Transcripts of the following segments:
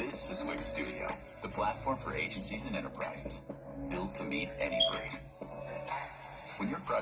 This is Wix Studio, the platform for agencies and enterprises, built to meet any brief. When your pro-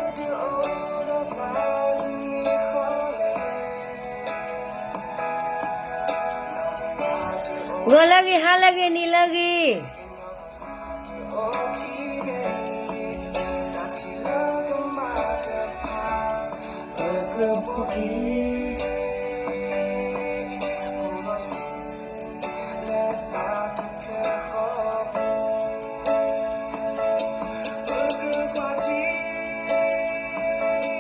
ဂီၤလၢအဂ့ၤ, ဟါလၢအဂ့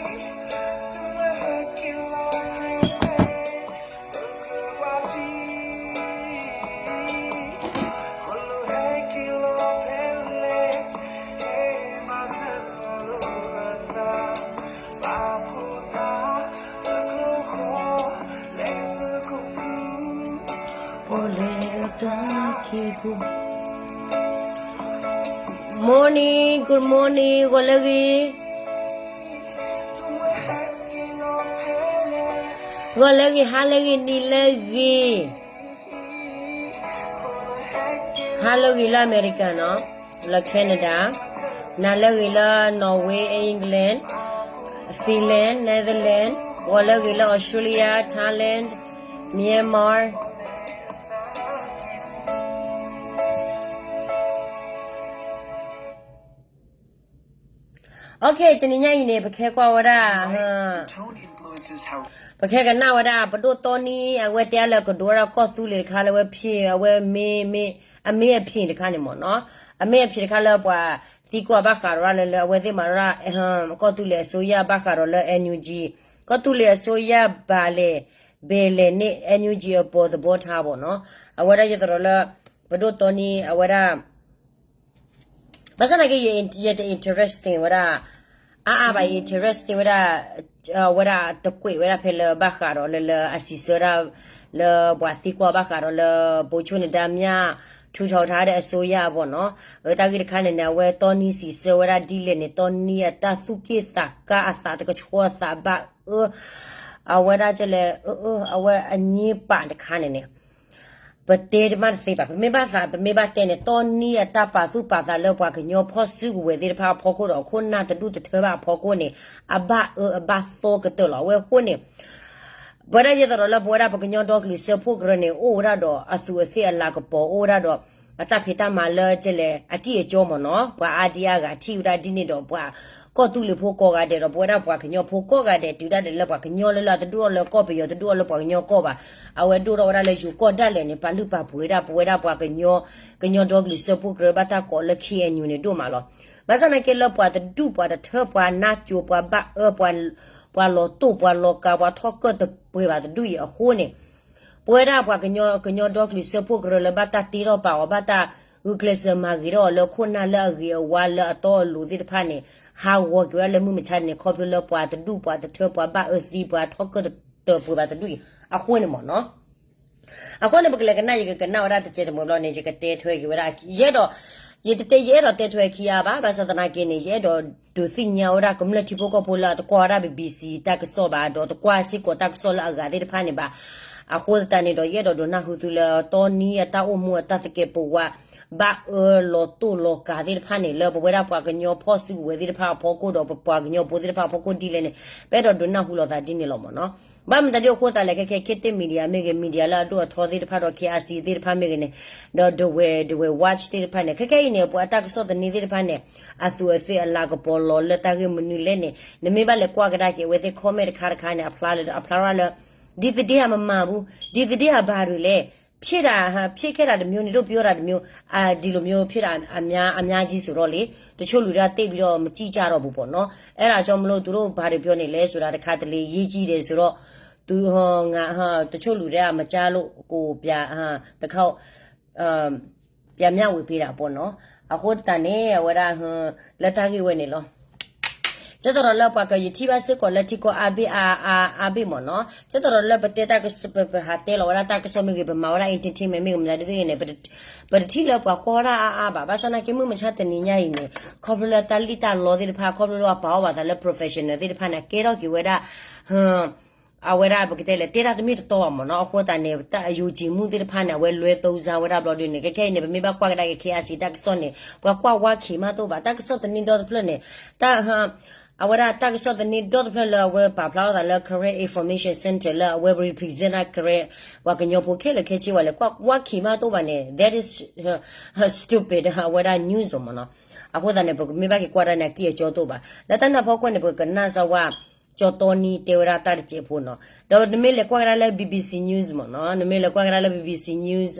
ၤ, နံၤလၢအဂ့ၤ. အိၣ်လၢတၢ်ခံပူၤ Morning, good morning, ဂီၤလၢအဂ့ၤ, ဂီၤလၢအဂ့ၤ, ဟါလၢအဂ့ၤ, နံၤလၢအဂ့ၤ, ဟါလၢအဂ့ၤလၢအမဲရကၤနီၤ, လၢ Canada, နၤလၢအဂ့ၤလၢ Norway, England, Finland, Netherlands, ဂီၤလၢအဂ့ၤလၢ Australia, Thailand, Myanmar. Okay, တနံၤညါအံၤန့ၣ် ပကဟဲကွၢ်ဝဲဒၣ်, ပကဟဲကနၣ်ဝဲဒၣ် ပဒိၣ်တီနံ အဝဲတဲလၢကဒိးဝဲဒၣ်ကီၢ်သူလ့ၤတခါလၢအဝဲဖံး အဝဲမ့ၢ်, မ့ၢ်, အမ့ၢ်အဖံးတခါန့ၣ်မ့ၢ်နီၤ, အမ့ၢ်အဖံးတခါလၢပှၤသံကွၢ်ဘၣ်ဃးဒီးလၢ လၢအဝဲသ့ၣ်မၤရၣ် ကီၢ်သူလ့ၤအစိုးရဘၣ်ဃးဒီးလၢ NUG, ကီၢ်သူလ့ၤအစိုးရဘၣ်လဲၣ်, ဘဲလဲၣ်န့ၣ် NUG အပေါ်သဘောထားပေါ့နော်. အဝဲဒၣ်ယသးဒီးလၢ ပဒိၣ်တီနံ အဝဲဒၣ် ဘၣ်ဆၣ်သနာ်က့ ယတ interesting ဝဲဒၣ် အါအါဘၣ် interesting ဝဲဒၣ် ဝဲဒၣ်တကွဲးဝဲဒၣ်ဖဲလၢဘၣ်ဃးဒီးလၢ လၢအစံးဆၢဒၣ် လၢပှၤသံကွၢ်ဘၣ်ဃးဒီးလၢ ဘိချိၣ်န့ၣ်ဒါမြၣ် ထူထောင်ထားတဲ့အစိုးရပေါ့နော် အတၢ်ဂ့ၢ်တခါန့ၣ်န့ၣ် အဝဲတီနံစံးဆၢဝဲဒၣ်ဒ်လဲၣ်န့ၣ် တီနံအတၢ်သူၣ်က့ၣ်သးကါ အသးတကဆှီ အသးဘၣ်အၢ အဝဲဒၣ်ကလဲၣ် အဝဲအငြင်းပာ်တခါန့ၣ်န့ၣ် ပတဲတမ့ၢ်တသ့ဘၣ် ပမ့ၢ်ဘၣ်သး ပမ့ၢ်ဘၣ်တဲန့ၣ် တီနံအတၢ်ပာ်သူၣ်ပာ်သးလၢပှၤကညီဖီၣ်စုကဝဲၤသ့ၣ်တဖၣ်အဖီခိၣ်ဒီး အခိၣ်နၢ်တဒူၣ်တထၢဘၣ်အဖီခိၣ်န့ၣ် အဘၣ်အၢအဘၣ်သီကတၢၢ်လီၤ. အဝဲအဃိန့ၣ် ပဝဲဒၣ်ယဲသိးဒီးလၢပဝဲဒၣ်ပကညီဒီကလုာ်စၢဖှိၣ်ကရၢန့ၣ် အိၣ်ဝဲဒၣ်ဒီးအသူးအသ့ၣ်အလၤကပီၤ အိၣ်ဝဲဒၣ်ဒီး အတၢ်ဖံးတၢ်မၤလၢကလဲၣ် အကံၢ်အကီမ့ၢ်နီၤ ပှၤအါဒံအါဂၤထံၣ်ဝဲဒၣ်ဒ်န့ၣ်ဒီး ပှၤကီၢ်သူလ့ၤဖိကိးဂၤဒဲးဒီး ပဝဲဒၣ်ပှၤကညီဖိကိးဂၤဒဲး တုၤဒၣ်လဲာ်လၢပှၤကညီလၢလၢအတဒိၣ်ထီၣ်လၢကီၢ်ပယီၤ တဒိၣ်ထီၣ်လၢပှၤကညီကီၢ်ဘၣ် အဝဲဒိၣ်ထီၣ်ဝဲဒၣ်လၢယိၤကီၢ်ဒၣ်လဲာ်န့ၣ် ပာ်လုၢ်ပာ်ပှ့ၤဝဲဒၣ် ပဝဲဒၣ်ပှၤကညီ ကညီဒီကလုာ်စၢဖှိၣ်ကရၢဘၣ်တၢ်ကိးလၢ ခ့ၣ်အဲၣ်ယူၣ်န့ၣ် ဒိၣ်မးလီၤ. ဘၣ်ဆၣ်သနာ်က့လၢပှၤတဒူၣ်ပှၤတထၢ ပှၤနါစိၤ ပှၤဘၣ်အၢ ပှၤလီၤတိၢ် ပှၤလီၤကၤ ပှၤထီၣ်ကၢၢ်တပှဲၤဘၣ်တဒူၣ်အံၤအဃိန့ၣ် ပဝဲဒၣ်ပှၤကညီ ကညီဒီကလုာ်စၢဖှိၣ်ကရၢလၢဘၣ်တၢ်တ့ထီၣ်ပာ်အီၤ ဘၣ်တၢ်ဂုာ်ကျဲးစၢးမၤဂ့ၤထီၣ်အီၤလၢခိၣ်နၢ်လၢအဂ့ၤအဝါလၢအတီအလိၤသ့ၣ်တဖၣ်န့ၣ် ဟးဂီၤက့ၤဝဲဒၣ်လၢမုၢ်မဆါန့ၣ် ခီဖျိလၢပှၤတဒူၣ်ပှၤတထၢ ပှၤဘၣ်အၢသံ ပှၤထီၣ်ကၢၢ်တပှဲၤဘၣ်တဒူၣ်အံၤ အဃိန့ၣ်မ့ၢ်နီၤ အဃိန့ၣ် ပကလဲၤကနၣ် ယကကနၣ်ဝဲဒၣ်တစဲးတမှဲၤဘျီန့ၣ် ယကတဲထွဲက့ၤဝဲဒၣ် ယအဲၣ်ဒိး ယတတဲ ယအဲၣ်ဒိးတဲထွဲခံအါဘၣ် ဘၣ်ဆၣ်သနာ်က့န့ၣ် ယအဲၣ်ဒိးဒုးသ့ၣ်ညါဝဲဒၣ်ကမျၢၢ်ထံဖိကီၢ်ဖိလၢအတကွၢ်ဝဲဒၣ် ဘီဘီစံ တၢ်ကစီၣ်ဘၣ် ဒီးတကွၢ်စ့ၢ်ကီးတၢ်ကစီၣ်လၢအဂၤသ့ၣ်တဖၣ်န့ၣ်ဘၣ်. အဃိသတးန့ၣ်ဒီး ယအဲၣ်ဒိးဒုးနၢ်ဟူသုလၢတီနံအတၢ်အိၣ်မူအတၢ်သကဲးပဝး ဘၣ်အၢလီၤတိၢ်လီၤကၤသ့ၣ်တဖၣ်န့ၣ် လၢပဝဲဒၣ်ပှၤကညီဖီၣ်စုကဝဲၤသ့ၣ်တဖၣ်အဖီခိၣ်ဒီး ပပှၤကညီဖိသ့ၣ်တဖၣ်အဖီခိၣ်ဒ်လဲၣ်န့ၣ် ပအဲၣ်ဒိးဒုးနၢ်ဟူလိာ်သးဒ်န့ၣ်လီၤမ့ၢ်နီၤ. ဘၣ်မတၤဒ်အဃိသတးလဲၣ် ခဲခဲ ခေတ်သစ် media မ့ၢ်ဂ့ၤ media လၢအဒိၣ်အထီသ့ၣ်တဖၣ်ဒီး ခ့ၣ်အဲၣ်စံသ့ၣ်တဖၣ်မ့ၢ်ဂ့ၤန့ၣ် ဒီးဒဝဲၢ် ဒဝဲၢ် watch သ့ၣ်တဖၣ်န့ၣ် ခဲခဲအံၤန့ၣ် ပှၤတၢ်ကစီၣ်သန့သ့ၣ်တဖၣ်န့ၣ် အသူးအသ့ၣ်အလၤကပီၤလီၤလၢတၢ်ဂ့ၢ်မနုၤလဲၣ်န့ၣ် နမ့ၢ်ဘၣ်လဲၤကွၢ်ကဒါက့ၤအဝဲသ့ၣ် comment တခါတခါန့ၣ် အဖျါလၢ အဖျါထီၣ်လၢ ဒ်သဒ့ဧါမမၤဘူး ဒ်သဒ့ဧါဘၣ်ရူၤလဲၣ် ဖြစ်တာ ဖြစ်ခဲ့တာတစ်မျိုး နင်တို့ပြောတာတစ်မျိုး ဒီလိုမျိုးဖြစ်တာ အများကြီးဆိုတော့လေ တချို့လူတွေကသိပ်ပြီးတော့မကြည့်ကြတော့ဘူးပေါ့နော် အဲ့ဒါကြောင့်မလို့ သူတို့ဘာတွေပြောနေလဲဆိုတာတစ်ခါတလေ ရေးကြည့်တယ်ဆိုတော့ သူ ငါ တချို့လူတွေကမကြားလို့ ကိုပြ တစ်ခေါက် ပြမျှဝေပေးတာပေါ့နော် အဃိသတးန့ၣ် အဝဲဒၣ် လၢတၢ်ဂ့ၢ်ဝဲန့ၣ်လီၤ ကဲသိးဒီးလၢပှၤကယထံၣ်ဘၣ်စ့ၢ်ကီးလၢထံကီၢ်အါဘ့ၣ်အါအါဘ့ၣ်မ့ၢ်နီၤ ကဲသိးဒီးလၢပတဲတၢ်ကစီၣ် ပဟးတဲလီၤဝဲဒၣ်တၢ်ကစီၣ်မ့ၢ်ဂ့ၤ ပမၤဝဲဒၣ် entertainment မ့ၢ်ဂ့ၤ မတၤဒ်သိးဂ့ၤန့ၣ် ပတထံၣ်လၢပှၤကွၢ်ဝဲဒၣ်အါအါဘၣ် ဘၣ်ဆၣ်သနာ်က့မုၢ်မဆါတနံၤညါအံၤန့ၣ် ခီဖျိလၢတၢ်လံၣ်တၢ်လီသ့ၣ်တဖၣ် ခီဖျိလၢပှၤပာ်အီၣ်ဘၣ်သးလၢ professional သ့ၣ်တဖၣ်န့ၣ် ကဲထီၣ်က့ၤဝဲဒၣ် အဝဲဒၣ်ပကတဲလဲၣ် တဲတၢ်တမ့ၢ်တတီဘၣ်မ့ၢ်နီၤ အဃိသတးန့ၣ် တၢ်အယိၤကံၤမူသ့ၣ်တဖၣ်န့ၣ် အဝဲလွဲသုံးစားဝဲဒၣ်ဘျီဒုန့ၣ် ခဲခဲအံၤန့ၣ် ပမ့ၢ်ဘၣ်ကွၢ်ကဒါက့ၤ ခ့ၣ်အဲၣ်စံ တၢ်ကစီၣ်န့ၣ် ပှၤကွၢ်ဝါခံးမးတအိၣ်ဘၣ် တၢ်ကစီၣ်သန့ဒီတဖျၢၣ်န့ၣ် တၢ် အဝဲဒၣ်တၢ်ကစီၣ်သန့ဒီတဖျၢၣ်လၢအဝဲပာ်ဖျါထီၣ်သးလၢ Karen Information Center လၢအဝဲ represent ဒၣ် Karen ပှၤကညီဖိခဲလၢာ်ခဲဆ့ဝဲလဲၣ် ကွၢ်ဝါခံးမးတအိၣ်ဘၣ်န့ၣ် that is stupid အဝဲဒၣ် news မ့ၢ်နီၤ အဃိသတးန့ၣ် ပကမ့ၢ်ဘၣ်က့ၤကွၢ်တၢ်န့ၣ် အကံၢ်အကီတအိၣ်ဘၣ် လၢတၢ်န့ၣ်အဖီခိၣ်န့ၣ် ပကနၣ်စၢ်ဝဲ ကၠီတီနံတဲဝဲဒၣ်တၢ်တစဲးဖိနီၤ ဒီးနမ့ၢ်လဲၤကွၢ်ကဒါလၢ BBC News မ့ၢ်နီၤ နမ့ၢ်လဲၤကွၢ်ကဒါလၢ BBC News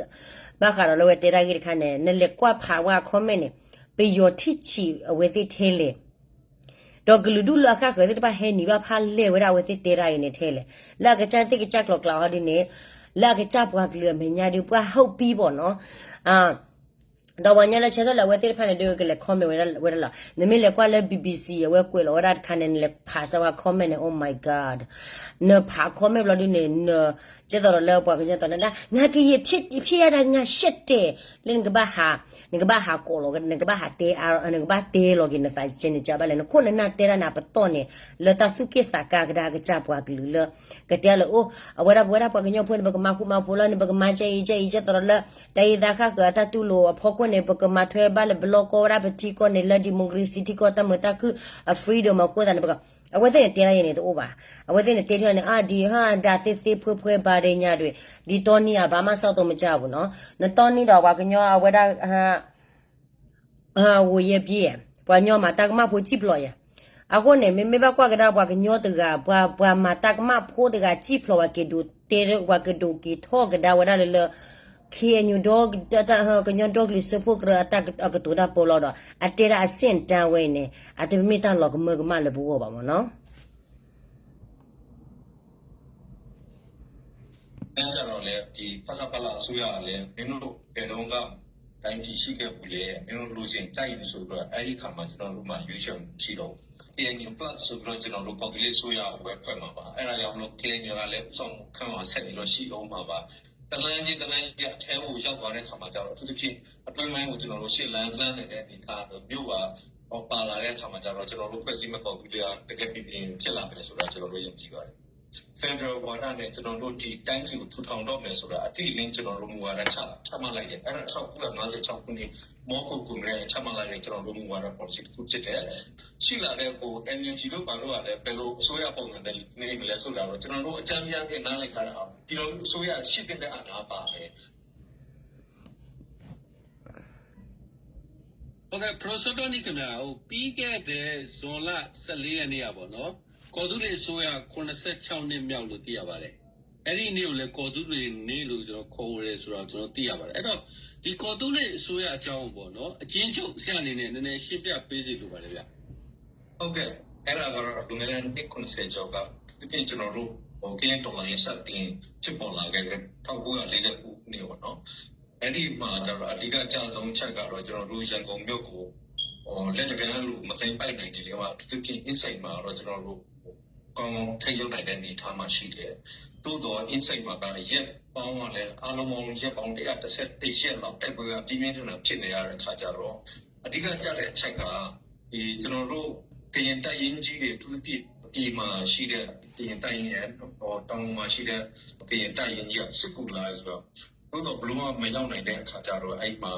ဘၣ်ဃးဒီးလၢအဝဲတဲတၢ်ဂ့ၢ်တခါန့ၣ် နလဲၤကွၢ်ဖးဝဲအ comment န့ၣ် ပယီၤထံၣ်ဆံးအဝဲသ့ၣ်ထဲလဲၣ် ဒီးကလုာ်ဒူၣ်လၢအဃၣ်ဃၢၤသ့ၣ်တဖၣ်ဟဲနုာ်ဘၣ်ဖးလဲၢ်ဝဲဒၣ်အဝဲသ့ၣ်တဲတၢ်အံၤန့ၣ်ထဲလဲၣ် လၢအကစၢ်သ့ၣ်ကစၢ်ကျိၤကျဲဟီဒ်န့ၣ် လၢအကစၢ်ပှၤကလုာ်အမဲာ်ညါဒုး ပှၤ hope ပံပီၤနီၤ ဒီးပှၤကညီလၢဆၢထၢၣ်လၢအဝဲသ့ၣ်တဖၣ်န့ၣ်ဒုးကလဲၤ comment ဝဲဒၣ်လီၤ နမ့ၢ်လဲၤကွၢ်လၢ BBC အဝဲကွဲးလီၤဝဲဒၣ်တခါန့ၣ် နလဲၤဖးစၢ်ဝဲ comment န့ၣ် oh my god နဖး comment ဘျီဒုန့ၣ် န ကဲသိးဒီးလၢပှၤကညီတီၤန့ၣ်ဒၣ် ငါကရင်ဖြစ်ရတာ ငါရှက်တယ် လၢနကဘၣ်ဟး နကဘၣ်ဟးကိးလီၤ နကဘၣ်ဟးတဲ နကဘၣ်တဲလီၤက့ၤနသးကဲန့ၣ် ကဘၣ်လဲၣ် နခိၣ်နနၢ်တဲတၢ်န့ၣ် အပတီၢ်န့ၣ် လၢတၢ်သူၣ်က့ၣ်သးကါကဒါကစၢ်ပှၤကလုာ်လၢ ကတဲလၢအိၣ် အဝဲဒၣ်ပဝဲဒၣ်ပှၤကညီဖိန့ၣ် ပကမၤဃူမၤဖိးလီၤန့ၣ် ပကမၤကဲအံၤကဲအံၤ ကဲသိးဒီးလၢ တၢ်အံၤသးဃၣ်ဃၢၤအတၢ်တူၢ်လိာ်အဖီခိၣ်န့ၣ် ပကမၤထွဲဘၣ်လၢပလီၢ်ကီဝဲဒၣ်ပထံကီၢ်န့ၣ် လၢ democracy ထံကီၢ်တၢ်မုာ်တၢ်ခုၣ် အ freedom အဃိသတးန့ၣ် ပက အဝဲသ့ၣ်န့ၣ်တဲတၢ်အံၤန့ၣ် တအိၣ်ဘၣ်. အဝဲသ့ၣ်န့ၣ်တဲထီၣ်န့ၣ် အါ ဒ်ဟါ ဒၣ်သ့သ့ ဖှဲဖှဲ ဘၣ်ဒဲးညါဒွဲၣ် ဒ်တီနံအဘၣ်မး စီၣ်သိမကၠၢ်ပူၤနီၤ နတီနံဒီးပှၤကညီအဝဲဒၣ် ဝိုယဲပျဲ ပှၤကညီမၤတၢ်ကမၣ်ဖိစံၣ်ဖျိးယၤ အဃိန့ၣ် မ့မ့ၢ်ဘၣ်ကွၢ်ကဒါပှၤကညီတဂၤ ပှၤ ပှၤမၤတၢ်ကမၣ်ဖိတဂၤစံၣ်ဖျိးပှၤက့ၤဒိးတဲ ပှၤကဒိးက့ၤထီၣ်ကဒါဝဲဒၣ်လၢလၢ ခ့ၣ်အဲၣ်ယူၣ်ဒီ ကညီဒီကလုာ်စၢဖှိၣ်ကရၢအတၢ်အကတိၤတၢ်ပီလီၤဒီး အတဲဒၣ်အဆင့်အတန်းဝဲအံၤန့ၣ် အတမ့ၢ်တၢ်လီၤကမၢကမၣ်လၢပဂီၢ်ဘၣ်မ့ၢ်နီၤ ကျတော့လည်း ဒီဖဆပလအစိုးရကလည်း မင်းတို့ဘယ်တုန်းက တိုင်းပြည်ရှိခဲ့ဖူးတယ်။ မင်းတို့လိုချင်တိုက်ယူဆိုပြီးတော့ အဲ့ဒီအခါမှာကျွန်တော်တို့မှာရွေးချယ်မှုမရှိတော့ဘူး။ ကရင်နီ plus ဆိုပြီးတော့ကျွန်တော်တို့ကီၢ်သူလ့ၤအစိုးရကိုပဲဖွဲ့မှာပါ။ အဲ့ဒါကြောင့်မလို့ ကရင်နီ ကလည်းဦးဆောင်မှုအခန်းမှာဆက်ပြီးတော့ရှိဦးမှာပါ။ တလမ်းချင်းတလမ်းချင်းအထဲကိုရောက်သွားတဲ့အခါမှာကျတော့ အထူးသဖြင့်အတွင်းပိုင်းကိုကျွန်တော်တို့ရှေ့လမ်းလှမ်းနေတဲ့အနေအထားမျိုးပါ ပါလာတဲ့အခါမှာကျတော့ ကျွန်တော်တို့ဖွဲ့စည်းမဲ့ကီၢ်သူလ့ၤကတကယ်ပင်ပင်ဖြစ်လာမယ်ဆိုတာကျွန်တော်တို့ယုံကြည်ပါတယ်။ Federal ဝါဒနဲ့ကျွန်တော်တို့ဒီတိုင်းပြည်ကိုထူထောင်တော့မယ်ဆိုတာအတိအလင်းကျွန်တော်တို့မူဝါဒချချမှတ်လိုက်တယ်။ အဲ့ဒါထောက်ကူကငါးဆယ်ခြောက်ခုနှစ်မော်ကွန်ကရစ်ချမှတ်လိုက်တဲ့ကျွန်တော်တို့မူဝါဒ policy တစ်ခုဖြစ်တယ်။ ရှိလာတဲ့ဟို NUG တို့ဘာလို့ကလည်းဘယ်လိုအစိုးရပုံစံနဲ့နေမလဲဆိုတာတော့ကျွန်တော်တို့အကြမ်းများနဲ့နားလည်ထားတာပြည်တော်စုအစိုးရရှိတဲ့အာဏာပါပဲ။ ဟုတ်ကဲ့ ပရိုဖက်ဆာ နီၣ် ခင်ဗျာ ဟို ပြီးခဲ့တဲ့ ဇွန်လ ဆယ့်လေးရက်နေ့ကပေါ့နော် ကော်သူလ့အစိုးရ ခုနှစ်ဆယ့်ခြောက်နှစ်မြောက်လို့သိရပါတယ်။ အဲ့ဒီနေ့ကိုလည်းကော်သူလ့နေ့လို့ကျွန်တော်ခေါ်ဝေတယ်ဆိုတော့ကျွန်တော်သိရပါတယ်။ အဲ့တော့ဒီကော်သူလ့အစိုးရအကြောင်းပေါ့နော် အကျဉ်းချုပ်ဆရာအနေနဲ့နည်းနည်းရှင်းပြပေးစေလိုပါတယ်ဗျာ။ ဟုတ်ကဲ့ အဲ့ဒါကတော့လွန်ခဲ့တဲ့နှစ်ခုနှစ်ဆယ်ကျော်က သဖြင့်ကျွန်တော်တို့ဟိုကရင်တော်လှန်ရေးစတင်ဖြစ်ပေါ်လာခဲ့တဲ့ထောင့်ကိုးရာလေးဆယ့်ကိုးခုနှစ်ပေါ့နော်။ အဲ့ဒီမှာကျတော့အဓိကကျဆုံးချက်ကတော့ကျွန်တော်တို့ရန်ကုန်မြို့ကိုဟိုလက်တကမ်းလို့မသိမ်းပိုက်နိုင်ခင်လေးမှာသူဖြင့် inside မှာတော့ကျွန်တော်တို့ကောင်းကောင်းထိန်းချုပ်နိုင်တဲ့အနေအထားမှာရှိတယ်။ သို့သော် inside မှာကရက်ပေါင်းကလည်းအားလုံးပေါင်းရက်ပေါင်းတစ်ရာတစ်ဆယ့်တစ်ရက်လောက်တိုက်ပွဲကပြင်းပြင်းထန်ထန်ဖြစ်နေရတဲ့အခါကျတော့အဓိကကျတဲ့အချက်ကဒီကျွန်တော်တို့ကရင်တပ်ရင်းကြီးတွေအထူးသဖြင့်ပြည်မှာရှိတဲ့ကရင်တပ်ရင်းရဲ့တောင်ပေါ်မှာရှိတဲ့ကရင်တပ်ရင်းကြီးကစစ်ကူလာတယ်ဆိုတော့သို့သော်ဘယ်လိုမှမရောက်နိုင်တဲ့အခါကျတော့အဲ့မှာ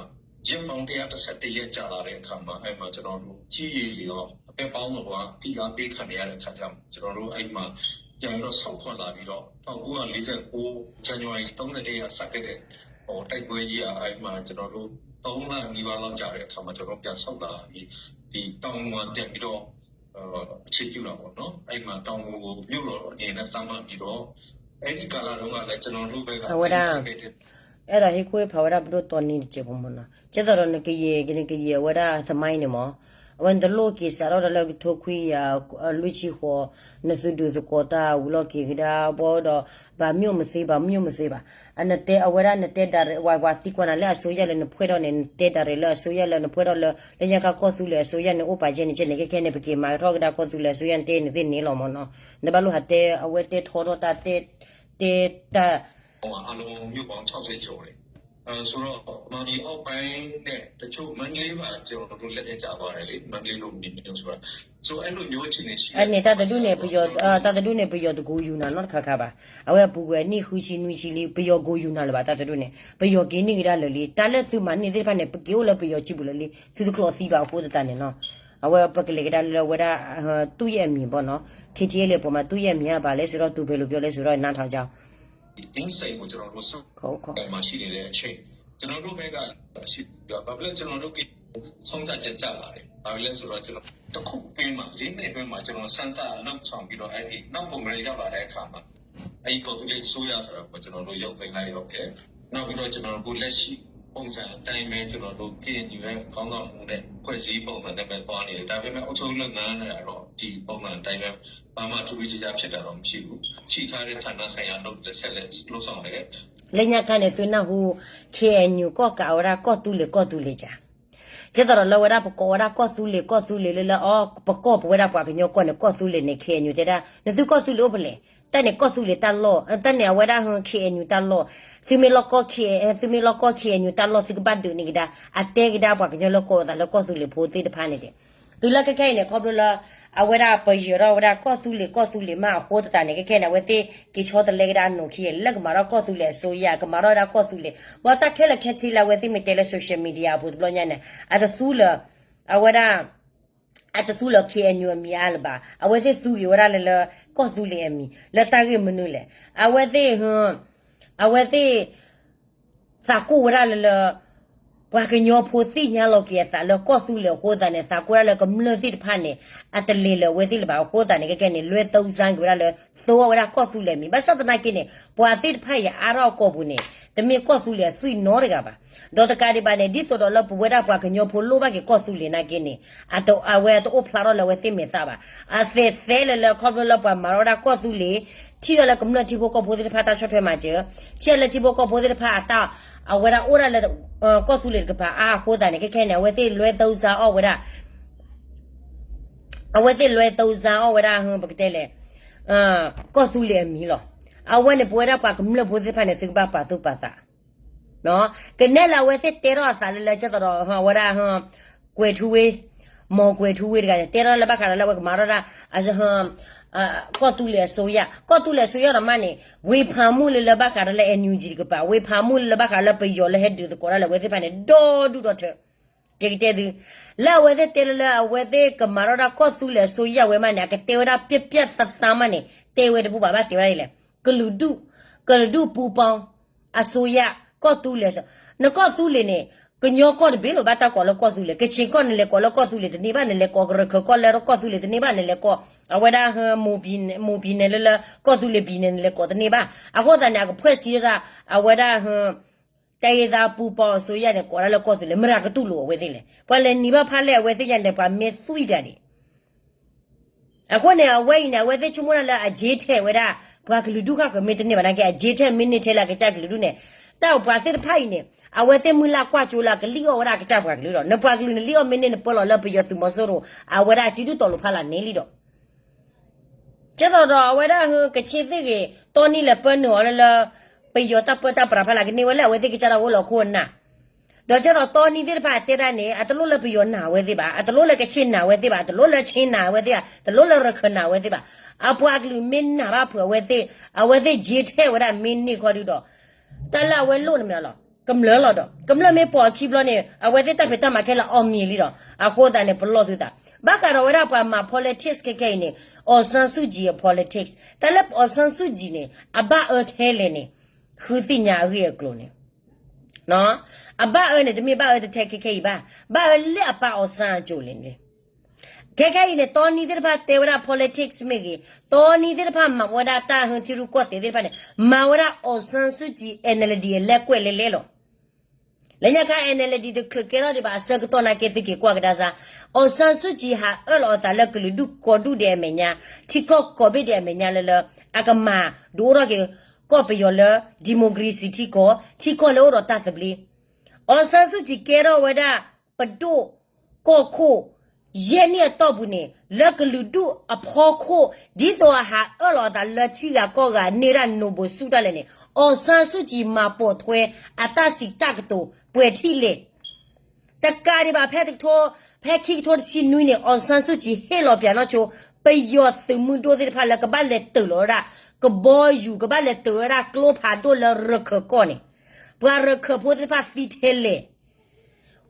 ရက်ပေါင်းတစ်ရာတစ်ဆယ့်တစ်ရက်ကြာလာတဲ့အခါမှာအဲ့မှာကျွန်တော်တို့ကြီးရေလီရောအဖက်ပေါင်းတော့ကဖိအားပေးခံနေရတဲ့အခါကျတော့ကျွန်တော်တို့အဲ့မှာပြန်ပြီးတော့ဆုတ်ထွက်လာပြီးတော့ထောင့်ကိုးရာလေးဆယ့်ကိုး January သုံးဆယ့်တစ်ရက်စခဲ့တဲ့ဟိုတိုက်ပွဲကြီးကအဲ့မှာကျွန်တော်တို့သုံးလနီးပါးလောက်ကြာတဲ့အခါမှာကျွန်တော်တို့ပြန်ဆုတ်လာပြီးဒီတောင်ပေါ်မှာပြန်ပြီးတော့ အခြေပြုတာပေါ့နော်အဲ့မှာတောင်ကိုမြို့တော်အနေနဲ့သတ်မှတ်ပြီးတော့အဲ့ဒီကာလတုန်းကလည်းကျွန်တော်တို့ဘက်ကအဝဲဒၣ် အဲ့ဒီးဟ့ၣ်ခိၣ်ဖးဝဲဒၣ်ပဒိၣ်တီနံတစဲးဖိမ့ၢ်နီၤ ကဲသိးဒီးနကယဲၢ်ကနကယဲၢ်အဝဲဒၣ်သမိုင်းန့ၣ်မ့ၢ် အဝဲနတလိၣ်က့ၤစးထီၣ်ဒီးလၢကထိခွံကယၤလွံၢ်ဆံဃိး နသုဒုးသကိးတၢ်ဝံၤလီၢ်က့ၤကဒါဘီဒီး ဘၣ်မ့ၢ်မသ့ဘၣ်မ့ၢ်မသ့ဘၣ် အနတဲအဝဲဒၣ်နတဲဒၣ်ဝဲပှၤသံကွၢ်နၤလၢအစိုးရ လၢနဖှဲထီၣ်န့ၣ် နတဲဒၣ်ရ့ၣ်လၢအစိုးရ လၢနဖှဲထီၣ်လၢ လၢညါခါကီၢ်သူလ့ၤအစိုးရန့ၣ်အိၣ်ပာ်ယဲၢ်န့ၣ် ကဲန့ၣ် ခဲခဲန့ၣ် ပက့ၤမၤကထီၣ်ကဒါကီၢ်သူလ့ၤအစိုးရန့ၣ် တဲနသ့ၣ်န့ၣ်လီၤမ့ၢ်နီၤ နဘၣ်လိၣ်ဟးတဲအဝဲတဲထီထီၣ်တၢ်တဲ တဲတၢ် အားလုံးမြို့ပေါင်းခြောက်ဆယ်ကျော်တယ်။ ဆိုတော့ မန္တလေးအောက်ပိုင်းနဲ့တချို့မန္တလေးပါကျွန်တော်တို့လက်ထဲကျသွားတယ်လေ။ မန္တလေးလိုမျိုးမျိုးဆိုတာ ဆိုအဲ့လိုမျိုးအခြေအနေရှိတယ် အန့ၣ်တၢ်တဒူၣ်န့ၣ်ပယီၤ တၢ်တဒူၣ်န့ၣ်ပယီၤတကိးယူၤနၤနီတခါခါဘၣ်. အဝဲအပူၤကွံာ်အနံၣ်ဃုဆံနွံဆံလံ ပယီၤကိးယူၤနၤလၢၤဘၣ်တၢ်တဒူၣ်န့ၣ် ပယီၤက့ၤန့ၢ်ကဒါလၢာ်လံ တၢ်လၢသုမၤန့ၢ်သ့ၣ်တဖၣ်န့ၣ် ပက့ၤအိၣ်လၢပယီၤစုပူၤလၢာ်လံ သုတကျိးသံဘၣ်အဃိသတးန့ၣ်နီၤ အဝဲပကလဲၤကဒါလၢဝဲဒၣ် သူ့ရဲ့အမည်ပေါ့နော် ခ့ထံအဲလ့ၣ်အပူၤမး သူ့ရဲ့အမည်ကဘာလဲဆိုတော့ သူဘယ်လိုပြောလဲဆိုတော့ နားထောင်ကြအောင် ဒီစိတ်ကိုကျွန်တော်တို့ဆုံးဖြတ်မှာရှိနေတဲ့အချိန်ကျွန်တော်တို့ဘက်ကရှိပြီးတော့ဘာဖြစ်လဲကျွန်တော်တို့ကဆုံးဖြတ်ချက်ကျလာတယ်ဘာဖြစ်လဲဆိုတော့ကျွန်တော်တစ်ခုအတွင်းမှာလေးနှစ်အတွင်းမှာကျွန်တော်စမ်းသပ်လုပ်ဆောင်ပြီးတော့အဲ့ဒီနောက်ပုံမှန်ရောက်လာတဲ့အခါမှာအဲ့ဒီကော်သူလ့အစိုးရဆိုတာကိုကျွန်တော်တို့ရုပ်သိမ်းလိုက်တော့တယ်နောက်ပြီးတော့ကျွန်တော်တို့လက်ရှိပုံစံအတိုင်းပဲကျွန်တော်တို့ KNU ရဲ့ခေါင်းဆောင်မှုနဲ့ဖွဲ့စည်းပုံစံနဲ့ပဲသွားနေတယ်ဒါပေမဲ့အုပ်ချုပ်ရေးလုပ်ငန်းတွေကတော့ဒီပုံစံအတိုင်းပဲ ဘာမှထူးထူးခြားခြားဖြစ်တာတော့မရှိဘူးရှိထားတဲ့ဌာနဆိုင်ရာလုပ်လည်းဆက်လက်လုပ်ဆောင်တယ်လၢညါခါန့ၣ်သုနၢ်ဟူ KNU ကီၢ်ကးဝဲဒၣ်ကီၢ်သူလ့ၤကီၢ်သူလ့ၤက ကဲသိးဒီးလၢဝဲဒၣ်ပကိးဝဲဒၣ်ကီၢ်သူလ့ၤကီၢ်သူလ့ၤလၢလၢအီ ပကိးပဝဲဒၣ်ပှၤကညီကီၢ်န့ၣ် ကီၢ်သူလ့ၤန့ၣ် KNU တဲဒၣ် နသုကီၢ်သူလ့ၤအိၣ်ဖဲလဲၣ် တၢ်န့ၣ်ကီၢ်သူလ့ၤတၢ်လီၢ် တၢ်န့ၣ်အဝဲဒၣ် KNU တၢ်လီၢ် သုမ့ၢ်လီၢ်ကီၢ် သုမ့ၢ်လီၢ်ကီၢ် KNU တၢ်လီၢ် သုကဘၣ်ဒုးန့ၢ်ကဒါ အတဲကဒါပှၤကညီလၢကိးအသးလၢကီၢ်သူလ့ၤဖိသ့ၣ်တဖၣ်န့ၣ်တဲ တုၤလၢခဲခဲအံၤန့ၣ် ခီဖျိလၢ အဝဲဒၣ်ပယီၤထီၣ်ဝဲဒၣ်ကီၢ်သူလ့ၤကီၢ်သူလ့ၤမးအဃိသတးန့ၣ် ခဲခဲန့ၣ် အဝဲသ့ၣ်က့ၤဆီတလဲကဒါအနိၣ်ခံလၢကမၤထီၣ်ကီၢ်သူလ့ၤအစိုးရ ကမၤထီၣ်ဝဲဒၣ်ကီၢ်သူလ့ၤ ဘၣ်တၢ်ခဲလၢာ်ခဲဆ့လၢအဝဲသ့ၣ်မ့ၢ်တဲလၢ social media အပူၤတဘျီညါန့ၣ် အတသူလၢ အဝဲဒၣ် အတသူလၢ KNU အမံၤအါလၢၤဘၣ် အဝဲသ့ၣ်သူက့ၤဝဲဒၣ်လၢလၢ ကီၢ်သူလ့ၤအမံၤ လၢတၢ်ဂ့ၢ်မနုၤလဲၣ် အဝဲသ့ၣ် အဝဲသ့ၣ် သးကိၢ်ဝဲဒၣ်လၢလၢ ပှၤကညီဖိသ့ၣ်ညါလီၤက့ၤအသးလၢကီၢ်သူလ့ၤအဃိသတးန့ၣ် သးကိၢ်ဝဲဒၣ်လၢကမျၢၢ်သ့ၣ်တဖၣ်န့ၣ် အတလဲၤလၢၤအဝဲသ့ၣ်လၢၤဘၣ်အဃိသတးန့ၣ် ခဲခဲန့ၣ် လွဲၢ်သၢစၢ်က့ၤဝဲဒၣ်လၢ သဝီဝဲဒၣ်ကီၢ်သူလ့ၤအမံၤ ဘၣ်ဆၣ်သနာ်က့န့ၣ် ပှၤသ့ၣ်တဖၣ်အံၤအါထီၣ်အကီၢ်ပူၤန့ၣ် တမ့ၢ်ကီၢ်သူလ့ၤအသွံၣ်နီတဂၤဘၣ် ဒီးတကးဒံးဘၣ်န့ၣ် ဒ်သိးဒီးလၢပဝဲဒၣ်ပှၤကညီဖိလိၣ်ဘၣ်က့ၤကီၢ်သူလ့ၤနာ်က့န့ၣ် အဝဲတအိၣ်ဖျါထီၣ်လၢအဝဲသ့ၣ်မဲာ်သၣ်ဘၣ်. အသဲးသဲလၢလၢခီဖျိလၢပှၤမၤထီၣ်ဝဲဒၣ်ကီၢ်သူလ့ၤ ထံၣ်ထီၣ်လၢကမျၢၢ်ထံဖိကီၢ်ဖိသ့ၣ်တဖၣ်တၢ်ဆီၣ်ထွဲမၤစၢၤ ထံၣ်ထီၣ်လၢထံဖိကီၢ်ဖိသ့ၣ်တဖၣ်အတၢ် အဝဲဒၣ်အိၣ်ဒၣ်လၢ ကီၢ်သူလ့ၤတကပၤအါအဃိသတးန့ၣ် ခဲခဲန့ၣ် အဝဲသ့ၣ်လွဲသုစါအီၣ်ဝဲဒၣ် အဝဲသ့ၣ်လွဲသုစါအီၣ်ဝဲဒၣ် ပကတဲလဲၣ် ကီၢ်သူလ့ၤအမံၤလီၤ. အဝဲန့ၣ် ပဝဲဒၣ်ပှၤကမျၢၢ်ဖိသ့ၣ်တဖၣ်န့ၣ် သုကဘၣ်ပာ်သူၣ်ပာ်သး ကနဲၣ်လၢအဝဲသ့ၣ်တဲထီၣ်အသးလၢလၢကၠၢ်သိးဒီး အဝဲဒၣ် ကွဲၤထူဝ့ မီၤကွဲၤထူဝ့တဂၤန့ၣ် တဲထီၣ်လၢဘၣ်ဃးဒီးလၢအဝဲကမၤထီၣ်ဒၣ် ကီၢ်သူလ့ၤအစိုးရ ကီၢ်သူလ့ၤအစိုးရဒီးမးန့ၣ် ဝ့ဖးမူလၢလၢဘၣ်ဃးဒီးလၢ NUG တကပၤ ဝ့ဖးမူလၢလၢဘၣ်ဃးလၢပယီၤလၢဟဲဒုးသကိးဒၣ်လၢအဝဲသ့ၣ်တဖၣ်န့ၣ် ဒီဒူၣ်ဒီထၢ တဲကတဲသု လၢအဝဲသ့ၣ်တဲလၢလၢအဝဲသ့ၣ်ကမၤထီၣ်ဒၣ်ကီၢ်သူလ့ၤအစိုးရဝဲမးန့ၣ် အကတဲဝဲဒၣ်ပျၢ်ပျၢ်သးသးမးန့ၣ် တဲဝဲတဘူၣ်ဘၣ် ဘၣ်တဲဝဲဒၣ်ဒ်လဲၣ် ကလုာ်ဒူၣ် ကလုာ်ဒူၣ်ပူပီ အစိုးရ ကီၢ်သူလ့ၤ နကီၢ်သူလ့ၤန့ၣ် ကညီကီၢ်တဘ့ၣ်လီၤ ဘၣ်တၢ်ကိးလၢကီၢ်သူလ့ၤ ကချင်ကီၢ်နလဲၤကိးလၢကီၢ်သူလ့ၤတန့ၢ်ဘၣ် နလဲၤကိးကရၢခၢၣ်ကီၢ်လၢကီၢ်သူလ့ၤတန့ၢ်ဘၣ် နလဲၤကိး အဝဲဒၣ် မူပီနဲလၢလၢကီၢ်သူလ့ၤပံၤနဲ နလဲၤကိးတန့ၢ်ဘၣ် အဃိသတးန့ၣ် အကဖှဲၣ်စံတၢ် အဝဲဒၣ် တၢ်အ့ၣ်သးပူပီအစိုးရန့ၣ် ကိးဒၣ်လၢကီၢ်သူလ့ၤ မတၤကတူၢ်လိာ်အဝဲသ့ၣ်လဲၣ် ပှၤလဲၤနံၤဘၣ်ဖးလဲၣ်အဝဲသ့ၣ်ညါန့ၣ် ပှၤမ့ၢ်သွံၣ်ပၠးဒံး အဃိန့ၣ် အဝဲအံၤန့ၣ် အဝဲသ့ၣ်ဆိကမိၣ်ဒၣ်လၢအကၠ့ထဲးဝဲဒၣ် ပှၤကလုာ်ဒူၣ်ဃၣ်ဃၢၤမ့ၢ်တန့ၢ်ဘၣ်နာ်က့ အကၠ့ထဲးမ့ၢ်န့ၢ်ထဲလၢအကစၢ်ကလုာ်ဒူၣ်န့ၣ် တၢ်ပှၤသ့ၣ်တဖၣ်အံၤန့ၣ် အဝဲသ့ၣ်မုၢ်လၢ်ကွၢ်ကၠိလၢအကလံၣ်အီၣ်ဝဲဒၣ်အကစၢ်ပှၤကလုာ်ဒီး နပှၤကလုာ်နလံၣ်အီၣ်မ့ၢ်န့ၢ် နပၢလီၤလၢပယီၤသုးမီၤစိရိၤ အဝဲဒၣ်အစုဒုၣ်တီၤလိာ်ဖးလၢ်န့ၣ်လံဒီး ကဲသိးဒီးအဝဲဒၣ်ဟ ကဆ့သ့ၣ်ဂ့ၤ တီနံၤလဲၤပၢနုာ်အီၤလၢလၢ ပယီၤတၢ်ပၢတၢ်ပြးဖးလၢ် ကန့ၢ်ဝဲလၢအဝဲသ့ၣ်ကစၢ်ဒၣ်ဝဲလီၤခိၣ်အနၢ် ဒီးကဲသိးတီနံၤသ့ၣ်တဖၣ်အတဲဒၣ်န့ၣ် အတလိၣ်လၢပယီၤနာ်ဝဲသ့ၣ်ဘၣ် အတလိၣ်လၢကဆ့နာ်ဝဲသ့ၣ်ဘၣ် အတလိၣ်လၢဆ့နာ်ဝဲသ့ၣ်ဘၣ် တလိၣ်လၢရခၢၣ်နာ်ဝဲသ့ၣ်ဘၣ် အပှၤကလုာ်မ့ၢ်နာ်ဘၣ်ဖုးအဝဲသ့ၣ် အဝဲသ့ၣ်ကၠ့ထဲးဝဲဒၣ်မ့ၢ်န့ၢ်ခီဒုဒီး တၢ်လၢအဝဲလိၣ်န့ၣ်မ့ၢ်လီၤ ကမျၢၢ်လီၤဒီး ကမျၢၢ်မ့ၢ်ပိာ်အခံဘျီန့ၣ် အဝဲသ့ၣ်တၢ်ဖံးတၢ်မၤခဲလၢာ်အီၣ်မံၤလံဒီး အဃိသတးန့ၣ် ပလီၢ်သုသး ဘၣ်ဃးဒီးဝဲဒၣ်ပှၤမၤ politics ခဲခဲအံၤန့ၣ် အောင်ဆန်းစုကြည်အ politics တၢ်လၢ အောင်ဆန်းစုကြည်န့ၣ် အဘၣ်အၢထဲလဲၣ်န့ၣ် ဃုသ့ၣ်ညါအဂ့ၢ်အကျိၤန့ၣ် အဘၣ်အၢန့ၣ် တမ့ၢ်ဘၣ်အၢတထဲခဲခဲအံၤဘၣ် ဘၣ်အၢလၢအပၢ် အောင်ဆန်း အစိၤလဲၣ်န့ၣ် ခဲခဲအံၤန့ၣ် တီနံၤသ့ၣ်တဖၣ်တဲဝဲဒၣ် politics မ့ၢ်ဂ့ၤ တီနံၤသ့ၣ်တဖၣ်မၤဝဲဒၣ်တၢ်ဟၢထံရူၢ်ကီၢ်သဲးသ့ၣ်တဖၣ်န့ၣ် မၤဝဲဒၣ် အောင်ဆန်းစုကြည် NLD အလဲၤကွဲးလဲၤလဲၤလီၤ လၢညါခါ NLD တချုးကဲထီၣ်ဒံးဘၣ် အဆၢကတီၢ်နာ်က့ သုက့ၤကွၢ်ကဒါစါ အောင်ဆန်းစုကြည် ဟးအၢၣ်လီၤအသးလၢကလုာ်ဒူၣ်ကိးဒူၣ်ဒဲးအမဲာ်ညါ ထံကီၢ်ကိးဘ့ၣ်ဒဲးအမဲာ်ညါလၢလၢ အကမၤဒုးအိၣ်ထီၣ်က့ၤ ကီၢ်ပယီၤလၢ democracy ထံကီၢ် ထံကီၢ်လၢအိၣ်ဒီးတၢ်သဘျ့ အောင်ဆန်းစုကြည် ကဲထီၣ်ဝဲဒၣ် ပဒိၣ်ကီၢ်ခိၣ် ယဲၢ်နံၣ်အတီၢ်ပူၤန့ၣ် လၢကလုာ်ဒူၣ်အဖီခိၣ် ဒ်သိးအဟးအၢၣ်လီၤအသးလၢထံဂၤကီၢ်ဂၤန့ၢ်ဒၣ် Nobel ဆု ဒၣ်လဲာ်န့ၣ် အောင်ဆန်းစုကြည် မၤပိာ်ထွဲအတၢ်စံးတၢ်ကတိၤပှဲၤထံၣ်လဲၣ် တကးဒံးဘၣ်ဖဲတကထိ ဖဲခံကထိတဆံနွံန့ၣ် အောင်ဆန်းစုကြည် ဟ့ၣ်လီၤပၠးနီၢ်ဆိ ပယီၤသုးမုၢ်ဒိၣ်သ့ၣ်တဖၣ်လၢကဘၣ်လဲၤတၢာ်လီၤဝဲဒၣ် ကဘီယူၤ ကဘၣ်လဲၤတၢာ်ဝဲဒၣ်ကျိဖးဒိၣ်လၢရခၢၣ်ကီၢ်န့ၣ် ပှၤရခၢၣ်ဖိသ့ၣ်တဖၣ်သံထဲလဲၣ်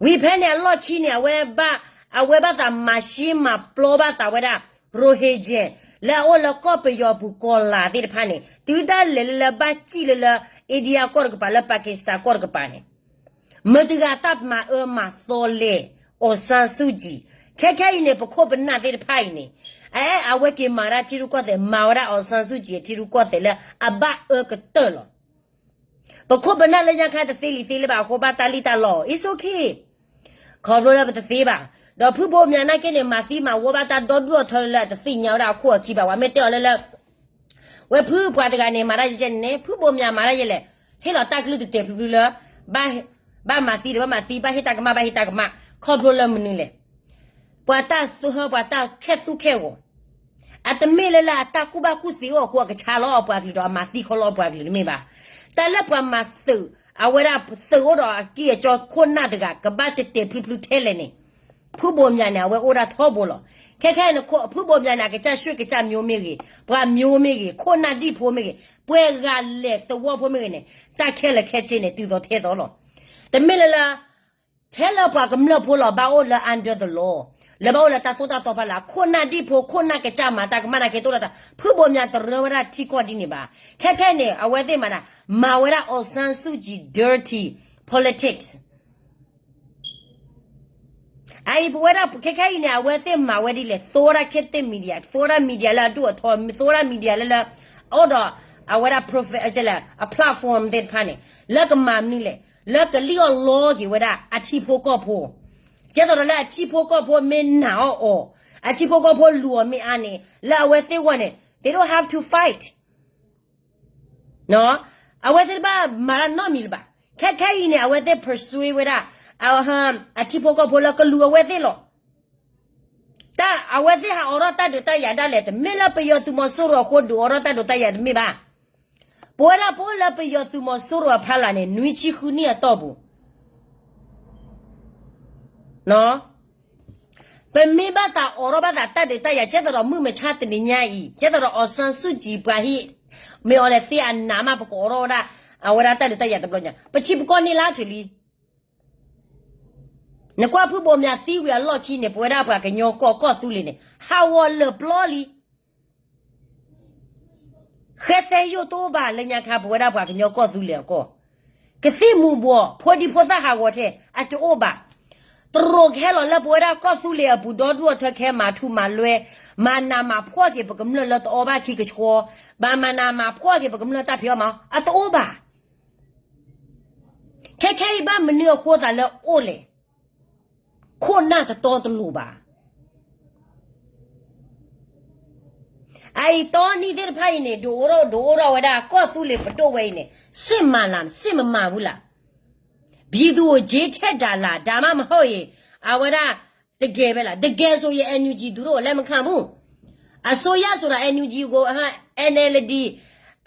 ဝံၤဖဲန့ၣ်အလီၢ်ခံန့ၣ် အဝဲဘၣ် အဝဲဘၣ်သးမၤရှဲမၤပျီဘၣ်သးဝဲဒၣ် Rohingya လၢအအိၣ်လၢကီၢ်ပယီၤအပူၤကီၤလၤသ့ၣ်တဖၣ်န့ၣ် တုၤဒၣ်လဲာ်လၢလၢဘၣ်စံၣ်လၢလၢ India ကီၢ်တကပၤလၢ Pakistan ကီၢ်တကပၤန့ၣ် မတၤတဂၤတၢ်မၤအၢမၤသီလဲၣ် အောင်ဆန်းစုကြည် ခဲခဲအံၤန့ၣ် ပခိၣ်ပနၢ်သ့ၣ်တဖၣ်အံၤန့ၣ် အ အဝဲက့ၤမၤဒၣ်ထံရူၢ်ကီၢ်သဲး မၤဝဲဒၣ် အောင်ဆန်းစုကြည် အထံရူၢ်ကီၢ်သဲးလၢအဘၣ်အၢကတၢၢ်လီၤ ပခိၣ်ပနၢ်လၢညါခါတသ့လံာ်သ့လၢၤဘၣ်အဃိ ဘၣ်တၢ်လံၣ်တၢ်လီ it's okay ခီဖျိလၢပတသ့ဘၣ် ဒီးဖုဘိမၠးနာ်က့န့ၣ် မၤသံမၤဝီဘၣ်တၢ်ဒီဒူၣ်အထၢလၢအတသ့ၣ်ညါဝဲဒၣ်အခိၣ်အခံဘၣ် ပှၤမ့ၢ်တဲအီၤလၢလၢ ဝဲဖုပှၤတဂၤန့ၣ် မၤတၢ်ယဲၢ်န့ၣ်န့ၣ် ဖုဘိမၠးမၤတၢ်ယဲၢ်လဲၣ် ဟ့ၣ်လီၤတၢ်ကလုၢ်တတဲာ်ဖျုးဖျုးလၢ ဘၣ်မၤသံဒီးဘၣ်မၤသံ ဘၣ်ဟ့ၣ်တၢ်ကမၣ်ဘၣ်ဟ့ၣ်တၢ်ကမၣ် ခီဖျိလၢမနုၤလဲၣ် ပှၤတၢ်သူဟၢ ပှၤတၢ်ခဲသူခဲဂီၤ အတမ့ၢ်လၢလၢအတၢ်ကူၣ်ဘၣ်ကူၣ်သ့အိၣ်အဃိ အကဆါလီၤအပှၤကလုာ်ဒီးအမၤသံခီလီၤအပှၤကလုာ်တမ့ၢ်ဘၣ်. တၢ်လၢပှၤမၤသုး အဝဲဒၣ်သုးအိၣ်ဒီးအကံၢ်အစီခိၣ်နၢ်တဂၤ ကဘၣ်တတဲာ်ဖျုးဖျုးထဲလဲၣ်န့ၣ် ဖုဘိမၠးန့ၣ် အဝဲအိၣ်ဒၣ်ထီဘိလီၤ. ခဲခဲန့ၣ် ဖုဘိမၠးန့ၣ် အကစၢ်ရွှ့ၣ်ကစၢ်မျိုးမ့ၢ်ဂ့ၤ, ပှၤမျိုးမ့ၢ်ဂ့ၤ, ခိၣ်နၢ်ဒံၣ်ဖိမ့ၢ်ဂ့ၤ, ပှဲၤဂၤလဲၤသဝီဖိမ့ၢ်ဂ့ၤန့ၣ် တၢ်ခဲလၢာ်ခဲဆ့န့ၣ် တုၤသိးထဲသိးလီၤ. တမ့ၢ်လၢလၢ ထဲလၢပှၤကမျၢၢ်ဖိလီၤ ဘၣ်အိၣ်လၢ under the law လၢဘၣ်အိၣ်လၢတၢ်သိၣ်တၢ်သီဖီလာ် ခိၣ်နၢ်ဒံၣ်ဖိ ခိၣ်နၢ်ကစၢ်မၤတၢ်ကမၣ်နာ်က့ တအိၣ်လၢတၢ် ဖုဘိမၠးတရၢဝဲဒၣ်ထံကီၢ်ဒ်န့ၣ်ဘၣ်. ခဲခဲန့ၣ် အဝဲသ့ၣ်မၤဒၣ် မၤဝဲဒၣ် အောင်ဆန်းစုကြည် dirty politics အအံၤပဝဲဒၣ်ခဲခဲအံၤန့ၣ် အဝဲသ့ၣ်မၤဝဲဒ်လဲၣ် သိဝဲဒၣ်ခေတ်သစ် media သိဝဲဒၣ် media လၢအဒိၣ်အထီ သိဝဲဒၣ် media လၢလၢ အိၣ်ဒီး အဝဲဒၣ် profile အ platform သ့ၣ်တဖၣ်န့ၣ် လၢကမၤမနုၤလဲၣ် လၢကလံၣ်အီၣ်လီက့ၤဝဲဒၣ်အထံဖိကီၢ်ဖိ ကဲသိးဒီးလၢအထံဖိကီၢ်ဖိမ့ၢ်နာ်အီၣ်အီၤ အထံဖိကီၢ်ဖိလူၤအီၤမ့ၢ်အါန့ၣ် လၢအဝဲသ့ၣ်ဝဲန့ၣ် they don't have to fight အဝဲသ့ၣ်တဘၣ်မၤတၢ်နီတမံၤလၢၤဘၣ်. ခဲခဲအံၤန့ၣ် အဝဲသ့ၣ် persuade ဝဲဒၣ် အထံဖိကီၢ်ဖိလၢကလူၤအဝဲသ့ၣ်လီၤ. တၢ်အဝဲသ့ၣ်ဟးအိးထီၣ်တၢ်ဒုးတၢ်ယၤဒၣ်လဲာ် တမ့ၢ်လၢပယီၤသုးမီၤစိရိၤအဃိဒုးအိးထီၣ်တၢ်ဒုးတၢ်ယၤတမ့ၢ်ဘၣ်. ပဝဲဒၣ်ပအိၣ်လၢပယီၤသုးမီၤစိရိၤအဖီလာ်န့ၣ် နွံဆံဃုနံၣ်အတီၢ်ပူၤ ပမ့ၢ်ဘၣ်သးအိးထီၣ်ဘၣ်သးတၢ်ဒုးတၢ်ယၤ ကဲသိးဒီးမုၢ်မဆါတနံၤညါအံၤ ကဲသိးဒီး အောင်ဆန်းစုကြည် ပှၤဟံး မ့ၢ်အီၤလဲၤသ့အနးမး ပကအိးထီၣ်ဝဲဒၣ် အဝဲဒၣ်တၢ်ဒုးတၢ်ယၤတဘျီညါ ပထံပကီၢ်န့ၢ်လၢထံလံ. နကွၢ်ဖုဘိးမၠးသံဝံၤအလီၢ်ခံန့ၣ် ပဝဲဒၣ်ပှၤကညီကီၢ်ကီၢ်သူလ့ၤန့ၣ် ဟးဂီၤလၢာ်ပျီလံ. ဃဲသဲယိာ်တအိၣ်ဘၣ်လၢညါခါ ပဝဲဒၣ်ပှၤကညီကီၢ်သူလ့ၤအကီၢ်, ကသံၣ်မူၤဘှီး ဖိဒံဖိသၣ်ဟးဂီၤထဲ အတအိၣ်ဘၣ်. တရူးကဟဲလီၤလၢပဝဲဒၣ်ကီၢ်သူလ့ၤအပူၤ ဒီဒူၣ်အထၢခဲ မၤထူမၤလွဲ, မၤနးမၤဖှီၣ်က့ၤပကမျၢၢ်လၢတအီဘၣ်ထံကဆှီ, ဘၣ်မၤနးမၤဖှီၣ်က့ၤပကမျၢၢ်တၢ်ဖံးအီၣ်မၤအီၣ် အတအိၣ်ဘၣ်. ခဲခဲအံၤဘၣ်မနုၤအဃိသးလၢအိၣ်လဲၣ်. ခိၣ်နၢ်တတီတလိၤဘၣ်. အအံၤတီနံၤသ့ၣ်တဖၣ်အံၤန့ၣ် ဒုးအိၣ်ထီၣ်ဝဲဒၣ်ကီၢ်သူလ့ၤပဒိၣ်ဝဲအံၤန့ၣ် စစ်မှန်လား စစ်မမှန်ဘူးလား. ပြည်သူကို ကြားဖြတ်တာလား ဒါမှမဟုတ်ရင် အဝဲဒၣ် တကယ်ပဲလား တကယ်ဆိုရင် NUG သူတို့ကို လက်မခံဘူး. အစိုးရဆိုတာ NUG ကို NLD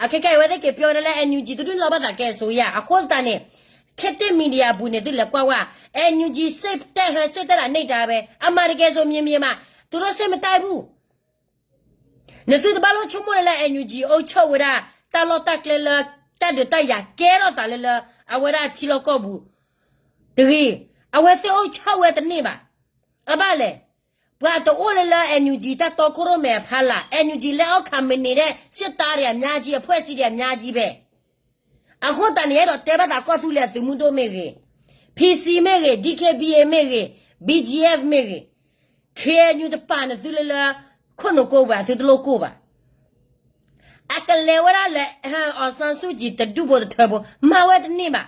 အခဲကဲအဝဲသ့ၣ်က့ၤပြောတယ်လၢ NUG သူတို့လီၤဘၣ်သးကဲအစိုးရ အဃိသတးန့ၣ် ခေတ်သစ် media အပူၤန့ၣ် သုလဲၤကွၢ်ဝဲ NUG စစ်တပ်ဟဲ စစ်တပ်တာ နေတာပဲ အမှန်တကယ်ဆို မြေမြေမှာ သူတို့ စစ်မတိုက်ဘူး. နသုတဘၣ်လိၣ်ဆိကမိၣ်လၢလၢ NUG အုပ်ချုပ်ဝဲဒၣ် တၢ်လီၢ်တၢ်ကျဲလၢ တၢ်ဒုးတၢ်ယၤကဲထီၣ်သးလၢလၢ အဝဲဒၣ်ထံလီၢ်ကီၢ်ပူၤ တဂ့ၤ. အဝဲသ့ၣ် အုပ်ချုပ်ဝဲတန့ၢ်ဘၣ်. အဘၣ်လဲၣ်. ပှၤတအိၣ်လၢလၢ NUG တၢ်တီခိၣ်ရိၣ်မဲအဖီလာ် NUG လက်အောက်ခံမနေနဲ့ စစ်သားတွေအများကြီး အဖွဲ့အစည်းတွေအများကြီးပဲ အဃိသတးန့ၣ် အဲၣ်ဒိးတဲဘၣ်သးကီၢ်သူလ့ၤအသုးမုၢ်ဒိၣ်မ့ၢ်ဂ့ၤ, PC မ့ၢ်ဂ့ၤ, DKBA မ့ၢ်ဂ့ၤ, BGF မ့ၢ်ဂ့ၤ, KNU တပာ်နသုလၢလၢ ခိၣ်နူာ်ကိးပှၤ သုတလိၣ်ကိၢ်ဘၣ်. အကလဲၤဝဲဒၣ်လၢ အောင်ဆန်းစုကြည် တဒူၣ်ဖိတထၢဖိ မၤဝဲတန့ၢ်ဘၣ်.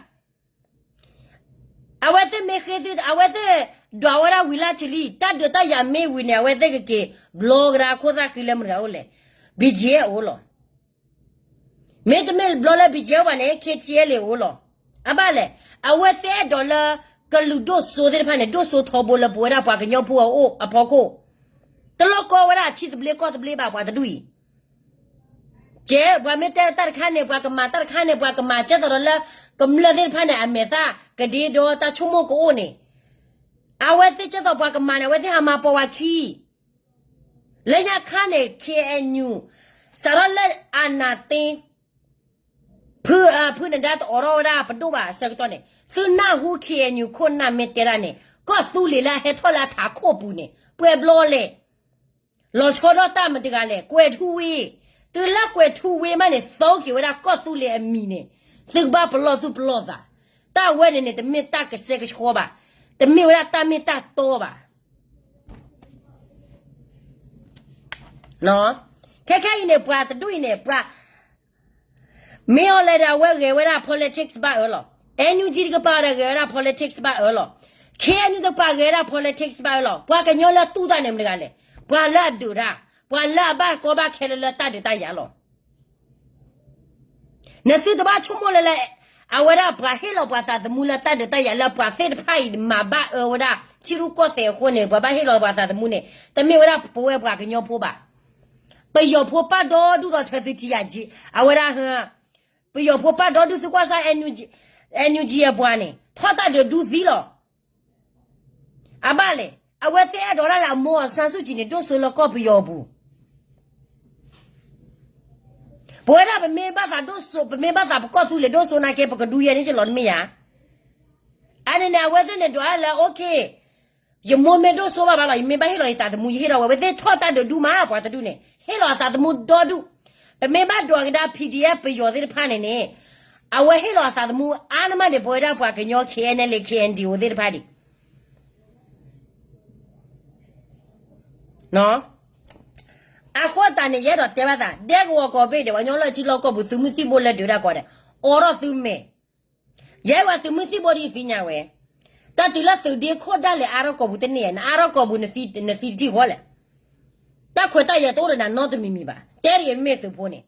အဝဲသ့ၣ်မ့ၢ်ဃ့သု အဝဲသ့ၣ်ဒွးဝဲဒၣ်ဝံၤလၢထံလံ တၢ်ဒုးတၢ်ယၤမ့ၢ်ဝံၤန့ၣ် အဝဲသ့ၣ်ကက့ၤ ဘျီကဒါခိၣ်သၣ်ဃံလၢမတၤအိၣ်လဲၣ်. BGF အိၣ်လီၤ. မ့တမ့ၢ်ဘျီလၢ BGF ဘၣ်န့ၣ် KTLA အိၣ်လီၤ. အဘၣ်လဲၣ်. အဝဲသ့ၣ်အဲၣ်ဒိးလၢ ကလုာ်ဒိၣ်စိသ့ၣ်တဖၣ်န့ၣ် ဒိၣ်စိထီဘိလၢပဝဲဒၣ်ပှၤကညီဖိအအိၣ်အဖီခိၣ် တလိၣ်ကိၢ်ဝဲဒၣ်ထံသဘျ့ကီၢ်သဘျ့ဘၣ်ပှၤတဒူၣ်အံၤ ကဲ ပှၤမ့ၢ်တဲတၢ်တခါန့ၣ် ပှၤကမၤတၢ်တခါန့ၣ် ပှၤကမၤကဲသိးဒီးလၢ ကမျၢၢ်သ့ၣ်တဖၣ်န့ၣ် အမဲာ်သၣ်ကဒ့ဒီတၢ်ဆိကမိၣ်ကအိၣ်န့ၣ် အဝဲသ့ၣ်ကဲသိးပှၤကမၤန့ၣ် အဝဲသ့ၣ်ဟးမၤပိာ်ဝဲခံ လၢညါခါန့ၣ် KNU စးထီၣ်လၢ အာဏာသိမ်း ဖု ဖုနဒါ တအိးထီၣ်ဝဲဒၣ်ပဒိၣ်ဘၣ်အဆၢကတီၢ်န့ၣ် သုနၢ်ဟူ KNU ခိၣ်နၢ်မ့ၢ်တဲဒၣ်န့ၣ် ကီၢ်သူလ့ၤလၢအဟဲထီၣ်လၢအထးခိၣ်ပူၤန့ၣ် ပှဲၤဘျီလဲၣ်. လီၤဆီဒၣ်တၢ်မတၤတဂၤလဲၣ် ကွဲၤထူဝ့ သုလၢကွဲၤထူဝ့မးန့ၣ် သိက့ၤဝဲဒၣ်ကီၢ်သူလ့ၤအမံၤန့ၣ် သုကဘၣ်ပလီၢ်သူၣ်ပလီၢ်သး တၢ်ဝဲန့ၣ်န့ၣ် တမ့ၢ်တၢ်ကစဲကဆှီဘၣ် တမ့ၢ်ဝဲဒၣ်တၢ်မ့ၢ်တၢ်တီဘၣ် ခဲခဲအံၤန့ၣ် ပှၤတဒူၣ်အံၤန့ၣ် ပှၤ မ့ၢ်အီၤလဲၣ်ဒီး အဝဲဂဲၤဝဲဒၣ် politics ဘၣ်အၢလီၤ. NUG တကပၤဒီးဂဲၤဝဲဒၣ် politics ဘၣ်အၢလီၤ. KNU တကပၤဂဲၤဝဲဒၣ် politics ဘၣ်အၢလီၤ. ပှၤကညီလၢတူၢ်တၢ်န့ၣ်မတၤတဂၤလဲၣ်. ပှၤလၢအဒုးတၢ်, ပှၤလၢအဘၣ်ကီဘၣ်ခဲလၢလၢတၢ်ဒုးတၢ်ယၤလီၤ. နသုတဘၣ်ဆိကမိၣ်လၢလၢ အဝဲဒၣ်ပှၤဟ့ၣ်လီၤပှၤသးသမူလၢတၢ်ဒုးတၢ်ယၤလၢပှၤသ့ၣ်တဖၣ်အံၤမၤဘၣ်အၢဝဲဒၣ် ထံရူၢ်ကီၢ်သဲးအဃိန့ၣ် ပှၤဘၣ်ဟ့ၣ်လီၤပှၤသးသမူန့ၣ် တမ့ၢ်ဝဲဒၣ်ပဝဲပှၤကညီဖိဘၣ်. ပယီၤဖိပာ်ဒီဒူၣ်ဒီးထၢသုထံယၤက့ အဝဲဒၣ် ပယီၤဖိပာ်ဒီဒူၣ်သုကွၢ်စၢ် NUG, NUG အပှၤန့ၣ် ထီၣ်တၢ်ဒုးဒူသံလီၤ. အဘၣ်လဲၣ်, အဝဲသ့ၣ်အဲၣ်ဒိးဒၣ်လၢအမိၢ် အောင်ဆန်းစုကြည် န့ၣ် ဒိၣ်စိလၢကီၢ်ပယီၤအပူၤ ပဝဲဒၣ်ပမ့ၢ်ဘၣ်သးဒိၣ်စိ ပမ့ၢ်ဘၣ်သးပကီၢ်သူလ့ၤဒိၣ်စိနာ်က့ ပကဒူယဲန့ၣ်ကလီၤတမ့ၢ်ယၤ. အန့ၣ်န့ၣ် အဝဲသ့ၣ်န့ၣ်ဒွးလၢ okay ယမိၢ်မ့ၢ်ဒိၣ်စိဘၣ်ဘၣ်လီၤ ယမ့ၢ်ဘၣ်ဟ့ၣ်လီၤယသးသမူ ယဟ့ၣ်လီၤဝဲ ဝဲသ့ၣ်ထီၣ်တၢ်ဒုးဒူမး ပှၤတဒူၣ်န့ၣ် ဟ့ၣ်လီၤအသးသမူဒီဒူၣ်. ပမ့ၢ်ဘၣ်ဒွးကဒါ PDF ပယီၤသ့ၣ်တဖၣ်န့ၣ်န့ၣ် အဝဲဟ့ၣ်လီၤအသးသမူအါန့ၢ်မးန့ၣ် ပဝဲဒၣ်ပှၤကညီ KNLA KNDO သ့ၣ်တဖၣ်ဒံး အဃိသတးန့ၣ် ယအဲၣ်ဒိးတဲဘၣ်သး ဒဲကဝီၤကီၢ်ဘ့ၣ်ဒီး ပှၤကညီလၢထံလီၢ်ကီၢ်ပူၤ သုးမုၢ်သံၣ်ဘိလၢဒုးတၢ်ကီးဒီး အိးထီၣ်သုမဲာ် ယဲပှၤသုးမုၢ်သံၣ်ဘိဒ်ယသ့ၣ်ညါဝဲ တၢ်တုၤလၢသုးဒ့ခိၣ်ဒၣ်လဲာ်အါထီၣ်ကီၢ်ပူၤတန့ၢ်ဧါ နအါထီၣ်ကီၢ်ပူၤ နသံတထံၣ်ဃီလဲၣ်. တၢ်ခွဲးတၢ်ယာ်တအိၣ်ဒီးနၤနီတမံၤမံၤဘၣ် တဲတဂ့ၤ မ့မ့ၢ်သုးဖိန့ၣ်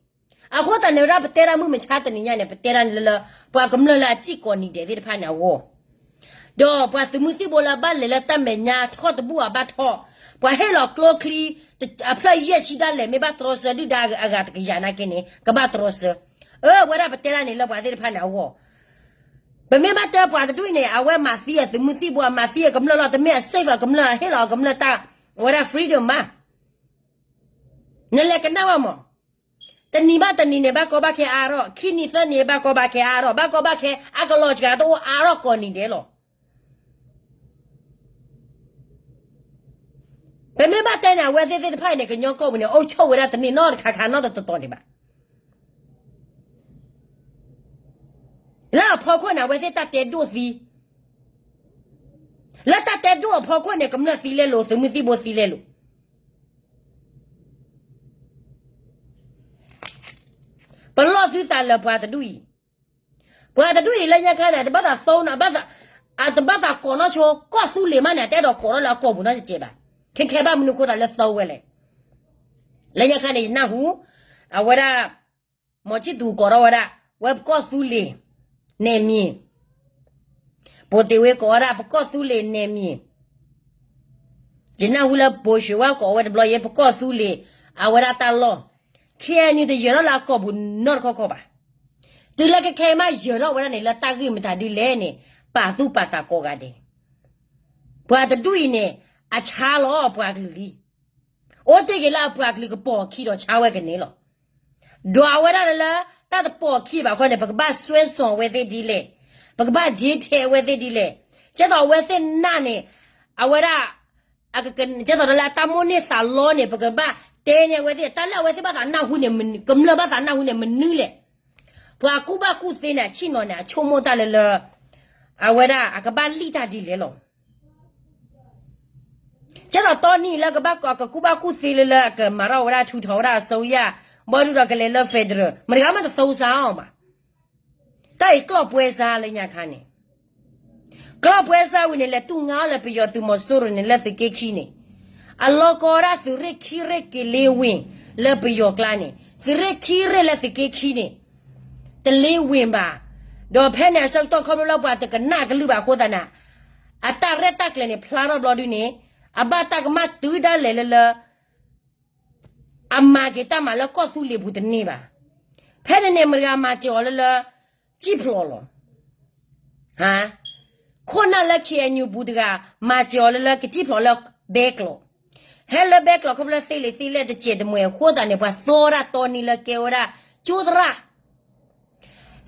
အဃိသတးန့ၣ်ဝဲဒၣ် ပတဲဒၣ်မုၢ်မဆါတနံၤညါန့ၣ် ပတဲဒၣ်န့ၣ်လၢ ပှၤကမျၢၢ်လၢအစံၣ်ကိးနံၤဒဲးသ့ၣ်တဖၣ်န့ၣ်အဂီၢ်, ဒီးပှၤသုးမုၢ်သံၣ်ဘိလၢအဘၣ်လဲၤလၢတၢ်မဲာ်ညါထီၣ်တဘူၣ်အဘၣ်ထီၣ်, ပှၤဟ့ၣ်လီၤကျိချံ အဖျၢၣ်ယဲၢ်ဆံဒၣ်လဲာ် မ့ၢ်ဘၣ်တြီဆၢဒုၣ်ဒါအဂၤတကယၤနာ်က့န့ၣ် ကဘၣ်တြီဆၢ. အၢ ဝဲဒၣ်ပတဲဒၣ်န့ၣ်လၢပှၤသ့ၣ်တဖၣ်န့ၣ်အဂီၢ်, ပမ့ၢ်ဘၣ်တဲပှၤတဒူၣ်အံၤန့ၣ် အဝဲမၤသံအသုးမုၢ်သံၣ်ဘိ အမၤသံအကမျၢၢ်လီၤ, တမ့ၢ်အ safe အကမျၢၢ် ဟ့ၣ်လီၤအကမျၢၢ်တၢ် အဝဲဒၣ် freedom မး. နလဲၤကနၣ်ဝဲမး, တနံၤဘၣ်တနံၤန့ၣ် ဘၣ်ကီဘၣ်ခဲအါထီၣ်, ခံနံၤသၢနံၤ ဘၣ်ကီဘၣ်ခဲအါထီၣ်, ဘၣ်ကီဘၣ်ခဲအကလီၤစှၤတအိၣ်အါထီၣ်ကိးနံၤဒဲးလီၤ. ပမ့ၢ်ဘၣ်တဲန့ၣ် အဝဲသ့ၣ်သ့ၣ်တဖၣ်အံၤန့ၣ် ကညီကီၢ်ပူၤန့ၣ် အုပ်ချုပ်ဝဲဒၣ်တန့ၢ်နီတခါခါနီတတီၤတီၤဒံးဘၣ်. လၢအဖီခိၣ်န့ၣ် အဝဲသ့ၣ်တၢ်တဲဒိၣ်သံ, လၢတၢ်တဲဒိၣ်အဖီခိၣ်န့ၣ် ကမျၢၢ်သံလဲလိာ် သုးမုၢ်သံၣ်ဘိသံလဲလိာ် ပလီၢ်သုသးလၢပှၤတဒူၣ်အံၤ, ပှၤတဒူၣ်အံၤလၢညါခါန့ၣ် တဘၣ်သးသိနီၤ, အတဘၣ်သးကိးနီၢ်ဆိ, ကီၢ်သူလ့ၤမးန့ၣ် အတအဲၣ်ဒိးကိးထီၣ်လၢအကီၢ်ပူၤနီတစဲးဘၣ်. ခဲခဲဘၣ်မနုၤအဃိသတးလၢသိဝဲလဲၣ်. လၢညါခါန့ၣ် ယနၢ်ဟူ, အဝဲဒၣ် မီၤဆံၣ်သူးကိးထီၣ်ဝဲဒၣ် ဝဲပကီၢ်သူလ့ၤ နယ်မြေ, ဘိၣ်တ့ၢ်ဝ့ကိးဝဲဒၣ် ပကီၢ်သူလ့ၤ နယ်မြေ, ယနၢ်ဟူလၢဘိၣ်ၡ့ၣ်ဝါကိးဝဲတဘျီယဲ ပကီၢ်သူလ့ၤ အဝဲဒၣ်တၢ်လီၢ်, ခဲအံၤန့ၣ် တယၢၤထီၣ်လၢအကီၢ်ပူၤနီတခီခီဘၣ်. တုၤလၢခဲခဲအံၤမးယၢၤထီၣ်ဝဲဒၣ်န့ၣ် လၢတၢ်ဂ့ၢ်မတၤဒ်လဲၣ်န့ၣ် ပာ်သူၣ်ပာ်သးကိးဂၤဒဲး. ပှၤတဒူၣ်အံၤန့ၣ် အဆါလီၤအပှၤကလုာ်လံ. အိၣ်တ့ၢ်က့ၤလၢအပှၤကလုာ်ကပိာ်အခံဒီးဆါဝဲကန့ၣ်လီၤ. ဒီးအဝဲဒၣ်လၢ တၢ်တပိာ်အခံဘၣ်ခီန့ၣ် ပကဘၣ်စွဲစိာ်ဝဲသ့ၣ်ဒ်လဲၣ်, ပကဘၣ်ကၠ့ထဲးဝဲသ့ၣ်ဒ်လဲၣ်, ကဲသိးအဝဲသ့ၣ်နၢ်န့ၣ် အဝဲဒၣ် ကဲသိးဒီးလၢအတၢ်မိၣ်န့ၢ်သးလီန့ၣ် ပကဘၣ်တဲန့ၢ်အဝဲသ့ၣ် တၢ်လၢအဝဲသ့ၣ်ဘၣ်သးနၢ်ဟူန့ၣ် ကမျၢၢ်ဘၣ်သးနၢ်ဟူန့ၣ် မနုၤလဲၣ်. ပှၤကူၣ်ဘၣ်ကူၣ်သ့န့ၣ် အဆ့ၣ်နီၤန့ၣ် အဆိကမိၣ်တၢ်လၢလၢ အဝဲဒၣ်အကဘၣ်လံၣ်တၢ်ဒ်လဲၣ်လီၤ. ကဲသိးတီနံၤလၢကဘၣ်ကကူၣ်ဘၣ်ကူၣ်သ့လၢလၢအကမၤထီၣ်ဝဲဒၣ် ထူထောင်ဝဲဒၣ်အစိုးရ, ဘီဒုဒီးကလဲၤလၢ federal မတၤဂၤမးတသိစါအီၤဘၣ်. တၢ်အံၤကျီၢ်ပွဲစားလၢညါခါန့ၣ်, ကျီၢ်ပွဲစားဝံၤန့ၣ် လဲၤတူၢ်ငါအီၤလၢပယီၤသုးမီၤစိရိၤန့ၣ် လၢသုးက့ခံန့ၣ်, အလီၤကီဝဲဒၣ်သုးရ့ၣ်ခံရ့ၣ်က့ၤလ့ဝ့ၢ်လၢပယီၤကျါန့ၣ်, သုးရ့ၣ်ခံရ့ၣ်လၢသုးက့ခံန့ၣ် တလ့ဝ့ၢ်ဘၣ်. ဒီးဖဲန့ၣ်အဆၢကတီၢ်ခီဖျိလၢပှၤတကနၣ်ကလုၢ်ဘၣ်အဃိသတးန့ၣ်, အတၢ်ရဲၣ်တၢ်ကျဲၤန့ၣ် ဖျါထီၣ်ဘျီဒုန့ၣ်, အဘၣ်တၢ်ကမၣ်တုၤဒၣ်လဲာ်လၢလၢ အမၤက့ၤတၢ်မၤလၢကီၢ်သူလ့ၤပူၤတန့ၢ်ဘၣ်. ဖဲန့ၣ်န့ၣ် မတၤဂၤမၤစၢၤအီၤလၢလၢ ကံၣ်ဖျိးလီၤ. ဟါ, ခိၣ်နၢ်လၢ KNU ပူၤတဂၤ မၤစၢၤအီၤလၢလၢကစံၣ်ဖျိးလၢဘဲကျိး, ဟဲလၢဘဲကျိးခီဖျိသ့လံာ်သ့လဲၢ်တစဲးတမှဲၤအဃိသတးန့ၣ် ပှၤသီဝဲဒၣ်တီနံၤလၢကဲဝဲဒၣ်ကၠိသရၣ်,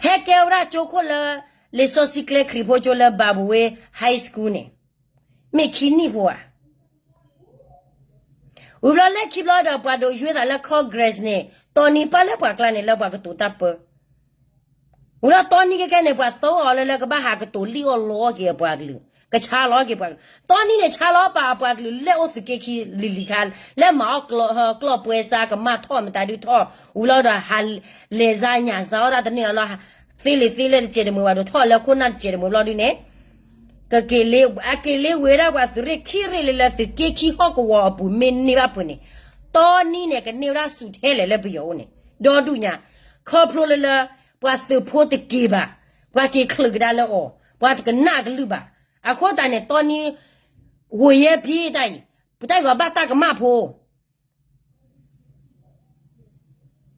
ဟဲကဲဝဲဒၣ်ကၠိခိၣ်လၢ လံာ်စီဆှံကျဲခရံာ်ဖိကၠိလၢ Barboué High School န့ၣ်, မ့ၢ်ခံနံၣ်ဖိဧါ. ဝံၤဘျီလၢခံဘျီဒီး ပှၤဒိးယွဲသးလၢ Congress န့ၣ် တီနံၤပၢ်လၢပှၤကျါန့ၣ် လၢပှၤကတိၤတၢ်ပၢ ဝံၤလီၤတီနံၤကဲကဲန့ၣ် ပှၤသီအီၤလၢလၢကဘၣ်ဟးကတိၤလံၣ်အီၣ်လီအီၣ်က့ၤအပှၤကလုာ်, ကဆါလီၤက့ၤပှၤကလုာ်, တီနံၤန့ၣ် ဆါလီၤပာ်အပှၤကလုာ်လၢအိၣ်သုးက့ခံလံၤလံၤခါ, လၢမၤအီၣ်ကျီၢ်ပွဲစားကမၣ်ထီၣ်မတၤဒုထီၣ်, ဝံၤလီၤဒီး ဟးလဲၤစါညၣ်စါအီၣ်ဒၣ်တန့ၢ်လီၤလီၤ, သ့လံာ်သ့လဲၢ်တစဲးတမှဲၤဝဲဒိးထီၣ်လၢခိၣ်နၢ်တစဲးတမှဲၤဘျီဒုန့ၣ် ကက့ၤလ့, အက့ၤလ့ဝဲဒၣ်ပှၤသုးရ့ၣ်ခံရ့ၣ်လၢလၢသုးက့ခံဟီၣ်ကဝီၤအပူၤမ့ၢ်န့ၢ်ဘၣ်ပှဲၤန့ၣ်, တီနံၤန့ၣ် ကန့ၢ်ဝဲဒၣ်ဆူၣ်ထဲလဲၣ်လၢပယီၤအိၣ်န့ၣ်, ဒီဒူၣ်ညါ, ခီဖျိလၢလၢ ပှၤသုးဖိတက့ၤဘၣ်, ပှၤက့ၤချုးကဒါလၢအီၤ, ပှၤတကနၣ်ကလုၢ်ဘၣ်, အဃိသတးန့ၣ် တီနံၤ ဝိုယဲဖံတၢ်အံၤ, ပတၢ်အံၤပှၤဘၣ်တၢ်ကမၣ်ဖိ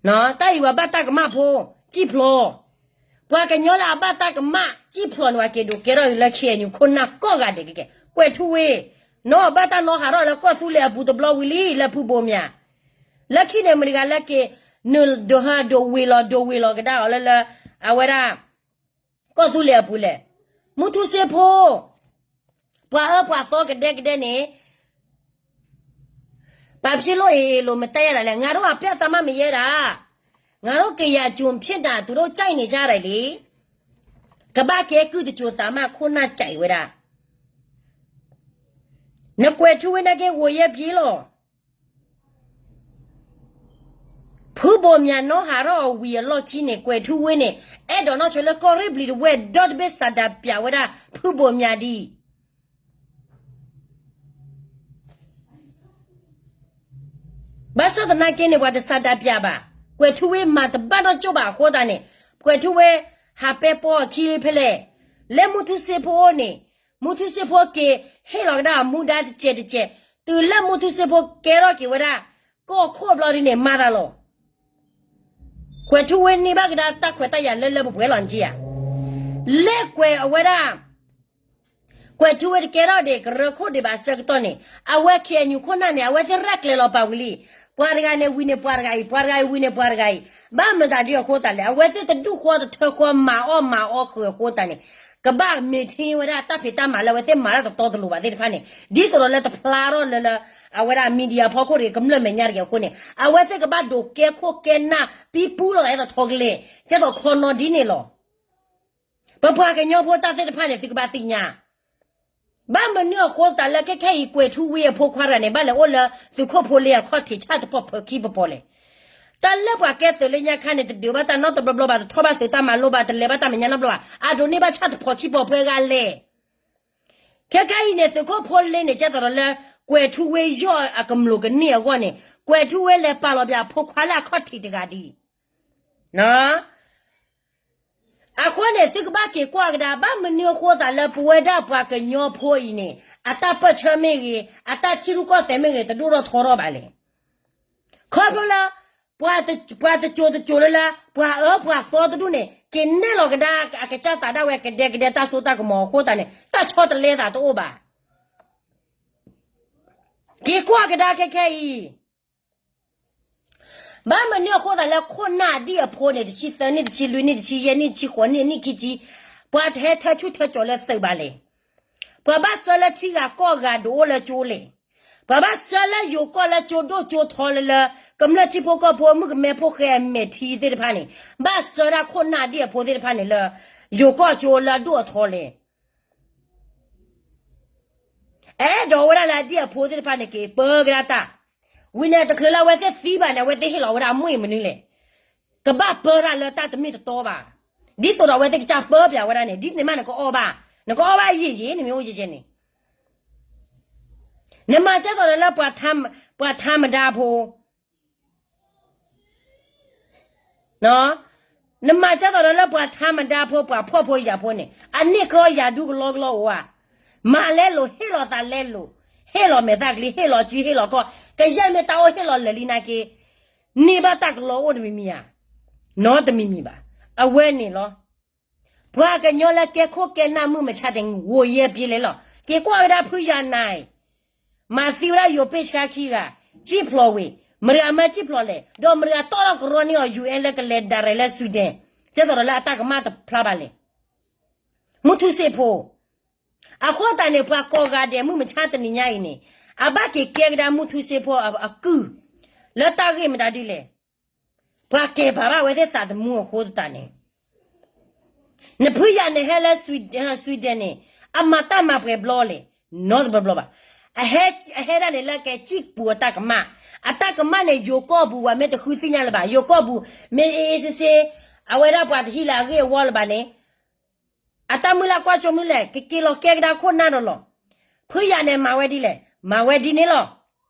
တၢ်အံၤပှၤဘၣ်တၢ်ကမၣ်ဖိ, ကံၣ်ဖျိး, ပှၤကညီလၢအဘၣ်တၢ်ကမၣ်ကံၣ်ဖျိးန့ၣ် ပှၤက့ၤဒိးကဲထီၣ်လၢ KNU ခိၣ်နၢ်ကိးဂၤဒဲးကကဲ, ကွဲၤထူဝ့, နီၢ်ဘၣ်တၢ်နီၢ်ဟးထီၣ်လၢကီၢ်သူလ့ၤအပူၤတဘျီဝံၤလံ လၢဖုဘိၣ်မၠး, လၢခံန့ၣ်မတၤဂၤလၢက့ၤ, နုာ်ဒိးဟးဒိးဝ့ၤလီၤဒိးဝ့ၤလီၤကဒါအီၤလၢလၢ, အဝဲဒၣ် ကီၢ်သူလ့ၤအပူၤလဲၣ်, မူထူစ့ဖိ, ပှၤအၢပှၤသီကဒဲကဒဲန့ၣ် ဘာဖြစ်လို့ AA လို့ မတိုက်ရတာလဲ, ငါတို့က ပြဿနာ မရတာ, ငါတို့ ကရင်အကျိုး ဖြစ်တာ သူတို့ ကြိုက်နေကြတယ်လေ, ကဘၣ်ကဲကုၢ်တကျိၤသးမး ခိၣ်နၢ် ကြိုက်ဝဲဒၣ်, နကွဲၤထူဝ့ နာ်က့ ဝိုယဲဖံလီၤ. ဖုဘိၣ်မၠးနီၢ်ဟးထီၣ်အီၤဝံၤအလီၢ်ခံန့ၣ် ကွဲၤထူဝ့န့ၣ် အဲၣ်ဒိးနီၢ်ဆိလၢကီၢ်ရ့ၣ်ဘျံၤတဝဲၢ် ဒီတဘ့ၣ် ဆန္ဒပြ ဝဲဒၣ် ဖုဘိၣ်မၠးဒံး, ဘၣ်ဆၣ်သနာ်က့န့ၣ် ပှၤတဆန္ဒပြဘၣ်, ကွဲၤထူဝ့မၤတဘၣ်နီၢ်ကၠိၣ်ဘၣ်အဃိသတးန့ၣ်, ကွဲၤထူဝ့ ဟးပဲပီအခံလံဖဲလဲၣ်, လၢမူထူစ့ဖိအအိၣ်န့ၣ်, မူထူစ့ဖိက့ၤဟ့ၣ်လီၤကဒါအမူဒါတစဲးတစဲး, တုၤလၢမူထူစ့ဖိကဲထီၣ်က့ၤဝဲဒၣ် ကီၢ်ခိၣ်ဘျီဒ်န့ၣ် မၤတၢ်လီၤ. ကွဲၤထူဝ့န့ၢ်ဘၣ်ကဒါတၢ်ခွဲးတၢ်ယာ်လၢလၢပှဲၤပှဲၤလီၤနထံၣ်ဧါ. လၢကွဲၤအဝဲဒၣ် ကွဲၤထူဝ့တကဲထီၣ်ဒံးကရၢခိၣ်ဒံးဘၣ်အဆၢကတီၢ်န့ၣ်, အဝဲ ခ့ၣ်အဲၣ်ယူၣ် ခိၣ်နၢ်န့ၣ် အဝဲသ့ၣ်ရဲၣ်ကျဲၤလီၤပာ်ဝံၤလံ. ပှၤတဂၤန့ၣ်ဝံၤန့ၣ်ပှၤတဂၤအံၤ, ပှၤတဂၤအံၤဝံၤန့ၣ်ပှၤတဂၤအံၤ, ဘၣ်မတၤဒ်အဃိသတးလဲၣ်, အဝဲသ့ၣ်တဒူၣ်ဃီတထၢဃီမၤအီၣ်မၤအီဃုာ်အဃိသတးန့ၣ်, ကဘၣ်မ့ၢ်ထံဝဲဒၣ်တၢ်ဖံးတၢ်မၤလၢအဝဲသ့ၣ်မၤတၢ်တတီတလိၤဘၣ်သ့ၣ်တဖၣ်န့ၣ်, ဒ်သိးဒီးလၢတဖျါထီၣ်လၢလၢ အဝဲဒၣ် media ဖီခိၣ်တဂ့ၤ ကမျၢၢ်မဲာ်ညါတဂ့ၤအဃိန့ၣ်, အဝဲသ့ၣ်ကဘၣ်ဒိးကဲခိၣ်ကဲနၢ် ပံပူလီၤဂာ်အသိးထီကလဲာ်, ကဲသိးခီနီၤဒ်န့ၣ်လီၤ. ပပှၤကညီဖိတၢ်သ့ၣ်တဖၣ်န့ၣ် သုကဘၣ်သ့ၣ်ညါ, ဘၣ်မနုၤအဃိသတးလၢခဲခဲအံၤ ကွဲၤထူဝ့အဖိခွါတဂၤန့ၣ် ဘၣ်လဲၤအိၣ်လၢသုးခိၣ်ဖိလ့အခီၣ်ထံးဆၣ်တပီၢ်ဖၢခံပပီၤလဲၣ်. တၢ်လၢပှၤကဲသုးလၢညါခါန့ၣ် တဒုးဘၣ်တၢ်နီတဘျီဘျီဘၣ်, တထီၣ်ဘၣ်သုးတၢ်မၤလိဘၣ်, တလဲၤဘၣ်တၢ်မဲာ်ညါနီတဘျီဘၣ်, အဒိးန့ၢ်ဘၣ်ဆၣ်တပီၢ်ခံပီၤပှဲၤဂၤလဲၣ်. ခဲခဲအံၤန့ၣ် သုးခိၣ်ဖိလ့န့ၣ် ကဲသိးဒီးလၢ ကွဲၤထူဝ့ယီၢ်အကမျိာ်ကန့ၢ်အဂီၢ်န့ၣ်, ကွဲၤထူဝ့လဲၤပာ်လီၤပၠးအဖိခွါလၢအခီၣ်ထံးတဂၤဒ်အံၤ အဃိန့ၣ် သုကဘၣ်က့ၤကွၢ်ကဒါ ဘၣ်မနုၤအဃိသးလၢပဝဲဒၣ်ပှၤကညီဖိအံၤန့ၣ် အတၢ်ပၢၢ်ဆၢမ့ၢ်ဂ့ၤ, အတၢ်ထံရူၢ်ကီၢ်သဲးမ့ၢ်ဂ့ၤ တဒိၣ်ထီၣ်ထီထီၣ်ဘၣ်လဲၣ်. ခီဖျိလၢ ပှၤတစိၤတစိၤလၢလၢ ပှၤအၢပှၤသီတဒူၣ်န့ၣ် က့ၤနဲၣ်လီၤကဒါအကစၢ်သးဒၣ်ဝဲကဒဲကဒဲတၢ်စိတၢ်ကမီၤအဃိသတးန့ၣ် တၢ်ဆီတလဲသးတအိၣ်ဘၣ်. က့ၤကွၢ်ကဒါခဲခဲအံၤ ဘၣ်မနုၤအဃိသးလၢခိၣ်နၢ်ဒ်အဖိန့ၣ် တဆံသၢနံၣ်, တဆံလွံၢ်နံၣ်, တဆံယဲၢ်နံၣ်, တဆံဃိးနံၣ်, နံၣ်ခံဆံ, ပှၤတဟဲထၢဆူၣ်ထၢကၠီၤလၢသုးဘၣ်လဲၣ်. ပှၤဘၣ်ဆှၢလၢထံဂၤကီၢ်ဂၤဒုးအိၣ်လၢကၠိလဲၣ်. ပှၤဘၣ်ဆှၢလၢယိၤကီၢ်လၢကၠိဒိၣ်ကၠိထီလၢလၢ ကမျၢၢ်ထံဖိကီၢ်ဖိမုၣ်ကမဲဖိဃဲအမဲာ်ထံသ့ၣ်တဖၣ်န့ၣ် ဘၣ်ဆှၢဒၣ်ခိၣ်နၢ်ဒ်အဖိသ့ၣ်တဖၣ်န့ၣ်လၢ ယိၤကီၢ်ကၠိလၢအဒိၣ်အထီလဲၣ်. အဲၣ်ဒိးဝဲဒၣ်လၢအဒ်အဖိသ့ၣ်တဖၣ်န့ၣ် က့ၤပၢကဒါတၢ်, ဝံၤန့ၣ်တချုးလၢအဝဲသ့ၣ်သံဘၣ်န့ၣ် အဝဲသ့ၣ်ဟ့ၣ်လီၤဝဲဒၣ်အမူၢ်အံၤမနုၤလဲၣ်. ကဘၣ်ပၢတၢ်လၢတၢ်တမ့ၢ်တတီဘၣ်. ဒ်သိးဒီးအဝဲသ့ၣ်ကစၢ်ပၢပၠးဝဲဒၣ်န့ၣ် ဒ်န့ၣ်မးနကအီၣ်ဘၣ်, နကအီၣ်ဘၣ်ယံာ်ယံာ် နမ့ၢ်အိၣ်ယံာ်ယံာ်န့ၣ် နမၤကဲသိးဒီးလၢ ပှၤထါမဒါဖိ နမၤကဲသိးဒီးလၢပှၤထါမဒါဖိ ပှၤဖှီၣ်ဖိယာ်ဖိန့ၣ် အန့ၣ်ကြီယၤဒူကလီကလီအိၣ်ဧါ. မၤလဲလိာ် ဟ့ၣ်လီၤသးလဲလိာ်, ဟ့ၣ်လီၤမဲာ်သၣ်ချံ ဟ့ၣ်လီၤစု ဟ့ၣ်လီၤကီၢ် ကယဲၢ်မ့ၢ်တၢ်အိၣ်ဟ့ၣ်လီၤလၢာ်လံနာ်က့ န့ၢ်ဘၣ်တၢ်ကလီအိၣ်တမံၤမံၤဧါ. နီတမံၤမံၤဘၣ်. အဝဲန့ၣ်လီၤ. ပှၤကညီလၢကဲခိၣ်ကဲနၢ်မုၢ်မဆါတနံၤ ဂိၤယဲၢ်ပျ့လဲၣ်လီၤ. က့ၤကွၢ်ဝဲဒၣ်ဖုယၤနၤအံၤ မၤသံဝဲဒၣ်ယိၤပ့ၣ်ဆှါခံဂၤ, စံၣ်ဖျိးဝံၤ, မတၤဂၤမၢစံၣ်ဖျိးလဲၣ်, ဒီးမတၤဂၤတီၣ်ထီၣ်ကရီန့ၢ်အီၤ ယူၣ်အဲၣ် လၢကလဲၤဒၣ်ရဲၣ်လၢ Sweden, ကဲသိးဒီးလၢအတၢ်ကမၣ်တဖျါဘၣ်လဲၣ်. မုၢ်ထူစ့ဖိ အဃိသတးန့ၣ် ပှၤကိးဂၤဒဲးမုၢ်မဆါတနံၤညါအံၤန့ၣ် အဘၣ်က့ၤကဲကဒါမုၢ်ထူစ့ဖိအကုၢ် လၢတၢ်ဂ့ၢ်မတၤဒ်လဲၣ်. ပှၤကဲၤပာ်ဘၣ်ဝဲသ့ၣ်သးသမူအဃိသတးန့ၣ် နဖုယၤနဟဲလၢ Sweden န့ၣ် အမၤတၢ်မၤပှဲၤဘျီလဲၣ်, နီတဘျီဘျီဘၣ်. အဟဲဒၣ်န့ၣ်လၢကဲစံၣ်ပူၤအတၢ်ကမၣ်, အတၢ်ကမၣ်န့ၣ် ယိၤကီၢ်ပူၤပှၤမ့ၢ်တဃုသ့ၣ်ညါလၢၤဘၣ်, ယိၤကီၢ်ပူၤ မ့ၢ်အ့ၣ်အ့ၣ်စ့စ့ အဝဲဒၣ်ပှၤတဟံးလၢအဂ့ၢ်အဝီလၢၤဘၣ်န့ၣ် အတၢ်မုၢ်လၢ်ကွၢ်စိမုၢ်လဲၣ် ကက့ၤလီၤကဲကဒါခိၣ်နၢ်ဒီးလီၤ. ဖုယၤန့ၣ်မၤဝဲဒ်လဲၣ်, မၤဝဲဒ်န့ၣ်လီၤ.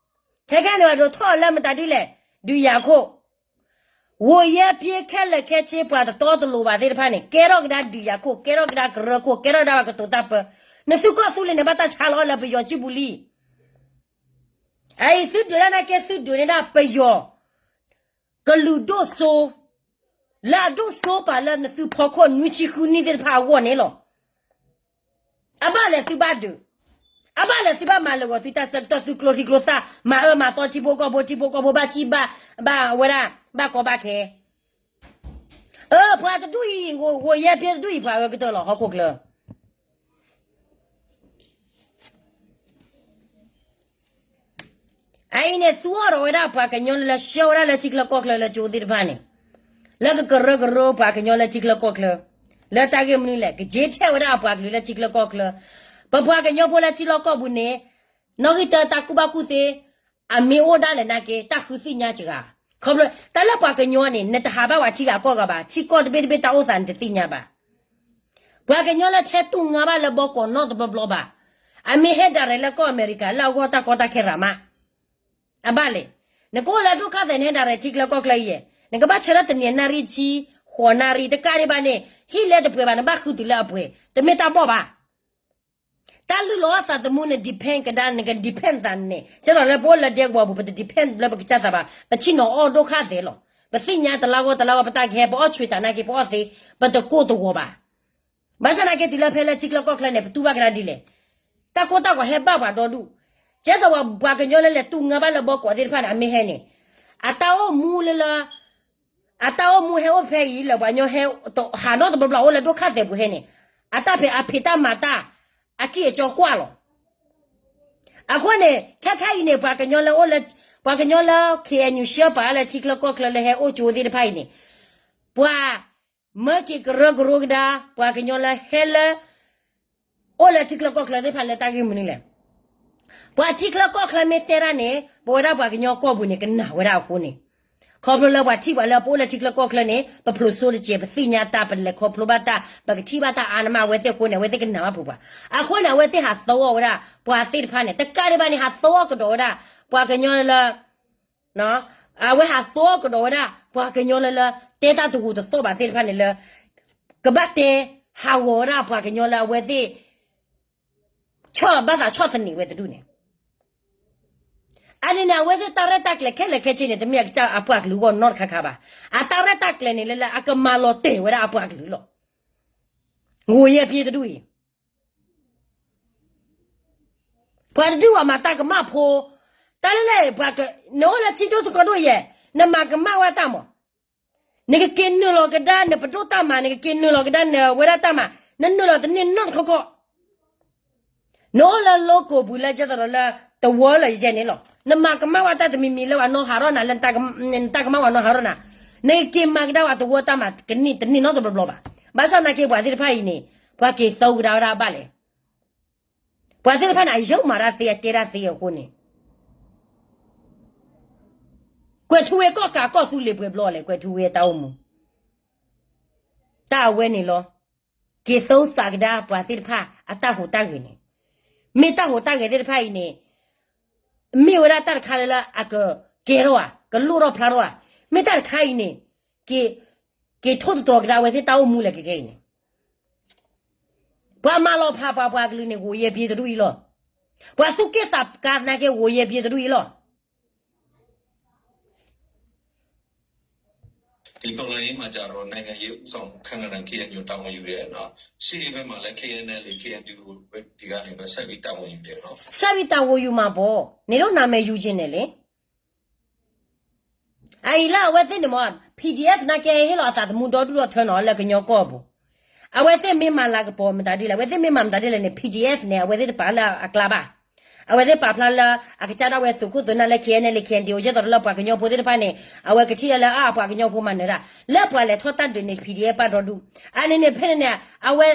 ခဲခဲန့ၣ် အဒိးထီၣ်လၢမတၤဒ်လဲၣ်, ဒုးယၤခိၣ် ဂိၤယဲၢ်ပျ့ခဲလၢာ်ခဲဆ့ ပှၤတတီတလိၤဘၣ်သ့ၣ်တဖၣ်န့ၣ် ကဲထီၣ်ကဒါဒုးယၤခိၣ်, ကဲထီၣ်ကဒါကရၢခိၣ်, ကဲထီၣ်ကဒါပှၤကတိၤတၢ်ပၢ, နသုကီၢ်သူလ့ၤန့ၣ် ဘၣ်တၢ်ဆါလီၤလၢပယီၤစုပူၤလံ. အအံၤသုဒုးတၢ်နာ်က့ သုဒုးန့ၢ်ဒၣ်ပယီၤ ကလုာ်ဒိၣ်စိ လၢအဒိၣ်စိပာ်လၢနသုဖီခိၣ်နွံဆံဃုနံၣ်သ့ၣ်တဖၣ်အဂီၢ်န့ၣ်လီၤ. အဘၣ်လဲၣ်သုဘၣ်ဒုး, အဘၣ်လဲၣ်သုဘၣ်မၤလၢာ်ဂီၤသုတၢ်ဆၢကတီၢ် သုကျိချံကျိသၣ် မၤအၢမၤသီထံဖိကီၢ်ဖိ, ထံဖိကီၢ်ဖိဘၣ်စံၣ်ဘၣ်, ဘၣ်ဝဲဒၣ် ဘၣ်ကီဘၣ်ခဲ. အၢ ပှၤတဒူၣ်အံၤ ဂိၤယဲၢ်ပျ့တဒူၣ်အံၤ ပှၤအၢကတၢၢ်လီၤ ဟီၣ်ခိၣ်ချၢ အအံၤန့ၣ် သူအီၤဒီးဝဲဒၣ်ပှၤကညီလၢလၢဆှၢဝဲဒၣ်လၢထံချၢကီၢ်ချၢ လၢကၠိသ့ၣ်တဖၣ်န့ၣ်, လၢကကရၢကရိပှၤကညီလၢထံချၢကီၢ်ချၢ, လၢတၢ်ဂ့ၢ်မနုၤလဲၣ်, ကက့ၤထဲးဝဲဒၣ်အပှၤကလုာ်လၢထံချၢကီၢ်ချၢ, ပပှၤကညီဖိလၢထံလီၢ်ကီၢ်ပူၤန့ၣ်, နီၣ်ဂံၢ်တၢတၢ်ကူၣ်ဘၣ်ကူၣ်သ့, အမ့ၢ်အိၣ်ဒၣ်လဲာ်နာ်က့ တၢ်ဃုသ့ၣ်ညါစှၤ, ခီဖျိတၢ်လၢပှၤကညီန့ၣ် နတဟးဘၣ်ဝဲထံဂၤကီၢ်ဂၤဘၣ်, ထံကီၢ်တဘ့ၣ်တဘ့ၣ်တၢ်အိၣ်သးနတသ့ၣ်ညါဘၣ်. ပှၤကညီလၢထဲတူၢ်ငါဘၣ်လၢဘီကီးနီတဘျီဘျီဘၣ်, အမ့ၢ်ဟဲဒၣ်ရဲၣ်လၢကီၢ်အမဲရကၤ လၢအဂီၢ်တၢ်ကီတၢ်ခဲရၤမး, အဘၣ်လဲၣ်, နကအိၣ်လၢဒိၣ်ခါသဲး နဟဲဒၣ်ရဲၣ်ထံချၢကီၢ်ချၢအံၤ, နကဘၣ်ဆၢထၢၣ်တနံၤနၣ်ရံၣ်ဆံ, ဃိးနၣ်ရံၣ်တကးဒံးဘၣ်န့ၣ် ဟ့ၣ်လၢတပှဲၤဘၣ် နဘၣ်ဃုတုၤလၢအပှဲၤ တမ့ၢ်တၢ်ဘီၣ်ဘၣ်. တၢ်လုၢ်လီၤအသးသမူန depend ကဒါ နက depend သးန့ၣ် ကဲသိးလၢပအိၣ်လၢဒဲကဝီၤပူၤ ပတ depend လၢပကစၢ်သးဘၣ် ပထံၣ်နီၤအီၣ်ဒိၣ်ခါသဲးလီၤ. ပသ့ၣ်ညါတလါဂီၢ်တလါဂီၢ် ပတၢ်ကဟဲ ပအီၣ်ဆွံတၢ်နာ်က့ ပအီၣ်သ့ ပတကိၢ်တဂီၤဘၣ်. ဘၣ်ဆၣ်နာ်က့တုၤလၢဖဲလၢထံချၢကီၢ်ချၢန့ၣ် ပတူၢ်ဘၣ်ကဒါဒ်လဲၣ်. တၢ်ကိၢ်တၢ်ဂီၤဟဲဘၣ်ပှၤဒီဒူၣ်, ကဲသိးပှၤကညီလၢလဲၤတူၢ်ငါဘၣ်လၢဘီကီးသ့ၣ်တဖၣ်န့ၣ် အမ့ၢ်ဟဲန့ၣ် အတၢ်အိၣ်မူလၢလၢ အတၢ်အိၣ်မူဟဲအိၣ်ဖဲအံၤလၢပှၤကညီဟဲ ဟးနီတဘျီဘျီအိၣ်လၢဒိၣ်ခါသဲးပူၤဟဲန့ၣ် အတၢ်ဖံးအဖံးတၢ်မၤတၢ် အကံၢ်အကီကွၢ်လီၤ. အဃိန့ၣ် ခဲခဲအံၤန့ၣ် ပှၤကညီလၢအိၣ်လၢ ပှၤကညီလၢ K N U ရှၢပာ်လၢထံချၢကီၢ်ချၢလၢဟဲအိၣ်ကၠိသ့ၣ်တဖၣ်အံၤန့ၣ် ပှၤမၢက့ၤကရၢကရိကဒါ ပှၤကညီလၢဟဲလၢ အိၣ်လၢထံချၢကီၢ်ချၢသ့ၣ်တဖၣ်လၢတၢ်ဂ့ၢ်မနုၤလဲၣ်. ပှၤထံချၢကီၢ်ချၢမ့ၢ်တဲတၢ်န့ၣ် ပဝဲဒၣ်ပှၤကညီကီၢ်ပူၤန့ၣ် ကနာ်ဝဲဒၣ်အဃိန့ၣ် ခီဖျိလၢပှၤထံၣ်ပှၤလၢပအိၣ်လၢထံချၢကီၢ်ချၢန့ၣ် ပဖျိးစိတစဲး ပသ့ၣ်ညါတၢ် ပလဲၤခီဖျိဘၣ်တၢ် ပကထံၣ်ဘၣ်တၢ်အါန့ၢ်မး အဝဲသ့ၣ်အဃိန့ၣ် အဝဲသ့ၣ်ကနာ်ဘၣ်ပှၤပှၤ အဃိန့ၣ် အဝဲသ့ၣ်ဟးသဝီဝဲဒၣ် ပှၤသ့ၣ်တဖၣ်န့ၣ် တကးဒံးဘၣ်န့ၣ် ဟးသဝီကဒီးဝဲဒၣ် ပှၤကညီလၢ အဝဲဟးသဝီကဒီးဝဲဒၣ် ပှၤကညီလၢလၢ တဲတၢ်တဂူာ်တသီၣ်ဘၣ်သ့ၣ်တဖၣ်န့ၣ်လၢ ကဘၣ်တဲ ဟးဂီၤဝဲဒၣ်ပှၤကညီလၢအဝဲသ့ၣ် ဆီၣ်ဘၣ်သးဆီၣ်သနံးဝဲတဒူၣ်န့ၣ် အန့ၣ်န့ၣ် အဝဲသ့ၣ်တၢ်ရဲၣ်တၢ်ကျဲၤခဲလၢာ်ခဲဆ့န့ၣ် တမ့ၢ်အကစၢ်အပှၤကလုာ်အဂီၢ်နီတခါခါဘၣ်. အတၢ်ရဲၣ်တၢ်ကျဲၤန့ၣ်လၢလၢအကမၤလီၤတဲာ်ဝဲဒၣ်အပှၤကလုာ်လီၤ. ဂိၤယဲၢ်ပျ့တဒူၣ်အံၤ ပှၤတဒူၣ်ဘၣ်မၤတၢ်ကမၣ်ဖိ, တၢ်လၢလဲၣ် နအိၣ်လၢထံဒိၣ်သကိးဒိၣ်ယဲၢ်, နမၤကမၣ်ဝဲတၢ်မး, နကက့ၤနုာ်လီၤကဒါ နပဒိၣ်တၢ်မၤ, နကက့ၤနုာ်လီၤကဒါ နဝဲဒၣ်တၢ်မၤ, နနုာ်လီၤတန့ၢ်နီတခီခီ, နအိၣ်လၢလီၢ်ကိးပူၤလၢကဲသိးဒီးလၢ တဝီလၢယဲၢ်န့ၣ်လီၤ. နမၤကမၣ်ဝဲတၢ်တမံၤမံၤလၢပှၤနီၢ်ဟးထီၣ်နၤ လၢနတၢ်ကမၣ်ပှၤနီၢ်ဟးထီၣ်နၤ, နကက့ၤမၤကဒါပှၤတဝီတၢ်မၤ ကန့ၢ်တန့ၢ်နီတဘျီဘျီဘၣ်. ဘၣ်ဆၣ်နာ်က့ပှၤသ့ၣ်တဖၣ်အံၤန့ၣ် ပှၤက့ၤသီကဒါဝဲဒၣ်ဘၣ်လဲၣ်. ပှၤသ့ၣ်တဖၣ်န့ၣ် အယုၢ်မၤတၢ်သ့ အတဲတၢ်သ့အဃိန့ၣ်, ကွဲးထူဝ့ကီၢ်ကးကီၢ်သူလ့ၤပှဲၤဘျီလဲၣ်, ကွဲးထူဝ့အတၢ်အိၣ်မူ, တၢ်အဝဲန့ၣ်လီၤ. က့ၤသီသးကဒါပှၤသ့ၣ်တဖၣ်အတၢ်ဟူးတၢ်ဂဲၤန့ၣ်, မ့ၢ်တၢ်ဟူးတၢ်ဂဲၤသ့ၣ်တဖၣ်အံၤန့ၣ် မ့ၢ်ဝဲဒၣ်တၢ်တခါလၢလၢအကကဲထီၣ်ဧါ, ကလိၣ်ထီၣ်ဖျါထီၣ်ဧါ, မ့ၢ်တၢ်တခါအံၤန့ၣ် က့ၤထိၣ်သတြီၤကဒါအဝဲသ့ၣ်တၢ်အိၣ်မူလဲၣ်ကကဲအံၤန့ၣ်, ပှၤမၤလီၤဖးပှၤပှၤကလုာ်န့ၣ် ဂိၤယဲၢ်ပျ့တဒူၣ်အံၤလီၤ. ပှၤသူၣ်က့ၣ်သးကါသနာ်က့ ဂိၤယဲၢ်ပျ့တဒူၣ်အံၤလီၤ. ဒီတော်လှန်ရေးမှာကျတော့ နိုင်ငံရေးဦးဆောင်မှု ခဏခဏ KNU တာဝန်ယူတယ်နော်။ စစ်ရေးဘက်မှာလည်း KNLA KNDO တွေကနေပြီးဆက်ပြီးတာဝန်ယူတယ်နော်. ဆက်ပြီးတာဝန်ယူမှာပေါ့, နင်တို့နာမည်ယူချင်တယ်လေ. အအံၤလၢအဝဲသ့ၣ်န့ၣ်မ့ၢ် PDF နာ်က့ဟ့ၣ်လီၤအသးသမူဒီဒူၣ်ဒီထၢနီၤ လၢကညီကီၢ်ပူၤ, အဝဲသ့ၣ်မ့ၢ်မၤလၤကပီၤမတၤဒ်လဲၣ်, အဝဲသ့ၣ်မ့ၢ်မၤမတၤဒ်လဲၣ်န့ၣ် PDF န့ၣ် အဝဲသ့ၣ်တပာ်လၢအကျါဘၣ်. အဝဲသ့ၣ်ပာ်ဖျါလၢ အကစၢ်ဒၣ်ဝဲသုးခိၣ်သုးနၢ်လၢ KNLA KNDO ကဲသိးဒီးလၢပှၤကညီဖိသ့ၣ်တဖၣ်န့ၣ် အဝဲကထံၣ်လၢလၢအပှၤကညီဖိမၤနၢၤဒၣ်, လၢပှၤလဲၤထီၣ်တၢ်ဒုးန့ၣ် PDF ပာ်ဒီဒူၣ်, အန့ၣ်န့ၣ်ဖဲန့ၣ်န့ၣ် အဝဲ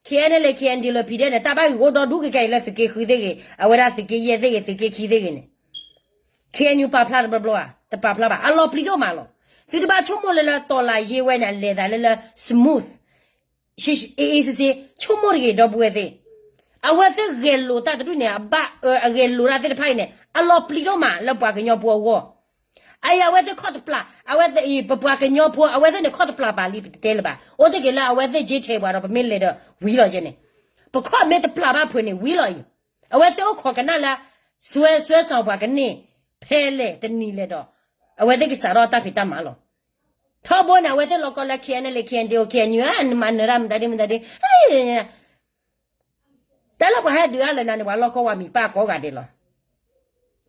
KNLA KNDO လၢ PDF န့ၣ် တၢ်ဘၣ်ဂ့ၢ်ဂီၢ်ဒီဒူၣ်ကကဲအံၤလၢသုးက့ဃုသ့ၣ်ဂ့ၤ, အဝဲဒၣ်သုးက့ယဲၢ်သ့ၣ်ဂ့ၤ, သုးက့ခံသ့ၣ်ဂ့ၤန့ၣ် KNU ပာ်ဖျါတဘျီဘျီဧါ, တပာ်ဖျါဘၣ်, အလီၤပျံၤဒိၣ်မးလီၤ. သုတဘၣ်ဆိကမိၣ်လၢလၢ တော်လှန်ရေး ဝဲန့ၣ် အလဲၤသးလၢလၢ smooth အေးအေးဆေးဆေး ဆိကမိၣ်တဂ့ၤ ဒီပုၢ်ဝဲၢ်သ့ၣ်, အဝဲသ့ၣ်ဂဲၤလိာ်တၢ်တဒူၣ်န့ၣ် အဘၣ် အဂဲၤလိာ်တၢ်သ့ၣ်တဖၣ်အံၤန့ၣ် အလီၤပျံၤဒိၣ်မးလၢပှၤကညီဖိအဂီၢ်. အအံၤအဝဲသ့ၣ်ခီၣ်တပျၢ်, အဝဲသ့ၣ်အံၤ ပပှၤကညီဖိ အဝဲသ့ၣ်န့ၣ်ခီၣ်တပျၢ်ဘၣ်လံ ပတတဲလၢၤဘၣ်. အိၣ်တ့ၢ်က့ၤလၢအဝဲသ့ၣ် ကၠ့ထဲး ပှၤဒီး ပမ့ၢ်လဲၤဒီးဝံၤလီၤယဲန့ၣ်, ပခီၣ်မ့ၢ်တပျၢ်ဘၣ်ဖုးန့ၣ် ဝံၤလီၤအံၤ. အဝဲသ့ၣ်အိၣ်ခိးကနၣ်လၢ စွဲစွဲဆောင် ပှၤကန့ၢ် ဖဲလဲၣ်တနံၤလဲၣ်ဒီး အဝဲသ့ၣ်ကစးထီၣ်တၢ်ဖံးတၢ်မၤလီၤ. ထီဘိန့ၣ် အဝဲသ့ၣ်လီၤကီလၢ KNLA KNDO KNU နမၤနၢၤဒၣ်မတၤဒ်မတၤဒ် တၢ်လၢပှၤဟဲဒုးအါလၢနၤန့ၣ် ပှၤလီၢ်ကီၢ်ဝဲမံၤပၢ်ကိးဂၤဒဲးလီၤ.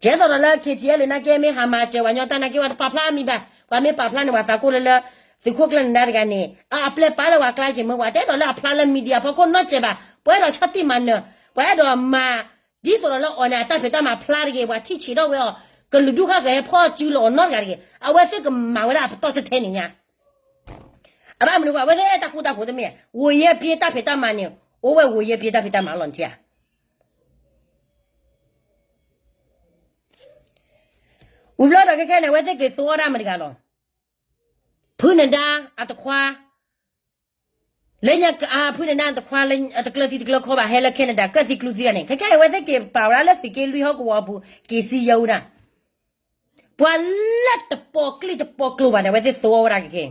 ကဲသိးဒီးလၢ KTLA နာ်က့မ့ၢ်ဟးမၤစၢၤပှၤညီတၢ်နာ်က့ ပှၤတပာ်ဖျါမံၤဘၣ်. ပှၤမ့ၢ်ပာ်ဖျါန့ၣ် ပှၤသးကိၢ်လၢလၢ သုးခိၣ်ကျၢၢ်နဒါတဂၤန့ၣ် အပျဲၢ်ပာ်လၢပှၤကျါက့ၤမ့ၢ် ပှၤတအဲၣ်ဒိးလၢအဖျါလၢ media ဖီခိၣ်နီတစဲးဘၣ်. ပှၤအဲၣ်ဒိးဆီၣ်တံၢ်မၤနၢၤ ပှၤအဲၣ်ဒိးမၤ ဒ်သိးဒီးလၢအီၤန့ၣ် အတၢ်ဖံးတၢ်မၤဖျါတဂ့ၤ ပှၤထံၣ်ဆံးထီၣ်ဝဲအီၤ ကလုာ်ဒူၣ်ဃၣ်ဃၢၤဟဲဖီၣ်စုလၢအီၤနီတဂၤတဂ့ၤ. အဝဲသ့ၣ်ကမၤဝဲဒၣ်အပတီၢ်ထဲထဲန့ၣ်ညါ အဘၣ်မနုၤဃိ အဝဲသ့ၣ်အဲၣ်တၢ်ဃူတၢ်ဖိးတမ့ၢ်ဧါ. ဂိၤယဲၢ်ပျ့တၢ်ဖံးတၢ်မၤန့ၣ် အိၣ်ဝဲဂိၤယဲၢ်ပျ့တၢ်ဖံးတၢ်မၤလီၤနထံၣ်ဧါ. ဝံၤဘျီဒီးခဲခဲန့ၣ် အဝဲသ့ၣ်က့ၤသဝီဒၣ်မတၤတဂၤလီၤ. ဖုနဒါအတခွါ လၢညါ ဖုနဒါအတခွါလၢအတကျၢၤသံတကျၢၤခီဘၣ် ဟဲလၢ Canada ကၢၣ်သံကျူသံတဂၤန့ၣ် ခဲခဲအံၤအဝဲသ့ၣ်က့ၤပာ်ဝဲဒၣ်လၢသုးက့လွံၢ်ဟီၣ်ကဝီၤအပူၤ က့ၤစံယဲအူဒၣ် ပှၤလၢတပိာ်ကျိၣ်တပိာ်ကျိၤဘၣ်န့ၣ် အဝဲသ့ၣ်သိၣ်ဝဲဒၣ်က့ၤခဲ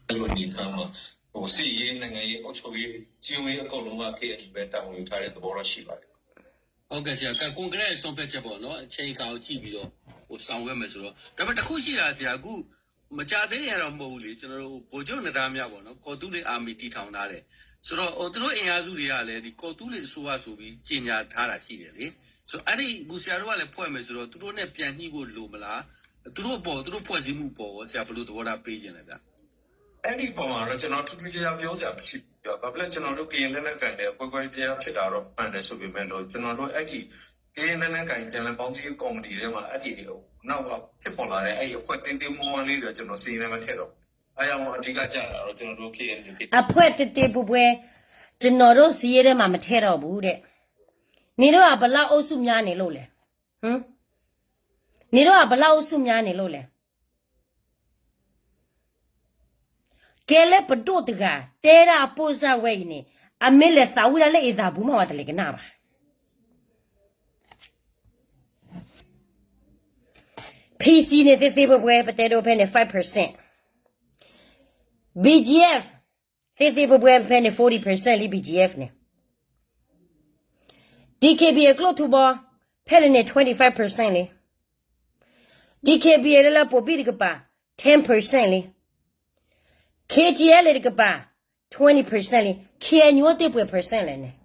အံၤ စစ်ရေး နိုင်ငံရေး အုပ်ချုပ်ရေး စည်းရုံးရေး အကုန်လုံးက KNU ပဲ တာဝန်ယူထားတဲ့သဘောတော့ရှိပါတယ်။ ဟုတ်ကဲ့ဆရာ က ကွန်ကရစ် ဆုံးဖြတ်ချက်ပေါ့နော် အချိန်အခါကိုကြည့်ပြီးတော့ ဟို ဆောင်ရွက်မယ်ဆိုတော့ ဒါပေမဲ့တစ်ခုရှိတာဆရာ အခု မကြာသေးခင်ကတော့မဟုတ်ဘူးလေ ကျွန်တော်တို့ ဗိုလ်ချုပ်နတန်းမြပေါ့နော် ကော်သူးလေအာမီတည်ထောင်ထားတယ်ဆိုတော့ ဟို သူတို့အင်အားစုတွေကလည်း ဒီကော်သူးလေအစိုးရဆိုပြီးကြေညာထားတာရှိတယ်လေ ဆိုတော့ အဲ့ဒီ အခုဆရာတို့ကလည်းဖွဲ့မယ်ဆိုတော့ သူတို့နဲ့ပြန်ညှိဖို့လိုမလား သူတို့အပေါ် သူတို့ဖွဲ့စည်းမှုအပေါ်ရော ဆရာဘယ်လိုသဘောထားပေးချင်လဲဗျာ အဲ့ဒီအပေါ်မှာတော့ ကျွန်တော်ထူးထူးခြားခြားပြောစရာမရှိဘူးဗျာ။ ဘာဖြစ်လဲ ကျွန်တော်တို့ကရင်လက်နက်ကိုင်တွေ အကွဲကွဲပြားပြားဖြစ်တာတော့မှန်တယ်ဆိုပေမဲ့လို့ ကျွန်တော်တို့အဲ့ဒီကရင်လက်နက်ကိုင်ပြန်လည်ပေါင်းစည်းရေးကော်မတီထဲမှာ အဲ့ဒီနောက်ဖြစ်ပေါ်လာတဲ့ အဲ့ဒီအဖွဲ့သေးသေးမွှဲမွှဲလေးတွေ ကျွန်တော်စာရင်းထဲမထည့်တော့ဘူး။ အားကြောင့်အဓိကကျတာတော့ ကျွန်တော်တို့ KNU ဖြစ်တယ်။ အဖွဲ့သေးသေးမွှဲမွှဲ ကျွန်တော်တို့စာရင်းထဲမှာမထည့်တော့ဘူးတဲ့ နင်တို့ကဘယ်လောက်အုပ်စုများနေလို့လဲ ဟမ် နင်တို့ကဘယ်လောက်အုပ်စုများနေလို့လဲ ကဲလၢပဒိၣ်တဂၤ တဲဒၣ်အပိၢ်စၢ်ဝဲအံၤန့ၣ် အမ့ၢ်လဲၤသးဝံၣ်ဒၣ်လၢအသးပူၤမး ဝဲတလဲၤကနၣ်ဘၣ်. PC န့ၣ် သ့သ့ဖဲဖဲ ပတဲဒိဖဲန့ၣ် five percent. BGF သ့သ့ဖဲဖဲဖဲန့ၣ် forty percent လံ BGF န့ၣ် DKBA အကျိၣ်ထူဘီ ဖဲန့ၣ်န့ၣ် twenty five percent လံ. DKBA လၢလၢပိာ်ဘံၣ်တကပၤ ten percent လံ. KTLA တကပၤ twenty percent လံ. KNU အိၣ်တ့ၢ်ပှဲၤ percent လဲၣ်န့ၣ်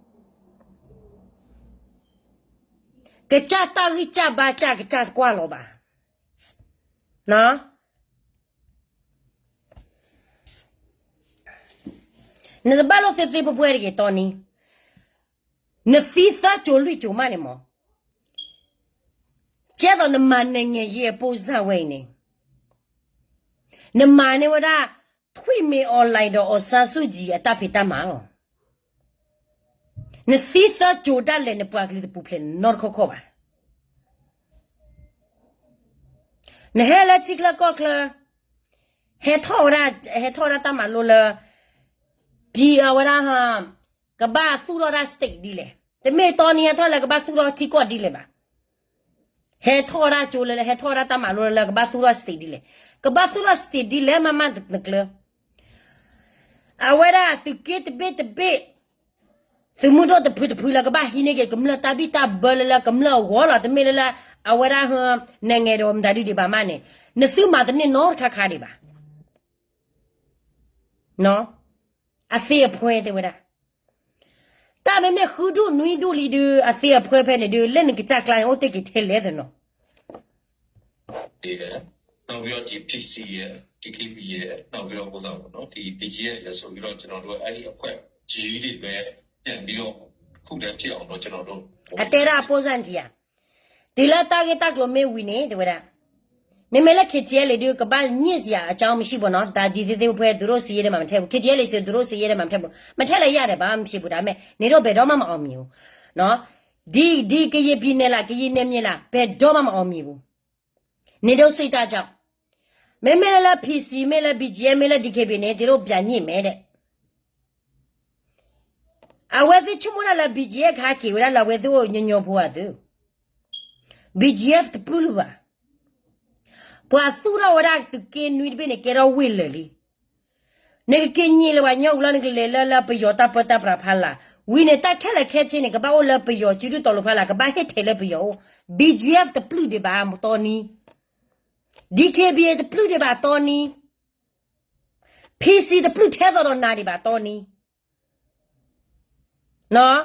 ကစၢ်တၢ်ဂံၢ်စၢ်ဘါစၢ်ကစၢ်တကွၢ်လီၤဘၣ်. နတဘၣ်လိၣ်သ့သ့ဖဲဖဲတဂ့ၤတီနံၤ နသံသၢစိၤလွံၢ်စိၤမးန့ၣ်မး ကဲသိးနမၤနငဲၤယဲအပိၢ်စၢ်ဝဲအံၤန့ၣ် နမၤန့ၢ်ဝဲဒၣ် ထွံၣ်မ့ၢ် online ဒီး အောင်ဆန်းစုကြည် အတၢ်ဖံးတၢ်မၤလီၤ. နသံသၢစိၤဒၣ်လဲာ် နပှၤကလုာ်တပူၤဖျဲးနီတခီခီဘၣ်. နဟဲလၢထံချၢကီၢ်ချၢ ဟဲထီၣ်ဝဲဒၣ် ဟဲထီၣ်ဝဲဒၣ်တၢ်မၤလိလၢ ပဝဲဒၣ် ကဘၣ်သူၣ်ထီၣ်တၢ် state ဒ်လဲၣ်. တမ့ၢ်တီနံၤဟဲထီၣ်လၢ ကဘၣ်သူၣ်ထီၣ်ထံကီၢ်ဒ်လဲၣ်ဘၣ်. ဟဲထီၣ်ဝဲဒၣ်ကၠိလၢ ဟဲထီၣ်ဝဲဒၣ်တၢ်မၤလိလၢ ကဘၣ်သူၣ်ထီၣ် state ဒ်လဲၣ်. ကဘၣ်သူၣ်ထီၣ် state ဒ်လဲၣ် မ့မ့ၢ်နကျၢၤ အဝဲဒၣ်သုးက့တဘ့ၣ်တဘ့ၣ် သုးမုၢ်ဒိၣ်တဖုတဖုလၢကဘၣ်ဟံးန့ၢ်က့ၤ ကမျၢၢ်တၢ်ဘံၣ်တၢ်ဘၢလၢလၢကမျၢၢ်အဂီၢ်လီၤ. တမ့ၢ်လၢလၢ အဝဲဒၣ် ဟ နဲၣ်ငဲၤဒီးမတၤဒုဒံးဘၣ်မးန့ၣ် နသုမၤတန့ၢ်နီတခါခါဒံးဘၣ်. အသ့အဖှဲတဲဝဲဒၣ် တၢ်မ့မ့ၢ်ဃုဒူၣ်နွံဒူၣ်လံဒုး အသ့အဖှဲဖဲန့ၣ်ဒုး လၢနကစၢ်ကျါန့ၣ် အိၣ်တ့ၢ်က့ၤထဲလဲၣ်သနီၤ နောက်ပြီးတော့ ဒီ PC ရဲ့ DKB ရဲ့ နောက်ပြီးတော့ ဟိုတာပေါ့နော် ဒီ BGF ရဲ့ဆိုပြီးတော့ ကျွန်တော်တို့ အဲ့ဒီအဖွဲ့ကြီးတွေ ပြန်ပြီးတော့ တစ်ခုတည်းဖြစ်အောင်တော့ ကျွန်တော်တို့ အတဲဒၣ်အပိၢ်စၢ်နံၤဧါ တုၤလၢတၢ်ဂ့ၢ်တၢ်ကျိၤမ့ၢ်ဝံၤန့ၣ် တဲဝဲဒၣ် မ့မ့ၢ်လၢ KTLA ဒုး ကဘၣ်ညံ့စရာအကြောင်းမရှိဘူးနော် ဒါ ဒ်သ့ၣ်သ့ၣ်ဖဲဖဲ သူတို့စစ်ရေးထဲမှာ မထည့်ဘူး KTLA စစ် သူတို့စစ်ရေးထဲမှာ မထည့်ဘူး မထည့်လည်းရတယ် ဘာမှမရှိဘူး ဒါပေမဲ့ နင်တို့ဘယ်တော့မှမအောင်မြင်ဘူးနော် ဒီ ဒီ ကရင်ပြည်နယ်လား ကရင်နယ်မြေလား ဘယ်တော့မှမအောင်မြင်ဘူး နင်တို့စိတ်ဓာတ်ကြောင့် မ့မ့ၢ်လၢ PC မ့ၢ်လၢ BGF မ့ၢ်လၢ DKB န့ၣ် သ့ၣ်တို့ပြန်ညှိမယ်တဲ့ အဝဲသ့ၣ်ဆိကမိၣ်ဒၣ်လၢ BGF ကဟဲက့ၤဝဲဒၣ်လၢအဝဲသ့ၣ်အိၣ်ညီညီဖိအသုး BGF တပျုၢ်လၢၤဘၣ် ပှၤသူၣ်ထီၣ်ဝဲဒၣ်သုးက့နွံတဘ့ၣ်န့ၣ် ကဲထီၣ်ဝ့ၢ်လၢာ်လံ နကက့ၤညံးလၢၤဘၣ်ညီအူလီၤ နကလဲၤလၢလၢပယီၤတၢ်ပၢတၢ်ပြးဖးလာ် ဝံၤန့ၣ် တၢ်ခဲလၢာ်ခဲဆ့န့ၣ် ကဘၣ်အိၣ်လၢပယီၤစုဒုၣ်တီၤလိၤဖးလာ် ကဘၣ်ဟ့ၣ်ထဲးလၢပယီၤအိၣ် BGF တပျုၢ်ဒံးဘၣ်တီနံၤ DKBA တပျုၢ်ဒံးဘၣ်တီနံၤ PC တပျုၢ်ထဲသိးဒီးနၤဒံးဘၣ်တီနံၤ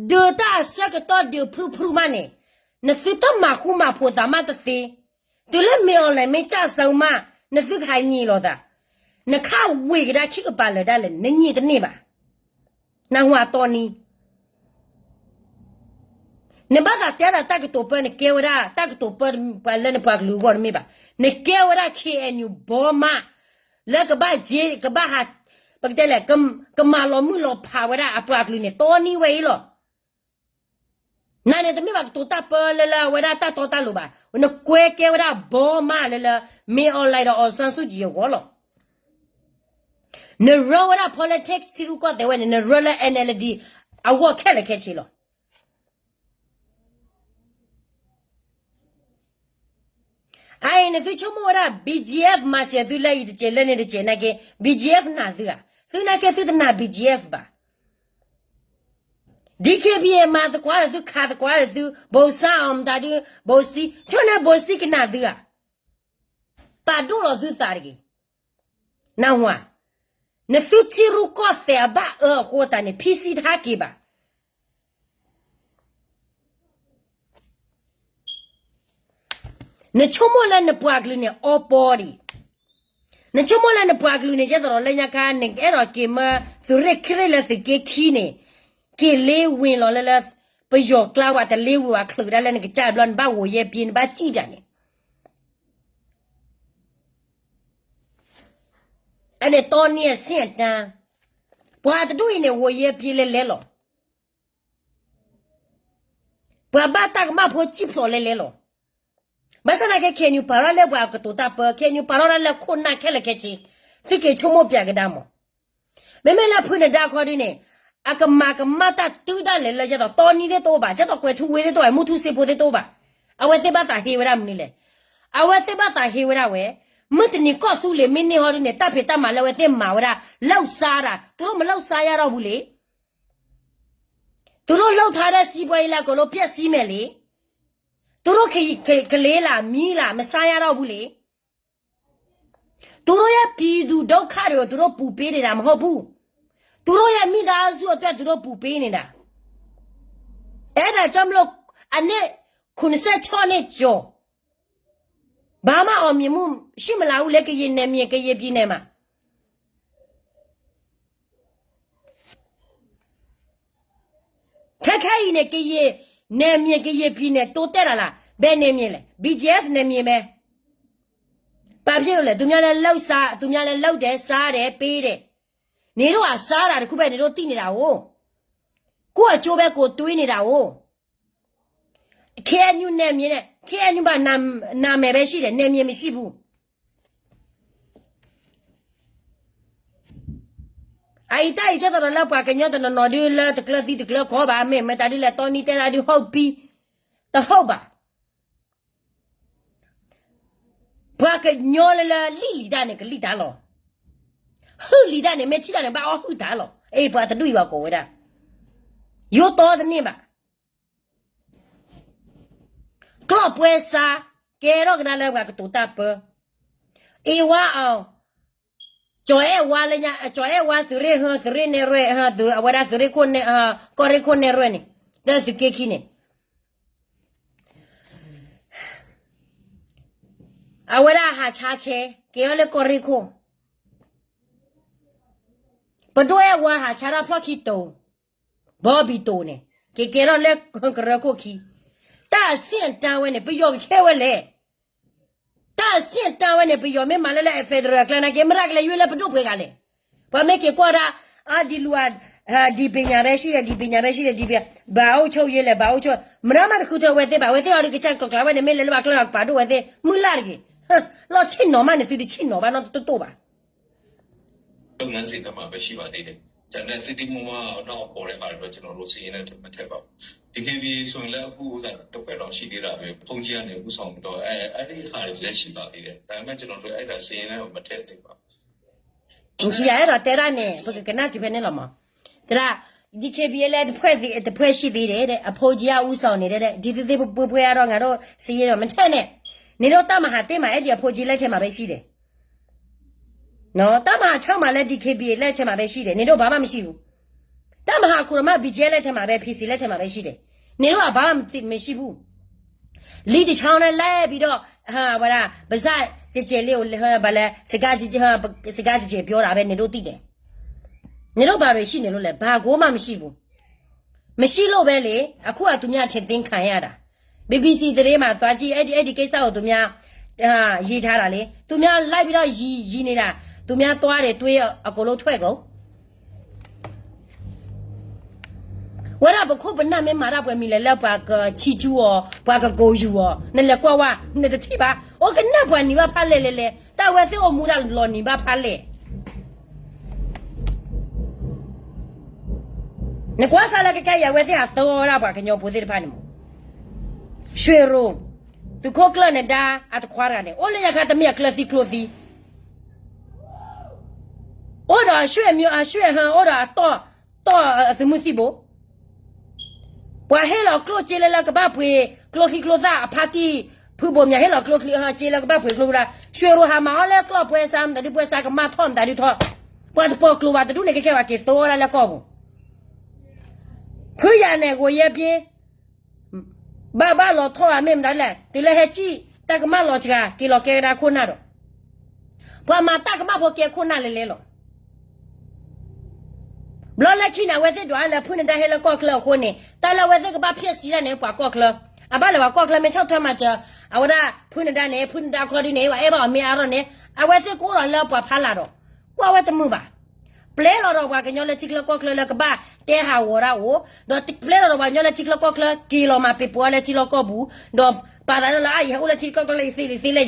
ဒုးတၢ်အဆၢကတီၢ်ဒုးဖုဖုမးန့ၣ် နသုတမၤဃူမၤဖိးသးမးတသ့ တုၤလၢမ့ၢ် online မ့ၢ်ကၢ်စၢမး နသုကဟးညံးလိာ်သး နခးဝ့ၤကဒါခံကပၤလၢာ်ဒၣ်လဲာ် နညံးတန့ၢ်ဘၣ် နၢ်ဟူအတီနံၤ နဘၣ်သးတဲဒၣ်တၢ်ကတိၤပၢ နကဲဝဲဒၣ်တၢ်ကတိၤပၢလၢနပှၤကလုာ်အဂီၢ်တမ့ၢ်ဘၣ် နကဲဝဲဒၣ် KNU ဘီမး လၢကဘၣ်က့ ကဘၣ်ဟး ပကတဲလဲၣ် ကမၤလီၤမုၢ်လီၤဖးဝဲဒၣ်အပှၤကလုာ်န့ၣ် တီနံၤဝဲအံၤလီၤ နန့ၣ်တမ့ၢ်ဘၣ်ကတိၤတၢ်ပၢလၢလၢအဝဲဒၣ်တၢ်တီတၢ်လိၤဘၣ် နကွဲကဲဝဲဒၣ်ဘီမးလၢလၢ မ့ၢ်အီၤလဲဒီး အောင်ဆန်းစုကြည် အဂီၢ်လီၤ နရၢဝဲဒၣ် politics ထံရူၢ်ကီၢ်သဲးဝဲန့ၣ် နရၢလၢ NLD အဂီၢ်ခဲလၢာ်ခဲဆ့လီၤ အအံၤ နသုဆိကမိၣ်ဝဲဒၣ် B G F မၤစၢၤသုလၢအံၤတစဲးလၢန့ၣ်တစဲးနာ်က့ B G F နာ်သုဧါ. သုနာ်က့သုတနာ် B G F ဘၣ်. D K B A မၤသကွၢ်ဒီးသု ခးသကွၢ်ဒီးသု ဘိစါအီၤမတၤဒု ဘိစံ ဆိန့ၣ်ဘိစံကနာ်သုဧါ. ပာ်ဒိၣ်လီၤသုသးတဂ့ၤ. နၢ်ဟူဧါ. နသုထံရူၢ်ကီၢ်သဲးအဘၣ်အၢအဃိသတးန့ၣ် ဖံဆံတဟဲက့ၤဘၣ်. နဆိကမိၣ်လၢနပှၤကလုာ်န့ၣ် အီပီဒံး. နဆိကမိၣ်လၢနပှၤကလုာ်န့ၣ် ယဲသိးဒီးလၢညါခါ နအဲၣ်ဒိးက့ၤမၢသုးရ့ၣ်ခရ့ၣ်လၢသုးက့ခံန့ၣ် က့ၤလ့ဝ့ၤလီၤလၢလၢ ပယီၤကျါဝဲတလ့ဝ့ၤဝဲချုးဒၣ်လၢနကစၢ်ဘျီ နဘၣ်ဂိၤယဲၢ်ပံၤ နဘၣ်စံၣ်ပၠးန့ၣ် အန့ၣ်တီနံၤအဆင့်အတၢ်, ပှၤတဒူၣ်အံၤန့ၣ် ဂိၤယဲၢ်ပံၤလဲၤလဲၤလီၤ. ပှၤဘၣ်တၢ်ကမၣ်ဖိစံၣ်ဖျိးလဲၤလဲၤလီၤ. ဘၣ်ဆၣ်သနာ်က့ K N U ပာ်ထီၣ်လၢပှၤကတိၤတၢ်ပၢ K N U ပာ်ထီၣ်တၢ်လၢခိၣ်နၢ်ခဲလၢာ်ခဲဆ့, သုက့ၤဆိကမိၣ်ပၠးကဒါမး. မ့မ့ၢ်လၢဖုနဒါခီဒုန့ၣ် အကမၤကမၣ်တၢ်တုၤဒၣ်လဲာ်လၢယဲသိး တီနံၤသ့ၣ်တအိၣ်ဘၣ်, ယဲသိးကွဲၤထူဝ့သ့ၣ်တအိၣ်ဘၣ်, မူထူစ့ဖိသ့ၣ်တအိၣ်ဘၣ်. အဝဲသ့ၣ်ဘၣ်သးဟ့ဝဲဒၣ်မနုၤလဲၣ်. အဝဲသ့ၣ်ဘၣ်သးဟ့ဝဲဒၣ်ဝဲ, မုၢ်တနံၤကီၢ်သူလ့ၤမ့ၢ်န့ၢ်ဟီဒုန့ၣ် တၢ်ဖံးတၢ်မၤလၢအဝဲသ့ၣ်မၤဝဲဒၣ် လီၤစါဒၣ်, သူတို့မလီၤစါရတော့ဘူးလေ. သူတို့လုပ်ထားတဲ့စီးပွားရေးလည်းအကုန်လုံးပျက်စီးမယ်လေ. သူတို့က, က, ကလေးလား, မီးလား, မစားရတော့ဘူးလေ. သူတို့ရဲ့ပြည်သူဒုက္ခတွေကို သူတို့ပူပေးနေတာမဟုတ်ဘူး. သူတို့ရဲ့မိသားစုအတွက် သူတို့ပူပေးနေတာ. အဲဒါကြောင့်မလို့ အနှစ်ခုနှစ်ဆယ့်ခြောက်နှစ်ကျော် ဘာမှအောင်မြင်မှုရှိမလာဘူးလေ, ကရင်နယ်မြေ, ကရင်ပြည်နယ်မှာ. ခဲခဲအံၤန့ၣ် ကရင်နယ်မြေ, ကရင်ပြည်နယ် တိုးတက်လာလား? ဘယ်နယ်မြေလဲ? B G F နယ်မြေပဲ. ဘာဖြစ်လို့လဲ? သူများလည်းလုပ်စား, သူများလည်းလုပ်တယ်, စားတယ်, ပေးတယ်. နင်တို့ကစားတာတစ်ခုပဲ, နင်တို့သိနေတာကို, ကိုယ့်အကျိုးပဲ ကိုယ်တွေးနေတာကို. K N U နယ်မြေနဲ့, K N U မှာနာ, နာမည်ပဲရှိတယ်, နယ်မြေမရှိဘူး. အအံၤတၢ်အံၤ ကဲသိးဒီးလၢပှၤကညီတနီၤနီၤဒုလၢတကျၢၤသံတကျၢၤကီၢ်ဘၣ်, မ့ၢ်မတၤဒုလဲၣ်, တီနံၤတဲဒၣ်ဒု ဟုတ်ပြီ, တဟုတ်ဘၣ်. ပှၤကညီလၢလၢလံၣ်လံၤတၢ်န့ၣ် ကလံၣ်တၢ်လီၤ. ဟုၣ်လံၤတၢ်န့ၣ် မ့ၢ်ထံၣ်တၢ်န့ၣ် ဘၣ်အီၣ်ဟုၣ်တၢ်လီၤ. အ့ၣ် ပှၤတဒူၣ်အံၤဘၣ်ကိးဝဲဒၣ်, ယိတီတန့ၢ်ဘၣ်. ကျီၢ်ပွဲစား, ကဲထီၣ်ကဒါလၢပှၤကတိၤတၢ်ပၢ, အ့ဝါအီၤ, ကၠီၤအဲၣ်ဝါလၢညါ, ကၠီၤအဲၣ်ဝါသုးရ့ၣ်ဟၢ, သုးရ့ၣ်နဲၣ်ရွဲၣ်, အဝဲဒၣ်သုးရ့ၣ်ခိၣ်, ကီၢ်ရ့ၣ်ခိၣ်နဲၣ်ရွဲၣ်န့ၣ်, လၢသုးက့ခံန့ၣ်, အဝဲဒၣ်ဟးဆါဆဲ, ကဲထီၣ်လၢကီၢ်ရ့ၣ်ခိၣ်, ပဒိၣ်အဲၣ်ဝါဟးဆါတၢ်ဖျီၣ်ခံတိၤ, ဘီဘံတိၤန့ၣ်, ကကဲထီၣ်လၢကရၢခိၣ်ခံ. တၢ်အဆင့်အတန်းဝဲန့ၣ် ပယီၤကခဲဝဲလဲၣ်. တၢ်အဆင့်အတန်းဝဲန့ၣ် ပယီၤမ့ၢ်မၤလၢလၢ federal အကျါနာ်က့ မရကလဲၤယွဲလၢပဒိၣ်ပှဲၤဂၤလဲၣ်. ပှၤမ့ၢ်က့ၤကွၢ်ဒၣ်, အဒံလူၤ, ဒီပညာပဲရှိတယ်, ဒီပညာပဲရှိတယ်, ဒီပညာ, ဘၣ်အုပ်ချုပ်ရေးလဲၣ်, ဘၣ်အုပ်ချုပ်, မရမးတဃုထၢဝဲသ့ၣ်ဘၣ်, ဝဲသ့ၣ်အီၤဒုးကစၢ်ကျိၤကျါဝဲန့ၣ် မ့ၢ်လဲၤလၢဘၣ်ကျဲဒီးကပာ်ဒိၣ်ဝဲသ့ၣ်, မုၢ်လၢ်တဂ့ၤ. လီၢ်ဆ့ၣ်နီၤမးန့ၣ် သုတဆ့ၣ်နီၤဘၣ်နီတတိၢ်ဘၣ်. လုပ်ငန်းစဉ်ထဲမှာပဲရှိပါသေးတယ်. ကျန်တဲ့သစ်သစ်မုၢ်မုၢ်အနောက်အပေါ်တဲ့ဟာတွေတော့ ကျွန်တော်တို့စာရင်းနဲ့မထည့်ပါဘူး. ဒီခေတ်ပြီးဆိုရင်လည်းအခုဥစ္စာတစ်ဖွဲ့တော့ရှိသေးတာပဲ. ဘုန်းကြီးကနေဦးဆောင်ပြီးတော့အဲအဲ့ဒီဟာတွေလည်းရှိပါသေးတယ်. ဒါပေမဲ့ကျွန်တော်တို့အဲ့ဒါစာရင်းထဲမှာမထည့်သေးပါဘူး. ဘုန်းကြီးကအဲ့ဒါတဲတာနဲ့ ပကကနၣ်တဖဲန့ၣ်လီၤမး. တဲဒၣ် ဒီခေတ်ပြီးလည်းတစ်ဖွဲ့သေး, တစ်ဖွဲ့ရှိသေးတယ်တဲ့, အဘုန်းကြီးကဦးဆောင်နေတဲ့တဲ့, ဒီသစ်သစ်ပှဲၤပှဲၤကတော့ငါတို့စာရင်းတော့မထည့်နဲ့. နင်တို့တပ်မဟာတစ်မှာ အဲ့ဒီအဘုန်းကြီးလက်ထက်မှာပဲရှိတယ်. နော်, တပ်မဟာခြောက်မှာလည်း ဒီခေတ်ပြီးလက်ထက်မှာပဲရှိတယ်. နင်တို့ဘာမှမရှိဘူး. တပ်မဟာခုနစ်မှာ ဘီဂျီအမ် လက်ထက်မှာပဲ ဖီစီ လက်ထက်မှာပဲရှိတယ်. နင်တို့ကဘာမှမရှိဘူး. လီတချောင်းနဲ့လိုက်ပြီးတော့ ဟာ, ဝဲဒၣ်, ပါးစပ်ကျယ်ကျယ်လေးကို, ဘာလဲ, စကားကျယ်ကျယ်, စကားကျယ်ကျယ်ပြောတာပဲ နင်တို့သိတယ်. နင်တို့ဘာတွေရှိနေလို့လဲ, ဘာကိုမှမရှိဘူး. မရှိလို့ပဲလေ, အခုကသူများထင်သင်ခံရတာ. ဘီဘီစီ သတင်းမှာသွားကြည့်, အဲ့ဒီ, အဲ့ဒီကိစ္စကိုသူများ, ဟာ, ရေးထားတာလေ. သူများလိုက်ပြီးတော့ ရေး, ရေးနေတာ, သူများသွားတယ်, တွေးအကုန်လုံးထွက်ကုန်. ဝဲဒၣ်ပခိၣ်ပနၢ်မ့ၢ်မၤတၢ်ပှဲၤမံၤလဲၣ်လၢပှၤကဆံးကၠူအီၤ, ပှၤကကိးယူၤအီၤ, နလဲၤကွၢ်ဝဲ, နတထံၣ်ဘၣ်. အိၣ်ကနၣ်ပှၤနံၤဘၣ်ဖးလဲၢ်လဲၢ်လဲၢ်, တၢ်ဝဲသ့ၣ်အိၣ်မူဒၣ်လီၤနံၤဘၣ်ဖးလဲၢ်. နကွၢ်စၢ်လၢကကဲယၤဝဲသ့ၣ်ဟးသီဝဲဒၣ်ပှၤကညီဖိသ့ၣ်တဖၣ်န့ၣ်မး. ရွှေရူ, သုးခိၣ်ကျၢၢ်နဒါအတခွါတဂၤန့ၣ် အိၣ်လၢညါခါတမ့ၢ်အကျၢၢ်သံကျိသံ အိၣ်ဒီးအဆွေမျိုး အဆွေဟၢ အိၣ်ဒီးအတီၢ် တီၢ်အသုးမုၢ်သံၣ်ဘိ ပှၤဟ့ၣ်လီၤကျိၣ်စ့လၢလၢကဘၣ်ပှ့ၤကျိချံကျိသၣ်အဖါတံၢ် ဖုဘိမၠးဟ့ၣ်လီၤကျိချံဟၢစ့လၢကဘၣ်ပှ့ၤကျိချံကျိသၣ် ဆွေမျိုးဟးမၤအီၣ်လၢကျီၢ်ပှဲၤစါ မတၤဒုပှဲၤစါကမၣ်ထီၣ်မတၤဒုထီၣ် ပှၤတပိာ်ကျိၤဘၣ်တဒူၣ်န့ၣ် ကဲခဲဘၣ်က့ၤသိလၢလၢကီၢ်ပူၤ ဖုယၤန့ၣ် ဂိၤယဲပျ့ ဘၣ်ဘၣ်လီၤထီၣ်ဘၣ်မ့ၢ်မတၤလဲၣ် တုၤလၢဟဲစံၣ် တၢ်ကမၣ်လီၤစှၤ က့ၤလီၤကဲဝဲဒၣ်ခိၣ်နၢ်ဒီး ပှၤမၤတၢ်ကမၣ်ဖိကဲခိၣ်နၢ်လဲၤလဲၤလီၤ ဘျီလၢခံန့ၣ် အဝဲသ့ၣ်ဒွးလၢဖုနဒါဟဲလၢကီၢ်ချၢအဃိန့ၣ် တၢ်လၢအဝဲသ့ၣ်ကဘၣ်ဖျဲးစံးတၢ်န့ၣ် ပှၤကီၢ်ချၢ အဘၣ်လဲၤပှၤကီၢ်ချၢမ့ၢ်ဆီၣ်ထွဲမၤစၢၤ အဝဲဒၣ်ဖုနဒါန့ၣ် ဖုနဒါခီဒုန့ၣ် ပှၤအဲၣ်ဘၣ်အီၤမ့ၢ်အါထီၣ်န့ၣ် အဝဲသ့ၣ်ကအိၣ်ဒီးလၢပှၤဖးလၢ်ဒီး ကွၢ်ဝဲတမုာ်ဘၣ် ပျဲလီၤဒီးပှၤကညီလၢထံချၢကီၢ်ချၢလၢကဘၣ်တဲဟးဂီၤဒၣ်အိၣ် ဒီးပျဲလီၤဒီးပှၤကညီလၢထံချၢကီၢ်ချၢ က့ၤလီၤမၤပ့ၤပှၤလၢထံလီၢ်ကီၢ်ပူၤ ဒီးပာ်သးလၢအအံၤဟဲအိၣ်လၢထံချၢကီၢ်ချၢအံၤသ့လံသ့လဲၣ်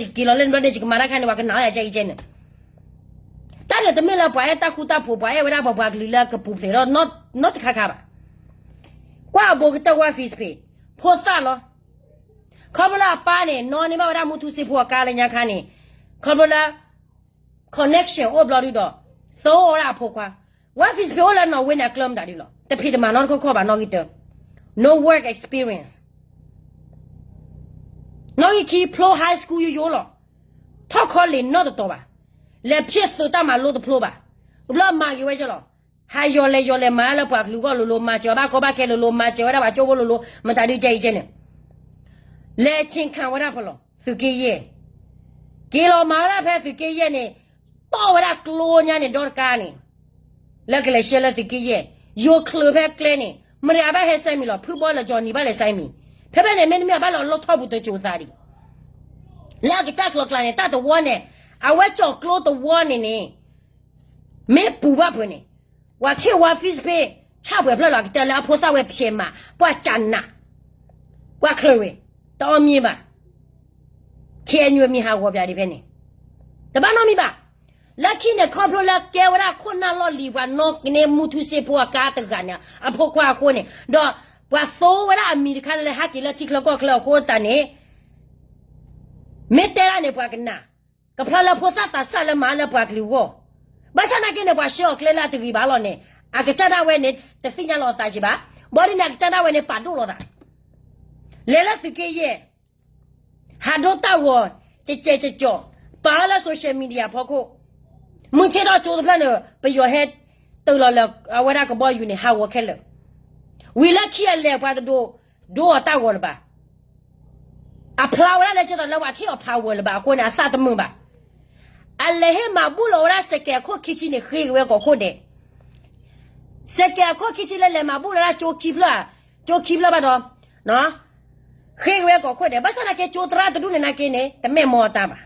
ယက့ၤလီၤလၢန့ၣ်ဘျီန့ၣ် ယကမၤတၢ်ခါန့ၣ် ပှၤကနာ်အီၤယၤကဲအံၤကဲန့ၣ် တၢ်န့ၣ်တမ့ၢ်လၢပှၤအဲၣ်တၢ်ဃူတၢ်ဖိး ပှၤအဲၣ်ဝဲဒၣ်ပှၤပှၤကလုာ်လၢကပူၤဖျဲးဒီးနီတခါခါဘၣ် ကွၢ်အဘိကတၢၢ်ဝါ Facebook ဖိသၣ်လီၤ ခီဖျိလၢအပၢ်န့ၣ် နီၢ်န့ၢ်ဘၣ်ဝဲဒၣ်မူထူစ့ဖိအကါလၢညါခါန့ၣ် ခီဖျိလၢ connection အိၣ်ဘျီဒုဒီး သိအီၣ်ဝဲဒၣ်အဖိခွါ ဝါ Facebook အိၣ်လၢနီၣ်ဝ့န့ၣ် အကျၢၢ်မတၤဒုလီၤ တဖံးတမၤနီတခီခီဘၣ်နီၣ်ဂံၢ်တၢ no work experience နီၣ်ဂံၢ်ခံဖျိ high school ယိယိလီၤ ထီၣ် college နီတတီၤဘၣ် လဲၤဖျဲးသုးတၢ်မၤလိတဖျိဘၣ် ဘျီမၤဂ့ၤဝဲဆၢလီၤ ဟးယီၤလဲၤယီၤလဲၤမၤလၢပှၤကလုာ်ဂီၢ်လိၤလိၤ မၤစၢၤဘၣ်ကီဘၣ်ခဲလိၤလိၤ မၤစၢၤဝဲဒၣ်ပှၤကၠိဖိလိၤလိၤ မတၤဒုကဲအံၤကဲန့ၣ် လဲၤဆ့ၣ်ခၣ်ဝဲဒၣ်ဖဲလီၤ သုးက့ယဲၢ် က့ၤလီၤမၤဝဲဒၣ်ဖဲသုးက့ယဲၢ်န့ၣ် တီၢ်ဝဲဒၣ်ကျိညါန့ၣ် ဒီတကါန့ၣ် လၢကလဲၤဆှၢလၢသုးက့ယဲၢ် ယိၤချုးဖဲကျဲန့ၣ် မရံအဘၣ်ဟဲစဲမံၤလီၤ ဖုဘီလၢ Johnny ဘၣ်လဲၤစဲမံၤ ဖဲဖဲန့ၣ် မ့တမ့ၢ်အဘၣ်လီၤလီၢ်ထီၣ်ပူၤတစိၤသးဒံး လၢအကစၢ်ကျိၤကျါန့ၣ် တၢ်တဝီန့ၣ် အဝဲကၠီၤကျိတဝီန့ၣ်န့ၣ် မ့ၢ်ပူၤဘၣ်ဖုးန့ၣ် ပှၤခ့ဝါ Facebook ဆၣ်ပှဲၤဖျၢၣ်လီၤ အကတၢၢ်လၢအဖိသၣ်ဝဲဖျဲးမး ပှၤကနး ပှၤချၢးဝဲ တအီၣ်မ့ၢ်ဘၣ် ခ့အညိမံၤဟးဂီၤပၠးဒံးဖဲန့ၣ် တဘၣ်နီတမံၤဘၣ် လၢခံန့ၣ် ခီဖျိလၢကဲဝဲဒၣ်ခိၣ်နၢ်လီၢ်လံၤ ပှၤနီၣ်ကန့ၢ်မူထူစ့ဖိအကါတဂၤန့ၣ် အဖိခွါအဃိန့ၣ် ဒီးပှၤသိဝဲဒၣ်အမံၤတခါလၢဟဲက့ၤလၢထံချၢကီၢ်ချၢအဃိသတးန့ၣ် မ့ၢ်တဲဒၣ်န့ၣ် ပှၤကနၣ် ကဖျါလၢဖိသၣ်သးစၢ်လၢမၤလၢပှၤကလုာ်အဂီၢ်, ဘၣ်ဆၣ်နာ်က့န့ၣ် ပှၤဆှၢအီၤကျဲလၢအတဂ့ၤဘၣ်လီၤန့ၣ်, အကစၢ်ဒၣ်ဝဲန့ၣ် တသ့ၣ်ညါလီၤအသးက့ၤဘၣ်, ဘၣ်ဒ်န့ၣ် အကစၢ်ဒၣ်ဝဲန့ၣ် ပာ်ဒိၣ်လီၤသး, လဲၤလၢသုးက့ယဲၢ်, ဟးဒိတၢ်ဂီၤ ကကဲးကကီး, ပာ်အီၤလၢ social media ဖီခိၣ်, မုၢ်ဆ့ၣ်ထီၣ်ကၠိတဖျၢၣ်န့ၣ် ပယီၤဟဲတုၤလီၤလၢအဝဲဒၣ်ကဘီယူၤန့ၣ် ဟးဂီၤခဲလၢာ်, ဝံၤလၢခံအလဲၤပှၤတဒိး ဒိအီၤတၢ်ဂီၤလၢၤဘၣ်. အဖျါဝဲဒၣ်လၢကဲသိးလၢပှၤထံၣ်အီၤ power လၢၤဘၣ်အဃိန့ၣ် အသးတမုာ်ဘၣ်. အလဲၤဟ့ၣ်မၤဘူၣ်လီၤဝဲဒၣ်စဲးကဲးအခိၣ်ခံဆံန့ၣ် ဃ့က့ၤဝဲကိးခိၣ်ဒဲး, စဲးကဲးအခိၣ်ခံဆံလၢလဲၤမၤဘူၣ်လီၤဝဲဒၣ်ကၠိခံဖျၢၣ်, ကၠိခံဖျၢၣ်ဘၣ်ဒီး ဃ့က့ၤဝဲကိးခိၣ်ဒဲး, ဘၣ်ဆၣ်နာ်က့ ကၠိသရၣ်တဒူၣ်န့ၣ်နာ်က့န့ၣ် တမ့ၢ်မီၢ်တၢ်ဘၣ်.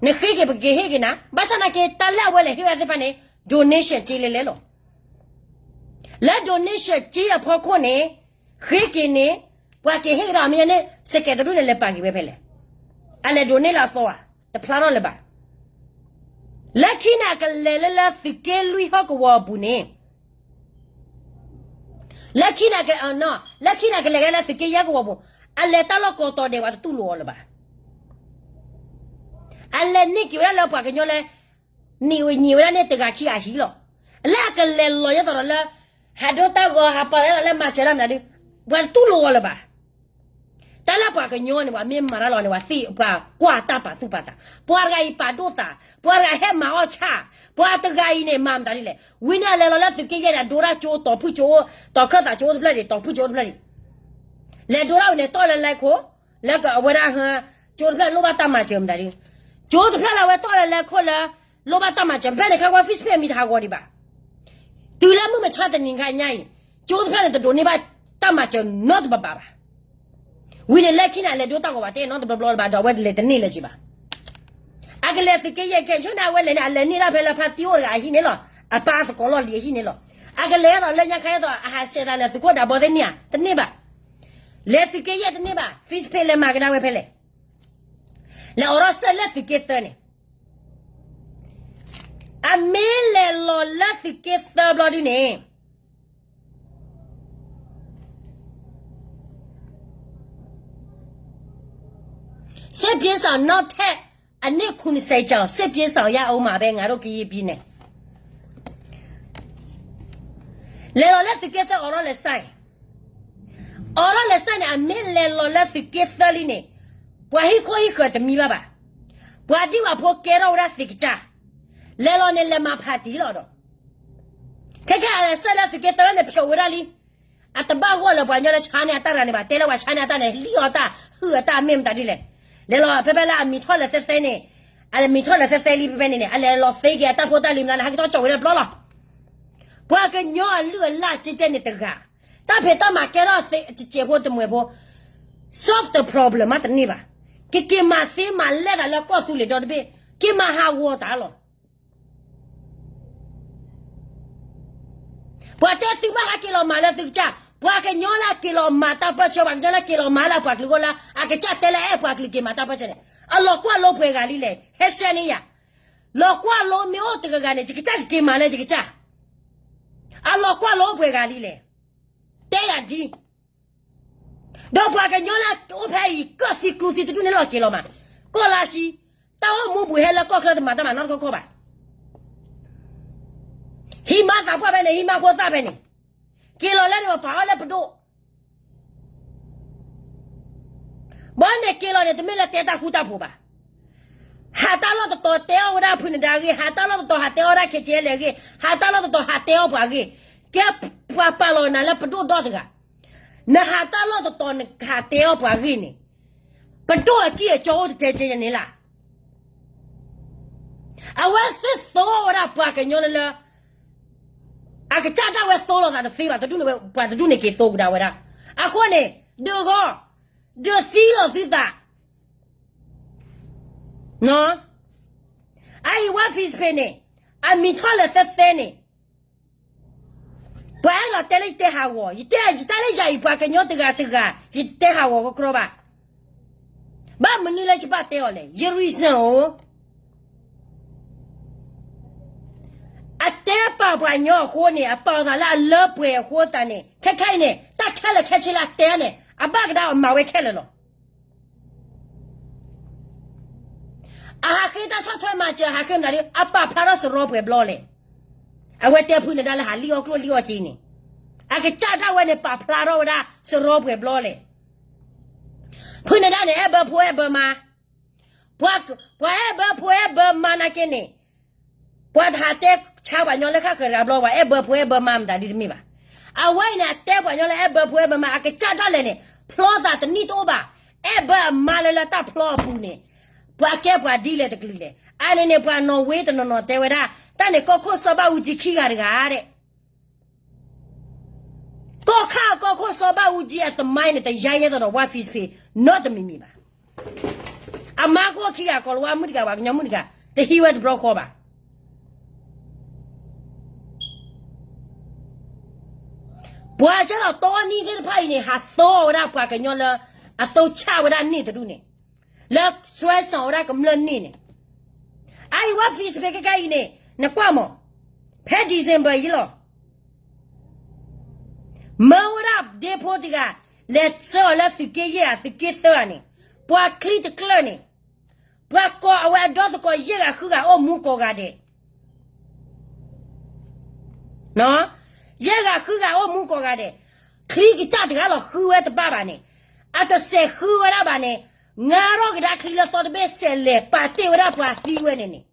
နဃ့က့ၤပက့ၤဟ့ၣ်က့ၤနၤ, ဘၣ်ဆၣ်နာ်က့ တၢ်လၢအဝဲလဲၤဟ့ၣ်ဝဲသ့ၣ်တဖၣ်န့ၣ် donation က့လဲၤလဲၤလီၤ. လၢ donation က့အဖီခိၣ်န့ၣ် ဃ့က့ၤန့ၣ် ပှၤက့ၤဟ့ၣ်ကဒီးမ့ၢ်န့ၣ် စဲးကဲးတဒူၣ်န့ၣ် လဲၤပာ်က့ၤဝဲဖဲလဲၣ်. အလဲၤဒိးန့ၢ်လၢအသီဧါ, တဖျါထီၣ်လၢၤဘၣ်. လၢခံန့ၣ် အကလဲၤလၢလၢသုးက့လွံၢ်ဟီၣ်ကဝီၤအပူၤန့ၣ် လၢခံန့ၣ် လၢခံန့ၣ် အကလဲၤကဒါလၢသုးက့ယဲၢ်ကဝီၤပူၤ, အလဲၤတၢ်လီၢ်ကိးတီၤဒဲး ပှၤတတူၢ်လိာ်အီၤလၢၤဘၣ်. အလဲၤန့ၢ်က့ၤဝဲဒၣ်လၢပှၤကညီလၢ န့ၢ်ဝဲန့ၢ်ဝဲဒၣ်န့ၣ်တဂၤခံဂၤဟံၣ်လီၤ. လၢအကလဲၤလီၤယဲသိးဒီးလၢ ဟးဒိတၢ်ဂီၤ ဟးပာ်လီၤလၢမၤစၢၤတၢ်မနုၤဒုး ပှၤတတူၢ်လိာ်အီၤလၢၤဘၣ်. တၢ်လၢပှၤကညီန့ၣ် ပှၤမ့ၢ်မၤတၢ်လီၤန့ၣ် ပှၤသ့ၣ်ပှၤကွၢ်တၢ်ပာ်သူၣ်ပာ်သး, ပှၤတဂၤအံၤပာ်ဒိၣ်သး, ပှၤတဂၤဟဲမၤအီၣ်ဆၣ်, ပှၤတဂၤအံၤန့ၣ် မၤမတၤဒ်လဲၣ်. ဝံၤန့ၣ် အလဲၤလီၤလၢသုးက့ယဲၢ်န့ၣ် အဒိတၢ်ကၠိ တီၤဖုၣ်ကၠိ, တီၤခၢၣ်သးကၠိအိၣ်တဖျၢၣ်ဒံး, တီၤဖုၣ်ကၠိအိၣ်တဖျၢၣ်ဒံး, လဲၤဒိတၢ်ဝံၤန့ၣ် တီၢ်လၢလဲၤခိၣ် လၢအဝဲဒၣ်ဟၢ ကၠိတဖျၢၣ်လိၣ်ဘၣ်တၢ်မၤစၢၤမတၤဒ်, ကၠိတဖျၢၣ်လၢအဝဲတီၢ်လၢလဲၤခိၣ်လၢ လိၣ်ဘၣ်တၢ်မၤစၢၤ ဖဲန့ၣ်ခဲဝဲ Facebook မံၤတဟးဂီၤဒံးဘၣ်. တုၤလၢမုၢ်မဆါတနံၤခါညါအံၤ ကၠိတဖျၢၣ်န့ၣ် တဒိးန့ၢ်ဘၣ်တၢ်မၤစၢၤနီတဘးဘးဘၣ်. ဝံၤန့ၣ်လၢခံန့ၣ် အလဲၤဒိတၢ်ဂီၤဘၣ်တဲနီတဘျီဘျီလၢၤဘၣ်ဒီး အဝဲလဲၤတန့ၢ်လၢၤက့ဘၣ်. အကလဲၤသုးက့ယဲၢ်ကဲ ဆိန့ၣ် အဝဲလဲၤန့ၣ် အလဲၤန့ၢ်ဒၣ်ဖဲလၢဖါတံၢ်အိၣ်တဂၤအဟံၣ်န့ၣ်လီၤ. အပၢ်သကိးလီၢ်လံၤအဟံၣ်န့ၣ်လီၤ. အကလဲၤဒ်သိးလၢညါခါဒ်သိး အဟးဆဲးသးလၢသုးခိၣ်ဒးဘီသ့ၣ်န့ၣ်ဧါ, တန့ၢ်ဘၣ်. လဲၤသုးက့ယဲၢ်တန့ၢ်ဘၣ်. Facebook လဲၤမၤကဒါဝဲဖဲလဲၣ်. လဲၤအိးထီၣ်ဆၢလၢသုးက့သၢန့ၣ် အမ့ၢ်လဲၤလီၤလၢသုးက့သၢဘျီဒုန့ၣ်, စစ်ပြေးရှောင်နောက်ထပ် အနှစ်ခုနှစ်ဆယ်ကျော် စစ်ပြေးရှောင်ရဦးမှာပဲ ငါတို့ကရင်ပြည်နယ် လဲၤလီၤလၢသုးက့သၢ အိးထီၣ်လဲၤဆဲး, အိးထီၣ်လဲၤဆဲးန့ၣ် အမ့ၢ်လဲၤလီၤလၢသုးက့သၢလံန့ၣ် ပှၤဟံၣ်ခိၣ်ဟံၣ်ဃၢၤတမံဘၣ်ဘၣ်. ပှၤဒံၣ်ပှၤဖိကဲထီၣ်ဝဲဒၣ်သံးကစၢ်, လဲၤလီၤန့ၣ်လဲၤမၤဖးတံၢ်လီၤဒီး ခဲခဲအလဲၤဆဲးလၢသုးက့သၢလၢန့ၣ် ဖျိးဝဲဒၣ်လံ. အတဘၣ်ဂီၢ်လၢပှၤကညီလၢဆါန့ၢ်အတၢ်တဂၤန့ၣ်ဘၣ်, တဲလၢပှၤဆါန့ၢ်အတၢ်န့ၣ် လံၣ်အီၣ်တၢ် ဟုၣ်အတၢ် မ့ၢ်မတၤဒ်လဲၣ်. လဲၤလီၤဖဲဖဲလၢအမံၤထီၣ်လဲၤသဲသဲန့ၣ်, အမံၤထီၣ်လဲၤသဲသဲလံဖဲဖဲန့ၣ်န့ၣ် အလဲၤလီၤသ့က့ၤအတၢ်ဖိတၢ်လံၤမနုၤလၢဟဲက့ၤထီၣ်ကၠီၣ်ဝဲလၢဘျီလီၤ. ပှၤကညီအလုၢ်အလၢ်ကဲကဲန့ၣ်တဂၤ, တၢ်ဖံးတၢ်မၤကဲထီၣ်သ့ တစဲးဖိတမှဲၤဖိ solve the problem မးတန့ၢ်ဘၣ်. ကက့ၤမၤသ့မၤလဲၢ်သးလၢကီၢ်သူလ့ၤဒီတဘ့ၣ်, က့ၤမၤဟးဂီၤတၢ်လီၤ. ပှၤတဲသုဘၣ်ဟးက့ၤလီၤမၤလၢသုကစၢ်, ပှၤကညီလၢအက့ၤလီၤမၤတၢ်ပၢၢ်ဆၢ, ပှၤကညီလၢက့ၤလီၤမၤလၢအပှၤကလုာ်အဂီၢ်လၢ အကစၢ်တဲလၢအဲၣ်ပှၤကလုာ်က့ၤမၤတၢ်ပၢၢ်ဆၢန့ၣ် အလီၤကွၢ်လိပှဲၤဂၤလံလဲၣ်, ဟဲရှဲန့ၢ်ယၤ. လီၤကွၢ်လိမ့ၢ်အိၣ်တဂၤဂၤန့ၣ် ယကစၢ်ကက့ၤမၤလၢယကစၢ်, အလီၤကွၢ်လိပှဲၤဂၤလံလဲၣ်, တဲယၤဒ် ဒီးပှၤကညီလၢအအိၣ်ဖဲအံၤ ကၢၣ်သံကျူသံတဒူၣ်န့ၣ်လီၤက့ၤလီၤမး, ကီၢ်လါဆှံ, တၢ်အိၣ်မူပူၤဟဲလၢကီၢ်ချၢတမၤတၢ်မၤနီတခီခီဘၣ်. ဟံးမါသးပှၢ်ဖဲန့ၣ် ဟံးမါဖိသၣ်ဖဲန့ၣ်, က့ၤလီၤလၢန့ၣ်ပာ်အီၤလၢပဒိၣ် ဘၣ်န့ၣ်က့ၤလီၤန့ၣ် တမ့ၢ်လၢတဲတၢ်ဃူတၢ်ဖိးဘၣ်. ဟးတၢ်လီၢ်တတီၤတဲအီၣ်ဝဲဒၣ်ဖုနဒါအဂ့ၢ်, ဟးတၢ်လီၢ်တတီၤဟးတဲအီၣ်ဝဲဒၣ် ခ့ကဲလဲၣ် အဂ့ၢ်, ဟးတၢ်လီၢ်တတီၤဟးတဲအီၣ်ပှၤအဂ့ၢ်, ကဲပှၤပာ်လီၤနၤလၢပဒိၣ်ဒီတဂၤ, နဟးတၢ်လီၢ်တတီၤနဟးတဲအီၣ်ပှၤအဂ့ၢ်န့ၣ်, ပဒိၣ်အကံၢ်အကီအိၣ်တကဲကဲယန့ၣ်လၢ အဝဲသ့ၣ်သိဝဲဒၣ်ပှၤကညီလၢလၢ အကစၢ်ဒၣ်ဝဲသိလီၤသးတသ့ဘၣ်, တဒူၣ်န့ၣ်ဝဲ ပှၤတဒူၣ်န့ၣ်က့ၤသိကဒါဝဲဒၣ်. အဃိန့ၣ် ဒုးဂီၢ်, ဒုးသံလီၤသုသး, အအံၤဝဲ Facebook န့ၣ် အမံၤထီၣ်လဲၤသဲသဲန့ၣ် ပှၤအဲၣ်ဒိးတဲလၢယတဲဟးဂီၤ, ယတဲယတၢ်လၢယၤအံၤ ပှၤကညီတဂၤတဂၤ ယတဲဟးဂီၤကကြီဘၣ်. ဘၣ်မနုၤလၢယဘၣ်တဲအီၤလဲၣ်, ယ reason အိၣ် အတဲပာ်ပှၤကညီအဃိန့ၣ် အပာ်အသးလၢအလၢပှဲၤအဃိသတးန့ၣ် ခဲခဲအံၤန့ၣ် တၢ်ခဲလၢာ်ခဲဆ့လၢအတဲန့ၣ် အဘၣ်ကဒါအီၤမၤဝဲခဲလၢာ်လီၤ. အဟးဃ့တၢ်ဆီၣ်ထွဲမၤစၢၤ ဟးဃ့မတၤဒ် အပာ်ဖျါထီၣ်စရီပှဲၤဘျီလဲၣ်. အဝဲတဲဖုနဒါလၢဟးလံၣ်အီၣ်ကျိၣ်လံၣ်အီၣ်စ့န့ၣ် အကစၢ်ဒၣ်ဝဲန့ၣ် ပာ်ဖျါထီၣ်ဝဲဒၣ်စရီပှဲၤဘျီလဲၣ်. ဖုနဒါန့ၣ် အဲၣ်ဘၢဖိအဲၣ်ဘၢမါ, ပှၤအဲၣ်ဘၢဖိအဲၣ်ဘၢမါနာ်က့န့ၣ် ပှၤတဟးတဲဆါပှၤကညီလၢခါဃၢၤတဂၤဘျီ ပှၤအဲၣ်ဘၢဖိအဲၣ်ဘၢမါမတၤဒ်တမ့ၢ်ဘၣ်. အဝဲအံၤန့ၣ် အတဲပှၤကညီလၢအဲၣ်ဘၢဖိအဲၣ်ဘၢမါ အကစၢ်ဒၣ်လဲာ်န့ၣ် ဖျီသးတနံၣ်တအိၣ်ဘၣ်. အဲၣ်ဘၢအမါလၢလၢတၢ်ဖျီအပူၤန့ၣ် ပှၤကဲပှၤဒ်လဲၣ်တကလုာ်လဲၣ်. အန့ၣ်န့ၣ် ပှၤနီၣ်ဝ့တနီၤနီၤတဲဝဲဒၣ် တၢ်န့ၣ်ကီၢ်ခိၣ်စီၤဘၣ်အူကၠံခံဂၤတဂၤဒဲး ကီၢ်ခါအကီၢ်ခိၣ်စီၤဘၣ်အူကၠံအသမိုင်းန့ၣ် တယါယဲသိးဒီးဝါ Facebook နီတမံၤမံၤဘၣ်. အမါခိၣ်ခံဂၤ ကိၤလၤဝါမုၣ်တဂၤ ပှၤကညီမုၣ်တဂၤ တဟံးဝဲတဘျီဃီဘၣ်. ပှၤကဲလီၤတီနံၤသ့ၣ်တဖၣ်အံၤန့ၣ် ဟးသိဝဲဒၣ်ပှၤကညီလၢ အသိဆၣ်ဝဲဒၣ်န့ၣ်တဒူၣ်န့ၣ် လၢစွဲဆၣ်ဝဲဒၣ်ကမျၢၢ်န့ၣ်န့ၣ် အအံၤဝဲ Facebook ခဲခဲအံၤန့ၣ် နကွၢ်မး ဖဲ December အံၤလီၤ. မၢဝဲဒၣ်ဒ့ဖိတဂၤ လဲၤဆှၢအီၤလၢသုးက့ယဲၢ်ဂၤ သုးက့သၢဂၤန့ၣ် ပှၤချံတကျၢၢ်န့ၣ် ပှၤကိးအဝဲအဒီသကိးယဲၢ်ဂၤဃုဂၤအိၣ်မူကိးဂၤဒဲး ယဲၢ်ဂၤဃုဂၤအိၣ်မူကိးဂၤဒဲး, ချံကစၢ်တဂၤလီၤဃုဝဲတဘၣ်ဘၣ်န့ၣ်, အတစဲးဃုဝဲဒၣ်ဘၣ်န့ၣ်, ငါထီၣ်ကဒါချံလၢသီတဘ့ၣ် စဲးလဲၤပာ်တ့ၢ်ဝဲဒၣ်ပှၤသံဝဲန့ၣ်န့ၣ်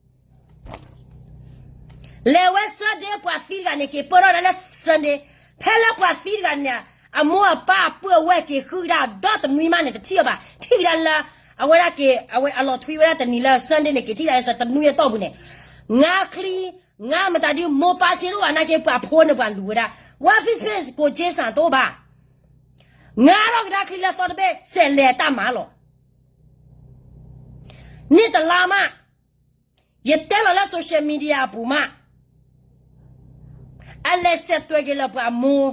လဲၤဝဲ Sunday ပှၤသံတဂၤန့ၣ် က့ၤပၢၢ်ထီၣ်ဒၣ်လၢ Sunday, ဖဲလၢပှၤသံတဂၤန့ၣ် အမိၢ်အပၢ်အပုၢ်အဝဲၢ်က့ၤဃုကဒါဒီတနွံမးန့ၣ် တထံၣ်အီၤဘၣ်, ထံၣ်ကဒါလၢ အဝဲဒၣ်က့ၤ အဝဲအလီၤထွံဝဲဒၣ်တနံၤလၢ Sunday န့ၣ် က့ၤထံၣ်ဒၣ်လၢတနွံအတီၢ်ပူၤန့ၣ်, ငါချံ ငါမတၤဒုး မိၢ်ပၢ်စ့တအိၣ်ဘၣ်နာ်က့ ပှၤဖိန့ၣ်ပှၤလူၤဝဲဒၣ်, ဝါ Facebook ကိးက့စၢ်တအိၣ်ဘၣ်, ငါထီၣ်ကဒါချံလၢသီတဘ့ၣ် စဲးလဲၤတၢ်မၤလီၤ. န့ၣ်တလါမး ယတဲလီၤလၢ social media အပူၤမး, အလဲၤစဲးသွဲက့ၤလၢပှၤမိၢ်,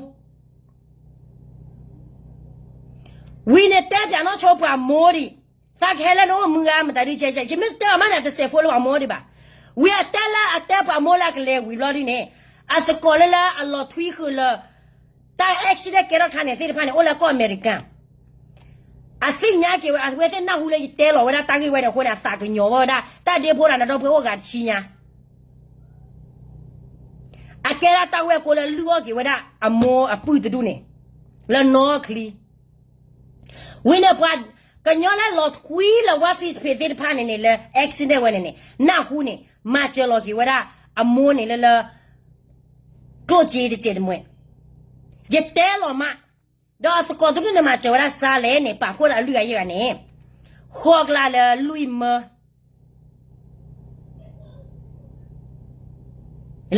ဝံၤန့ၣ်တဲပၠးနီၢ်ဆိပှၤမိၢ်ဒံး, သးကဟဲလၢနအိၣ်မုၢ်ဂၤမတၤဒုးကဲကဲ, ယမ့ၢ်တဲအီၤမးန့ၣ် အတစဲးဖိလၢပှၤမိၢ်ဒံးဘၣ်, ဝံၤအတဲလၢအတဲပှၤမိၢ်လၢအကလဲၤဝံၤဘျီဒ်န့ၣ်, အသကိးလၢလၢအလီၤထွံဃုာ်လၢ တၢ် accident ကဲထီၣ်ခါန့ၣ်သ့ၣ်တဖၣ်န့ၣ် အိၣ်လၢကီၢ်အမဲရကၤ အသ့ၣ်ညါက့ၤဝဲ အဝဲသ့ၣ်နၢ်ဟူလၢယတဲလီၤဝဲဒၣ်တၢ်ဂ့ၢ်ဝဲန့ၣ်အဃိန့ၣ် အသးကညီၤဝဲဒၣ် တၢ်ဒ့ဖိတၢ်နဒီပုၢ်ဝဲၢ်အိၣ်ဂၤတဆံညါ အကဲဒၣ်တၢ်ဝဲၢ်ကိလၢလုၢ်အီၣ်က့ၤဝဲဒၣ် အမိၢ်အပုၢ်တဒူၣ်န့ၣ် လၢနီၢ်ချံ ဝံၤန့ၣ်ပှၤကညီလၢလီၤထွံလၢ War Fish Pit သ့ၣ်တဖၣ်န့ၣ်န့ၣ် လၢ accident ဝဲန့ၣ်န့ၣ် နၢ်ဟူန့ၣ် မၤစၢၤလီၤက့ၤဝဲဒၣ် အမိၢ်န့ၣ်လၢလၢ ကျိၣ်စ့တစဲးတမှဲၤ ယတဲလီၤမး ဒီးအသကိးတဒူၣ်န့ၣ်မၤစၢၤဝဲဒၣ်စါလဲၣ်န့ၣ် ပာ်ဖှိၣ်လၢအလွံၢ်ဂၤယဲၢ်ဂၤန့ၣ် ဃီကျါလၢလွံၢ်မၢ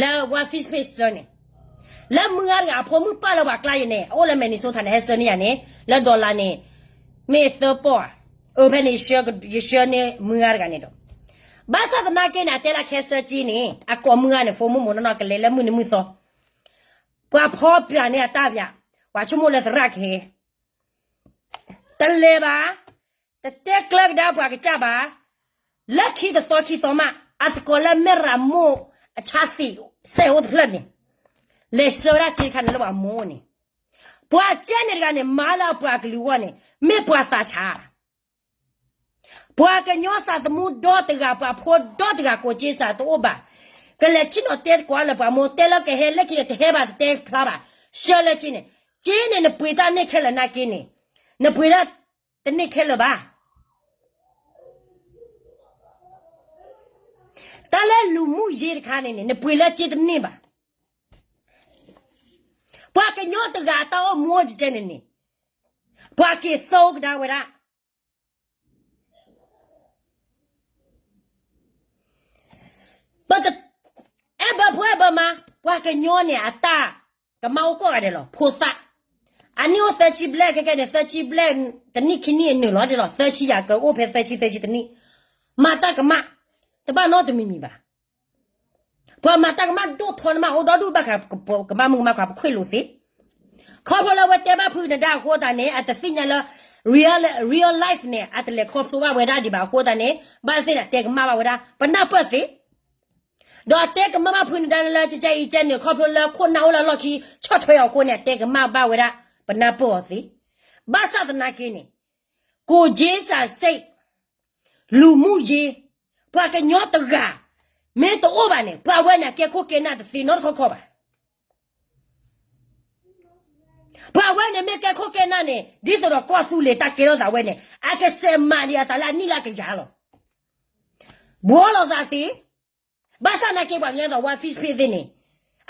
လၢ War Fish Pit စၢန့ၣ် လၢမုၢ်ဂၤတဂၤအဖိမုၣ်ပၢ်လၢပှၤကျါယဲၢ်န့ၣ် အအိၣ်လၢ Minnesota န့ၣ် ဟဲဆှၢန့ၢ်ယၤန့ၣ် လၢ dollar န့ၣ် မ့ၢ်သၢပီၢ်ဧါ အၢ ဖဲန့ၣ် ယဆှၢန့ၢ်မုၢ်ဂၤတဂၤန့ၣ်ဒီး ဘၣ်ဆၣ်သနာ်က့န့ၣ် အတဲလၢခဲဆၢက့န့ၣ် အကိးမုၢ်ဂၤန့ၣ် ဖိမုၣ်မိၢ်နီၢ်နီၢ်ကလဲၤလၢမုၢ်နံၤမုၢ်သီ ပှၤဖီပၠးန့ၢ်အတၢ်ပၠး ပှၤဆိကမိၣ်လၢသရၣ်ကဟဲ တလဲၤဘၣ်, တတဲကျၢၤကဒါပှၤကစၢ်ဘၣ်, လၢခံတသီခံသီမး အသကိးလၢမဲၢ်ရမိၢ်အဆါသံးစဲးအိၣ်တဖျၢၣ်န့ၣ် လဲၤဆှၢဝဲဒၣ်စ့တခါန့ၣ်လၢပှၤမိၢ်န့ၣ်, ပှၤကဲန့ၣ်တဂၤန့ၣ် မၤလၢအပှၤကလုာ်အဂီၢ်န့ၣ် မ့ၢ်ပှၤသးဆး ပှၤကညီသးသမူဒီတဂၤ ပှၤဖိဒီတဂၤ ကိးက့စးတအိၣ်ဘၣ်, ကလဲၤဆ့ၣ်နီၤတဲသကိးလၢပှၤမိၢ် တဲလၢကဟဲလၢခံန့ၣ် တဟဲဘၣ်တတဲဖျါဘၣ်, ဆှၢလၢက့န့ၣ်, က့န့ၣ်နပှ့ၤတၢ်န့ၢ်ခဲလၢာ်နာ်က့န့ၣ်, နပှ့ၤလၢတန့ၢ်ခဲလၢာ်ဘၣ်. တၢ်လၢလူၤမူယ့တခါန့ၣ်န့ၣ် နပှ့ၤလၢက့တန့ၢ်ဘၣ်. ပှၤကညီတဂၤအတၢ်အိၣ်မူအိၣ်ကဲန့ၣ်န့ၣ်, ပှၤက့ၤသိကဒါဝဲဒၣ် ပတအဲၣ်ဘၢဖိအဲၣ်ဘၢမါ, ပှၤကညီန့ၣ် အတၢ်ကမၣ်အိၣ်ကိးဂၤဒဲးလီၤ. ဖိသၣ်, အနံၣ်အိၣ်သၢဆံဘျဲၣ် ခဲကဲန့ၣ် သၢဆံဘျဲၣ်, တနံၣ်ခံနံၣ်အနုာ်လီၤဒဲးလီၤ. သၢဆံယၤကအိၣ်ဖဲသၢဆံ သၢဆံတနံၣ်, မၤတၢ်ကမၣ်, တဘၣ်နီတမံၤမံၤဘၣ်. ပှၤမၤတၢ်ကမၣ်ဒိၣ်ထီန့ၣ်မး အိၣ်ဒီဒူၣ်ဘၣ်ဃး ကမၣ်မုၣ်ကမၣ်ခွါ ပခွ့ၣ်လိာ်သ့ ခီဖျိလၢအဝဲတဲဘၣ်ဖုနဒါအဃိသတးန့ၣ် အတသ့ၣ်ညါလၢ real, real life န့ၣ် အတလဲၤခီဖျိဘၣ်ဝဲဒၣ်ဒံးဘၣ်အဃိသတးန့ၣ် ဘၣ်သ့ၣ်န့ၣ် တဲကမၣ်ဘၣ်ဝဲဒၣ် ပနၢ်ပၢၢ်သ့, ဒီးအတဲကမၣ်ဘၣ်ဖုနဒါလၢလၢကဲကဲအံၤကဲန့ၣ် ခီဖျိလၢခိၣ်နၢ်အိၣ်လၢအလီၢ်ခံ ဆီၣ်ထွဲအီၤအဃိန့ၣ် အတဲကမၣ်ဘၣ်ဝဲဒၣ် ပနၢ်ပၢၢ်အီၤသ့. ဘၣ်ဆၣ်သနာ်က့န့ၣ် ကိးက့စးစ့း လူၤမူယ့, ပှၤကညီတဂၤ မ့ၢ်တအိၣ်ဘၣ်န့ၣ် ပှၤဝဲန့ၣ် အကဲခိၣ်ကဲနၢ်တသ့နီတခီခီဘၣ်. ပှၤဝဲန့ၣ်မ့ၢ်ကဲခိၣ်ကဲနၢ်န့ၣ် ဒ်သိးဒီးကီၢ်သူလ့ၤတၢ်ကဲထီၣ်သးဝဲန့ၣ် အကစဲးမၤဒံးအသးလၢအနံၣ်လၢကယၤလီၤ. ဘှီလိာ်သးသ့, ဘၣ်ဆၣ်နာ်က့ပှၤကညီဒီး War Fish Pit သ့ၣ်န့ၣ်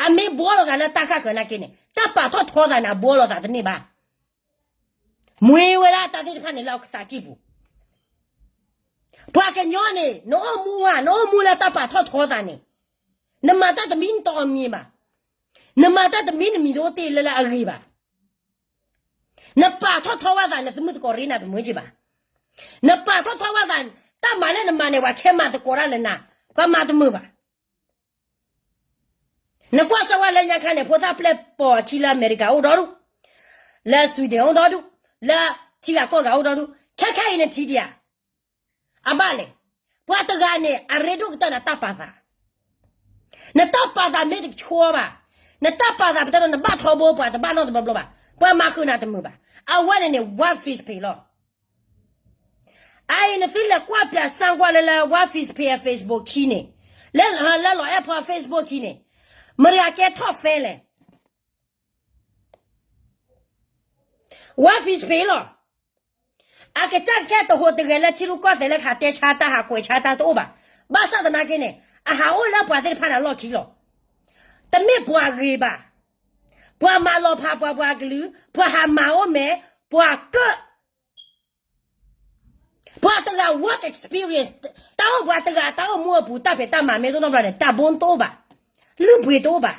အမ့ၢ်ဘှီလိာ်သးလၢတၢ်ဃၣ်ဃၢၤနာ်က့န့ၣ် တၢ်ပာ်ထီၣ်ထီသးန့ၣ် အဘှီလိာ်သးတန့ၢ်ဘၣ်. မ့ၢ်ဝဲဒၣ်တၢ်သ့ၣ်တဖၣ်န့ၣ်လၢအသးကံၢ်ပူၤ ပှၤကညီန့ၣ် နအိၣ်မူဧါ, နအိၣ်မူလၢတၢ်ပာ်ထီၣ်ထီသးန့ၣ်, နမၤတၢ်တမံၤနတအီၣ်မံၤဘၣ်, နမၤတၢ်တမံၤနမံၤတအိၣ်တ့ၢ်လၢလၢအဂ့ၤဘၣ်. နပာ်ထီၣ်ထီဝဲသး နသမုၣ်သကိးရ့နၤတမုာ်က့ဘၣ်. နပာ်ထီၣ်ထီဝဲသး တၢ်မၤလၢနမၤန့ၣ် ပှၤခဲမၤသကိးတၢ်လၢနၤ, ပှၤမၤတမုာ်ဘၣ်. နကွၢ်စၢၤဝဲလၢညါခါန့ၣ် ဖိသၣ်ပျဲၢ်ပိာ်အခံလၢအမဲရကၤအိၣ်ဒီဒူၣ်, လၢ Sweden အိၣ်ဒီဒူၣ်, လၢထံဂၤကီၢ်ဂၤအိၣ်ဒီဒူၣ်, ခဲခဲအံၤနထံၣ်ဒံးဧါ. အဘၣ်လဲၣ်, ပှၤတဂၤန့ၣ် အရ့ဒိၣ်ကတၢၢ်နတၢ်ပာ်သး, နတၢ်ပာ်သးမ့ၢ်တဆှီဘၣ်, နတၢ်ပာ်သးပတဲဒီးနဘၣ်ထီဘိ ပှၤတဘၣ်နီတဘျီဘျီဘၣ်, ပှၤမၤဃုာ်နၤတမုာ်ဘၣ်. အဝဲန့ၣ်န့ၣ် War Fish Pit လီၤ. အအံၤနသုလဲၤကွၢ်ပၠးစၢ်ကွၢ်လၢလၢ War Fish Pit အ Facebook ခံန့ၣ်, လၢလီၤအဲၣ်ဖီ Facebook ခံန့ၣ်, မတၤကဲထီၣ် fan လဲၣ်. War Fish Pit လီၤ. အကစၢ်ကဲတဟူးတဂဲၤလၢထံရူၢ်ကီၢ်သဲးလၢခးတဲဆါတၢ်ဟးကွဲးဆါတၢ်တအိၣ်ဘၣ်. ဘၣ်ဆၣ်သနာ်က့န့ၣ် အဟးအိၣ်လၢပှၤသ့ၣ်တဖၣ်န့ၣ်အလီၢ်ခံလီၤ. တမ့ၢ်ပှၤဂ့ၤဘၣ်, ပှၤမၤလီၤဖးပှၤပှၤကလုာ်, ပှၤဟးမၤအိၣ်မဲာ်, ပှၤကၢၣ် ပှၤတဂၤ work experience တၢ်အိၣ်ပှၤတဂၤ တၢ်အိၣ်မူအပူၤ တၢ်ဖံးတၢ်မၤမ့ၢ်တအိၣ်နီတဘျီန့ၣ် တၢ်ဘိတအိၣ်ဘၣ်, လုၢ်ပှ့ၤတအိၣ်ဘၣ်.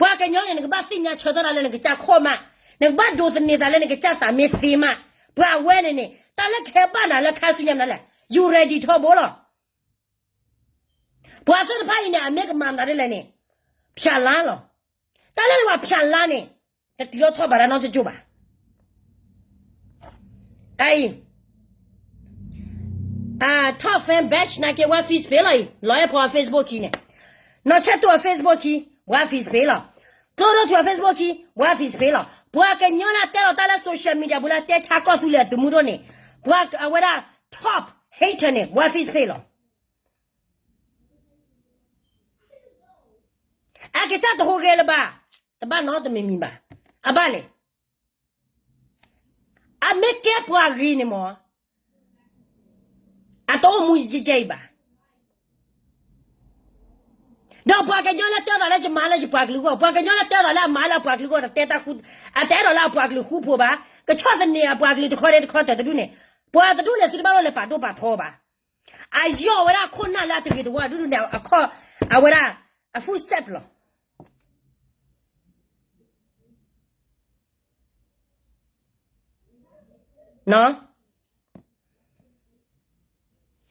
ပှၤကညီန့ၣ် နကဘၣ်သ့ၣ်ညါဆၢထၢၣ်တၢ်လၢနကစၢ်ခီၣ်မး, နကဘၣ်ဒိးသန့ၤသးလၢနကစၢ်သးမ့ၢ်သ့မး, ပှၤအဝဲန့ၣ်န့ၣ် တၢ်လၢကဟဲဘၣ်နၤလၢခါဆူညါမနုၤလဲၣ်, you ready ထီဘိလီၤ. ပှၤသ့ၣ်တဖၣ်အံၤန့ၣ် အမ့ၢ်ကမၤမနုၤဒ်လဲၣ်န့ၣ်, ဖၠးလါလီၤ. တၢ်လၢနဝၤဖၠးလါန့ၣ် တတုၤထီၣ်ထီၣ်ဘၣ်တၢ်နီတကၠိၢ်ဘၣ်. အအံၤ ထီၣ် fan page နာ်က့ War Fish Page လီၤအံၤ, လီၤအဲၣ်ဖီ Facebook ခံန့ၣ်, နီၢ်ဆဲးတူၢ်အ Facebook ခံ War Fish Page လီၤ. ကျိဒိၣ်ထူအ Facebook ခံ War Fish Page လီၤ. ပှၤကညီလၢအတဲလီၤတၢ်လၢ social media ပူၤလၢအတဲဆါကီၢ်သူလ့ၤအသုးမုၢ်ဒိၣ်န့ၣ်, ပှၤအဝဲဒၣ် top hater န့ၣ် War Face Page လီၤ. အကစၢ်တဟူးဂဲၤလၢၤဘၣ်, တဘၣ်နီတမံၤမံၤဘၣ်. အဘၣ်လဲၣ်. အမ့ၢ်ကဲပှၤဂ့ၤန့ၣ်မ့ၢ် အတအိၣ်မူယကဲအံၤဘၣ်. ဒီးပှၤကညီလၢတဲသးလၢယမၤလၢယပှၤကလုာ်အဂီၢ်, ပှၤကညီလၢတဲသးလၢအမၤလၢအပှၤကလုာ်အဂီၢ်, တတဲတၢ်ဃူ, အတအဲၣ်ဒိးလၢအပှၤကလုာ်ဃူဖိးဘၣ်, ကဆီၣ်သနံးအပှၤကလုာ်တခီဒဲတခီတၢၢ်တဒူၣ်န့ၣ်, ပှၤတဒူၣ်န့ၣ် သုတဘၣ်လၢလဲၤပာ်ဒိၣ်ပာ်ထီဘၣ်. အယီၢ်ဝဲဒၣ်ခိၣ်နၢ်လၢအတဂ့ၤတဝါဒူၣ်န့ၣ်, အခီ, အဝဲဒၣ် အ footstep လီၤ.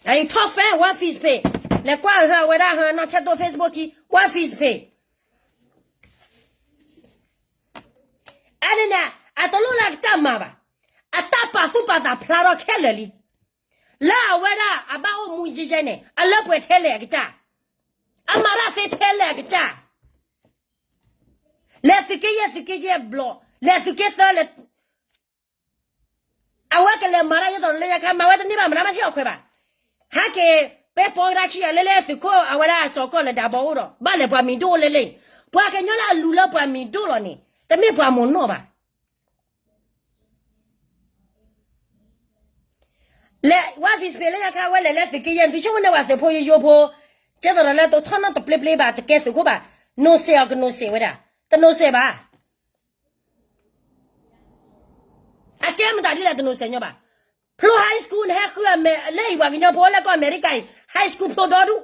အံၤ top fan War Face Page, လဲၤကွၢ်ဟၢအဝဲဒၣ်ဟၢနီၢ်ဆဲးတိၣ် Facebook ခံ War Face Page. အန့ၣ်န့ၣ် အတလိၣ်လၢအကစၢ်မၤဘၣ်. အတၢ်ပာ်သူၣ်ပာ်သးဖျါထီၣ်ခဲလၢာ်လံ. လၢအဝဲဒၣ်အဘၣ်အိၣ်မူယဲယဲန့ၣ် အလၢပှဲၤထဲလဲၣ်အကစၢ်, အမၤတၢ်သ့ထဲလဲၣ်အကစၢ်, လဲၤသုးက့ယဲၢ်သုးက့ယဲၢ်ဘျီ, လဲၤသုးက့သၢလဲၣ်. အဝဲကလဲၤမၤတၢ်ယဲၢ်သိးလၢညါခါ မၤဝဲတန့ၢ်ဘၣ် မနုၤမးထံၣ်အီၤခွဲးဘၣ်. ဟဲက့ၤ ပဲပီကဒါခံဂၤလၢလၢသုးခိၣ်အဝဲဒၣ်စီၤကီၢ်လၢဒၢဘီအိၣ်ဒီး ဘၣ်လဲၤပှၤမံၤဒိၣ်လၢလၢအံၤ, ပှၤကညီလၢအလူၤလၢပှၤမံၤဒိၣ်လီၤန့ၣ် တမ့ၢ်ပှၤမိၢ်နီၢ်ဘၣ်. လဲၤ War Face Page လၢညါခါ အဝဲလဲၤလၢသုးက့ယဲၢ် သုဆိကမိၣ်န့ၢ်ဝဲသုးဖိယိယိဖိ, ကဲသိးဒီးလၢတထီၣ်နီၣ်တပျ့ပျ့ဘၣ် တကဲသုးခိၣ်ဘၣ်, နိးစဲးအီၤကနိးစဲးဝဲဒၣ်, တနိးစဲးဘၣ်. အကဲမတၤဒ်လဲၣ်တနိးစဲးညီဘၣ်. ဖျိ high school နဟဲဃုအမဲာ်လၢအံၤ ပှၤကညီဖိလၢကီၢ်အမဲရကၤအံၤ high school ဖျိဒီဒူၣ်,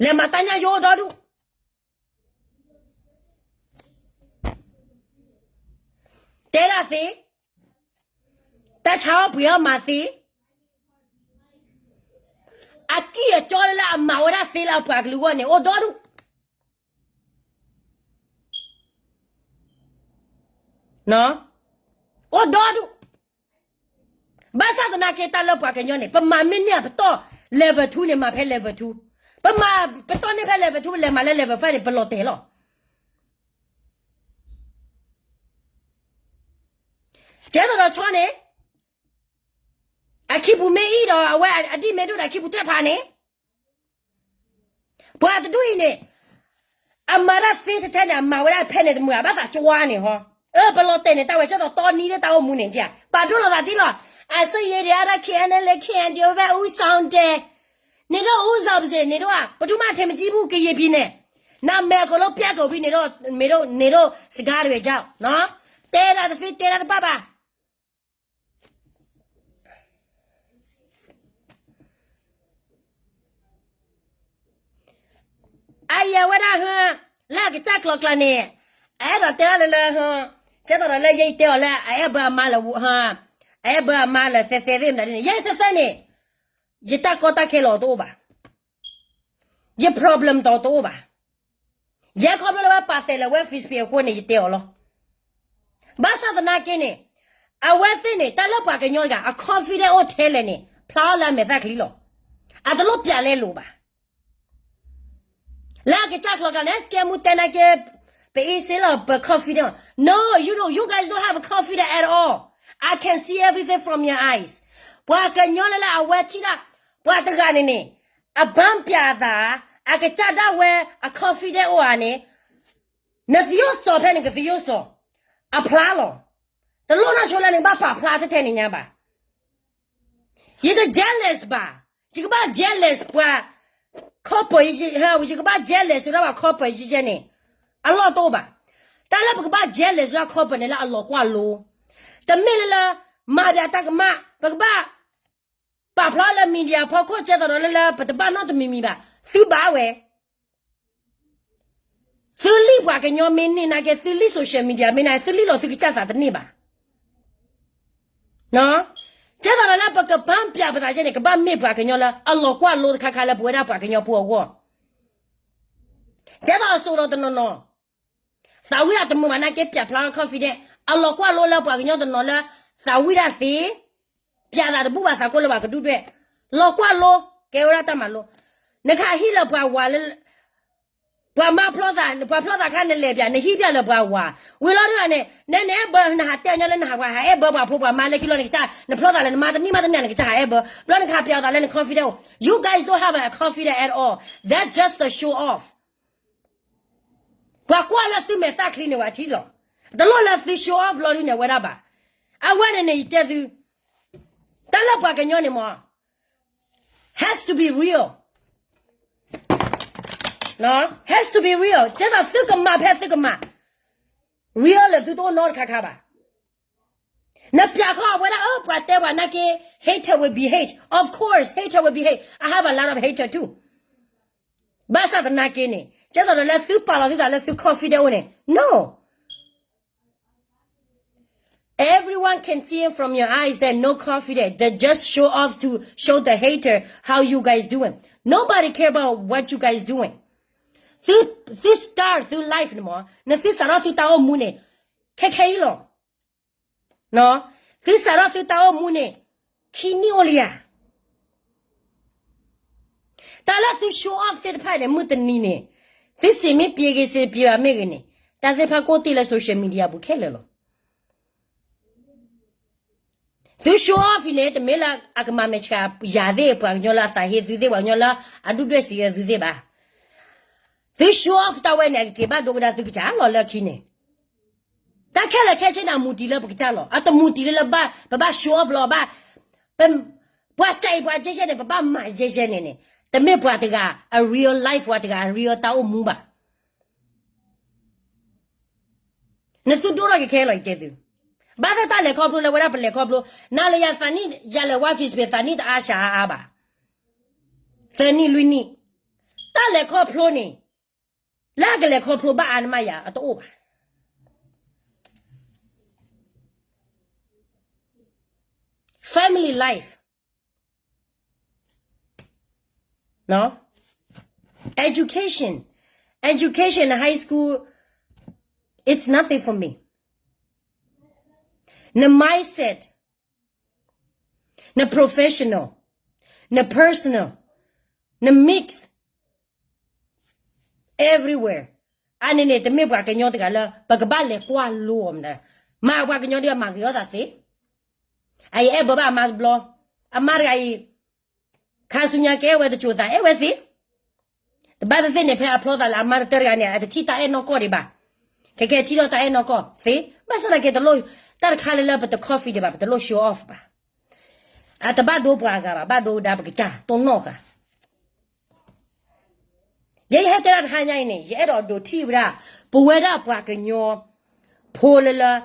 လဲၤမၤတၢ်ညၣ်ယိဒီဒူၣ်. တဲဒၣ်သ့, တၢ်ဆါအီၣ်ပှ့ၤအီၣ်မၤသ့, အကံၢ်အကီလၢအမၤဝဲဒၣ်သ့လၢအပှၤကလုာ်အဂီၢ်န့ၣ် အိၣ်ဒီဒူၣ်, အိၣ်ဒီဒူၣ်. ဘၣ်ဆၣ်သနာ်က့ တၢ်လၢပှၤကညီန့ၣ် ပမၤမ့ၢ်န့ၢ်အပတီၢ် level two န့ၣ် မၤဖဲ level two, ပမၤပတီၢ်န့ၢ်ဖဲ level two ပလဲၤမၤလၢ level five န့ၣ် ပလီၤတဲာ်လီၤ. ကဲသိးဒီးဆီန့ၣ် အခံပူၤမ့ၢ်အံၣ်ဒီး အဝဲအဒံၣ်မ့ၢ်ဒိၣ်ဒီး အခံပူၤတဲဖးန့ၣ် ပှၤတဒူၣ်အံၤန့ၣ် အမၤတၢ်သ့ထဲထဲန့ၣ် အမၤဝဲဒၣ်ဖဲန့ၣ်တမုာ် အဘၣ်သးကွၢ်န့ၣ်ဟီ. အၢ ပလီၤတဲာ်န့ၣ် တၢ်ဝဲကဲသိးတီနံလၢတၢ်အိၣ်မူန့ၣ် ပာ်ဒိၣ်လိာ်သးဒ်လီၤ. အစံးယဲဒၣ် KNLA KNDO ဝဲ ဦးဆောင်တယ်, နင်တို့ဦးဆောင်ပါစေ, နင်တို့က ဘယ်သူမှ အထင်မကြီးဘူး ကရင်ပြည်နယ်, နာမည်အကုန်လုံး ပျက်ကုန်ပြီ, နင်တို့ နင်တို့ စကားတွေကြောင့်နော်, တဲဒၣ်တသ့ တဲဒၣ်တဘၣ်ဘၣ်. အယဲၢ်ဝဲဒၣ်ဟၢ လၢအကစၢ်ကျိၤကျါန့ၣ် အအဲၣ်ဒိးတဲလၢလၢဟၢ ကဲသိးဒီးလၢယဲအံၤတဲအီၤလၢ အအဲၣ်ဘၢအမါလၢဟၢ အအဲၣ်ဘၢအမါလၢသဲသဲသ့ၣ်မနုၤန့ၣ် ယဲသဲသဲန့ၣ် ယတၢ်ကီတၢ်ခဲလီၤတအိၣ်ဘၣ်. ယ problem တီၤတအိၣ်ဘၣ်. ယဲခီဖျိလၢဝဲပာ်သဲးလၢဝဲ Facebook အဃိန့ၣ် ယတဲအီၤလီၤ. ဘၣ်ဆၣ်သနာ်က့န့ၣ် အဝဲသ့ၣ်န့ၣ် တၢ်လၢပှၤကညီတဂၤ အ confident အိၣ်ထဲလဲၣ်န့ၣ် ဖျါအီၤလၢအမဲာ်သၣ်ချံလီၤ. အတလိၣ်ပျးလဲလိာ်ဘၣ်. လၢအကစၢ်ကျိၤကျါန့ၣ် စကဲမူတဲနာ်က့ ပအ့ၣ်စ့လီၤ ပ confident. No, you don't, you guys don't have a confident at all. I can see everything from your eyes. ပှၤကညီလၢလၢအဝဲထံၣ်ဒၣ် ပှၤတဂၤန့ၣ်န့ၣ် အဘၣ်ပျးအသး အကစၢ်ဒၣ်ဝဲ အ confident အိၣ်ဧါန့ၣ် နသယိၣ်စီၤဖဲန့ၣ် ကသယိၣ်စီၤ အဖျါလီၤ. တလိၣ်နီၢ်ဆိလၢနကဘၣ်ပာ်ဖျါထဲထဲန့ၣ်ညါဘၣ်. ယတ jealous ဘၣ်. ယကဘၣ် jealous ပှၤ ခီပၢၤ ယကဘၣ် jealous ဝဲဒၣ်ပှၤခီပၢၤယဲန့ၣ် အလီၢ်တအိၣ်ဘၣ်. တၢ်လၢပကဘၣ် jealous ဝဲဒၣ်ခီပၢၤန့ၣ်လၢအလီၤကွၢ်လိ တမ့ၢ်လၢလၢ မၤပှၤတၢ်ကမၣ် ပကဘၣ် ပာ်ဖျါလၢ media ဖီခိၣ်ကဲသိးဒီးလၢလၢ ပတဘၣ်နီတမံၤမံၤဘၣ်. သုဘၣ်ဝဲ သုလံၣ်ပှၤကညီမ့ၢ်န့ၢ်နာ်က့ သုလံၣ် social media မ့ၢ်နာ်က့ သုလံၣ်လီၤသုကစၢ်သးတန့ၢ်ဘၣ်. ကဲသိးဒီးလၢပကဘၣ်ပျးပသးကဲန့ၣ် ကဘၣ်မ့ၢ်ပှၤကညီလၢအလီၤကွၢ်လိတခါခါလၢပဝဲဒၣ်ပှၤကညီဖိအဂီၢ်. ကဲသိးအစိၤဒီးတနီၤနီၤ သးဝံၣ်အတမုာ်ဘၣ်နာ်က့ ပျးဖျါလၢ confident အလီၤကွၢ်လိလၢပှၤကညီတနီၤလၢ သးဝံၣ်ဒၣ်သ့ ပျးသးတဘူၣ်ဘၣ်သးကိးလၢပှၤကဒူၣ်ဒွဲၣ် လီၤကွၢ်လိ ကဲဝဲဒၣ်တၢ်မၤလိ နခးဟံၣ်လၢပှၤဝၤလၢ ပှၤမါဖျီသး, ပှၤဖျီသးခါနလဲၤပၠး, နဟံးပၠးလၢပှၤဝၤ, ဝံၤလီၤဒ်န့ၣ် န နအဲၣ်ဘၢ နဟးတဲညီလၢနဟးဝၤ ဟးအဲၣ်ဘၢပှၤဖိပှၤမါလၢခံလီၤ နကစၢ်, နဖျီသးလၢနမါတနံၣ်မးတနံၣ် နကစၢ်ဟးအဲၣ်ဘၢ, ဘျီနကဟးပၠးသးလၢန confident, you guys don't have a confident at all, that's just a show off. ပှၤကွၢ်လၢသုမဲာ်သၣ်ချံန့ၣ်ဝဲထံလီၤ, တလိၣ်လၢသု show off လီၤဒ်န့ၣ်ဝဲဒၣ်ဘၣ်. အဝဲန့ၣ်န့ၣ် ယတဲသု, တၢ်လၢပှၤကညီန့ၣ်မး has to be real, has to be real, ကဲသိးသုကမၤဖဲသုကမၤ real လၢသုတအိၣ်နီတခါခါဘၣ်. နပၠးဃီအဝဲဒၣ် အၢ ပှၤတဲပှၤနာ်က့ hater will be hate, of course hater will be hate, I have a lot of hater too. ဘၣ်ဆၣ်သနာ်က့န့ၣ် ကဲသိးဒီးလၢသုပာ်လီၤသုသးလၢသု confident အိၣ်န့ၣ် no. Everyone can see it from your eyes that no confident, that just show off to show the hater how you guys doing. Nobody care about what you guys doing. သု သု start သု life န့ၣ်မး နသုစးထီၣ်သုတၢ်အိၣ်မူန့ၣ် ခဲခဲအံၤလီၤ. သုစးထီၣ်သုတၢ်အိၣ်မူန့ၣ် ခံနံၣ်အိၣ်လံဧါ. တၢ်လၢသု show off သ့ၣ်တဖၣ်န့ၣ် မုၢ်တနံၤန့ၣ် သုစံးမ့ၢ်ပှဲၤဂ့ၤ စံးပှဲၤဘၣ်မ့ၢ်ဂ့ၤန့ၣ် တၢ်သ့ၣ်တဖၣ်ကအိၣ်တ့ၢ်လၢ social media ပူၤခဲလၢာ်လီၤ. သု show off အံၤန့ၣ် တမ့ၢ်လၢအကမၤမဲာ်ဆှးယၤသ့ၣ် ပှၤကညီလၢအသးဟ့သုသ့ၣ် ပှၤကညီလၢအဒူၣ်ဒွဲၣ်စံးအၢသုသ့ၣ်ဘၣ်. သု show off တၢ်ဝဲန့ၣ် အကက့ၤဘၣ်ဒိကဒါသုကစၢ်လီၤလၢခံန့ၣ် တၢ်ခဲလၢာ်ခဲဆ့န့ၣ် အမူတံၤလၢပကစၢ်လီၤ. အတမူတံၤလၢလၢဘၣ် ပဘၣ် show off လီၤ ဘၣ် ပ ပှၤစံးပှၤကဲကဲန့ၣ် ပဘၣ်မၤကဲကဲန့ၣ်န့ၣ် တမ့ၢ်ပှၤတဂၤအ real life ပှၤတဂၤအ real တၢ်အိၣ်မူဘၣ်. နသုဒိၣ်ထီၣ်က့ၤခဲလီၤ ယတဲသု. ဘၣ်သ့ၣ်တၢ်လဲၤခီဖျိလၢဝဲဒၣ်ပလဲၤခီဖျိ နၤလၢယၤသးနံၣ် ယၤလဲၤဝါ Facebook သးနံၣ်တအါစှၤအါအါဘၣ်. သၢနံၣ်လွံၢ်နံၣ် တၢ်လဲၤခီဖျိန့ၣ် လၢအကလဲၤခီဖျိဘၣ်အါန့ၢ်မးယၤ အတအိၣ်ဘၣ်. Family life, education, education, high school, it's nothing for me. န mindset, န professional, န personal, န mix, everywhere. အန့ၣ်န့ၣ် တမ့ၢ်ပှၤကညီတဂၤလၢ ပကဘၣ်လဲၤကွၢ်လိအီၤမတၤ, မၤပှၤကညီဒ်အမၤဂ့ၤအီၤသးသ့. အအံၤအဲၣ်ဘၢဘၣ်အမါတဘျီ, အမါတဂၤအံၤ ခါဆူညါကအဲၣ်ဝဲတစိၤသးအဲၣ်ဝဲသ့. တဘၣ်သ့ၣ်သ့ၣ်န့ၣ် ဖဲအဖျီသးလၢအမါတတၢၢ်တဂၤန့ၣ် အတထံၣ်တၢ်အဲၣ်နီၢ်ကီၢ်ဒံးဘၣ်. ခဲခဲထံၣ်ထီၣ်တၢ်အဲၣ်နီၢ်ကီၢ်သ့, ဘၣ်ဆၣ်သနာ်က့တလိၣ်, တၢ်တခါလၢလၢပတ confident ဘၣ် ပတလိၣ် show off ဘၣ်. အတဘၣ်ဒိပှၤအဂၤဘၣ်, ဘၣ်ဒိဒါပကစၢ်တိၢ်နီၣ်ဃာ်. ယဲယဟဲတဲဒၣ်တဟါညါအံၤန့ၣ် ယအဲၣ်ဒိးဒိးထံၣ်ဝဲဒၣ် ပဝဲဒၣ်ပှၤကညီဖိလၢလၢ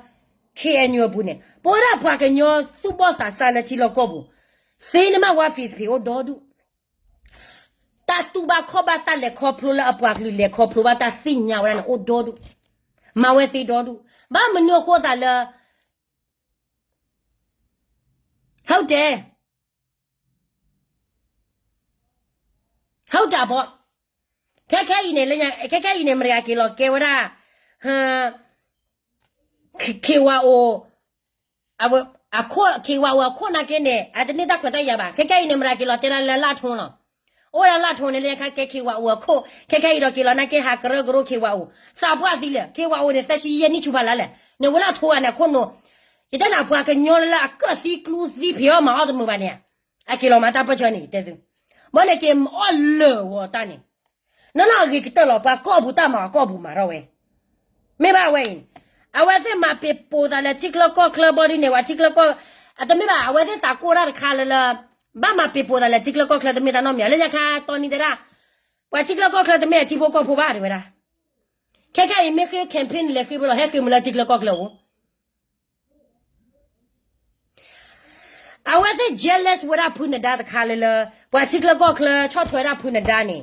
K N U အပူၤန့ၣ် ပဝဲဒၣ်ပှၤကညီသူၣ်ဘီၣ်သးစၢ်လၢထံလီၢ်ကီၢ်ပူၤ, သ့န့ၢ်မး Wafis ဖံးအိၣ်ဒီဒူၣ်, တၢ်တူၢ်ဘၣ်ခီၣ်ဘၣ် တၢ်လဲၤခီဖျိလၢအပှၤကလုာ်လဲၤခီဖျိဘၣ် တၢ်သ့ၣ်ညါဝဲဒၣ်န့ၣ် အိၣ်ဒီဒူၣ်, မၤဝဲသ့ဒီဒူၣ်. ဘၣ်မနုၤအဃိသးလၢ ဟုတ်တယ်, ဟုတ်တာပေါ့. ခဲခဲအံၤန့ၣ် ခဲခဲအံၤန့ၣ် မတၤတဂၤက့ၤလီၤကဲဝဲဒၣ် K Y O, K Y O အခိၣ်နာ်က့န့ၣ် အတန့ၢ်တၢ်ခွဲးတၢ်ယာ်ဘၣ်. ခဲခဲအံၤန့ၣ် မတၤက့ၤလီၤတဲဒၣ်လၢလၢထိလီၤ. အိၣ်ဝဲဒၣ်လၢထိန့ၣ် လၢညါခါကဲ K Y O အခိၣ်, ခဲခဲအံၤဒီးက့ၤလီၤနာ်က့ ဟးကရၢကရိ K Y O, သးပှၢ်သံလၢာ်. K Y O န့ၣ် သၢဆံယဲၢ်နံၣ်ဆူဖးလါလဲၣ်. နဝဲလၢထိဂၤန့ၣ်အခိၣ်နူာ်, ယတဲနၤ ပှၤကညီလၢလၢအကၢၣ်သံကျူသံ ဖံးအီၣ်မၤအီၣ်တမုာ်ဘၣ်န့ၣ် အက့ၤလီၤမၤတၢ်ပၢၢ်ဆၢန့ၣ် ယတဲသု, ဘၣ်န့ၣ်က့ၤအီၣ်လၢာ်ဂီၤတၢ်န့ၣ်, နီၢ်နီၢ်အဂ့ၤကတၢၢ်လီၤ. ပှၤကီၢ်ပူၤတၢ်မၤ အကီၢ်ပူၤမၤထီၣ်ဝဲ, မ့ၢ်ဘၣ်ဝဲအံၤ, အဝဲသ့ၣ်မၤပ့ၤပိာ်သးလၢထံချၢကီၢ်ချၢဘီဒ်န့ၣ် ပှၤထံချၢကီၢ်, အတမ့ၢ်ဘၣ် အဝဲသ့ၣ်သးကိၢ်တၢ်တခါလၢလၢ ဘၣ်မၤပ့ၤပိာ်သးလၢထံချၢကီၢ်ချၢ တမ့ၢ်တၢ်နီတမံၤ. လၢညါခါတီနံၤတဲဒၣ် ပှၤထံချၢကီၢ်ချၢတမ့ၢ်အထံဖိကီၢ်ဖိဘၣ် တဲဝဲဒၣ်. ခဲခဲအံၤမ့ၢ်ဃ့ campaign လဲၤဃ့ဖဲလီၤ ဟဲဃ့မုာ်လၢထံချၢကီၢ်ချၢအိၣ် အဝဲသ့ၣ် jealous ဝဲဒၣ်ဖုနဒါတခါလၢလၢ ပှၤထံချၢကီၢ်ချၢဆီၣ်ထွဲဒၣ်ဖုနဒါန့ၣ်,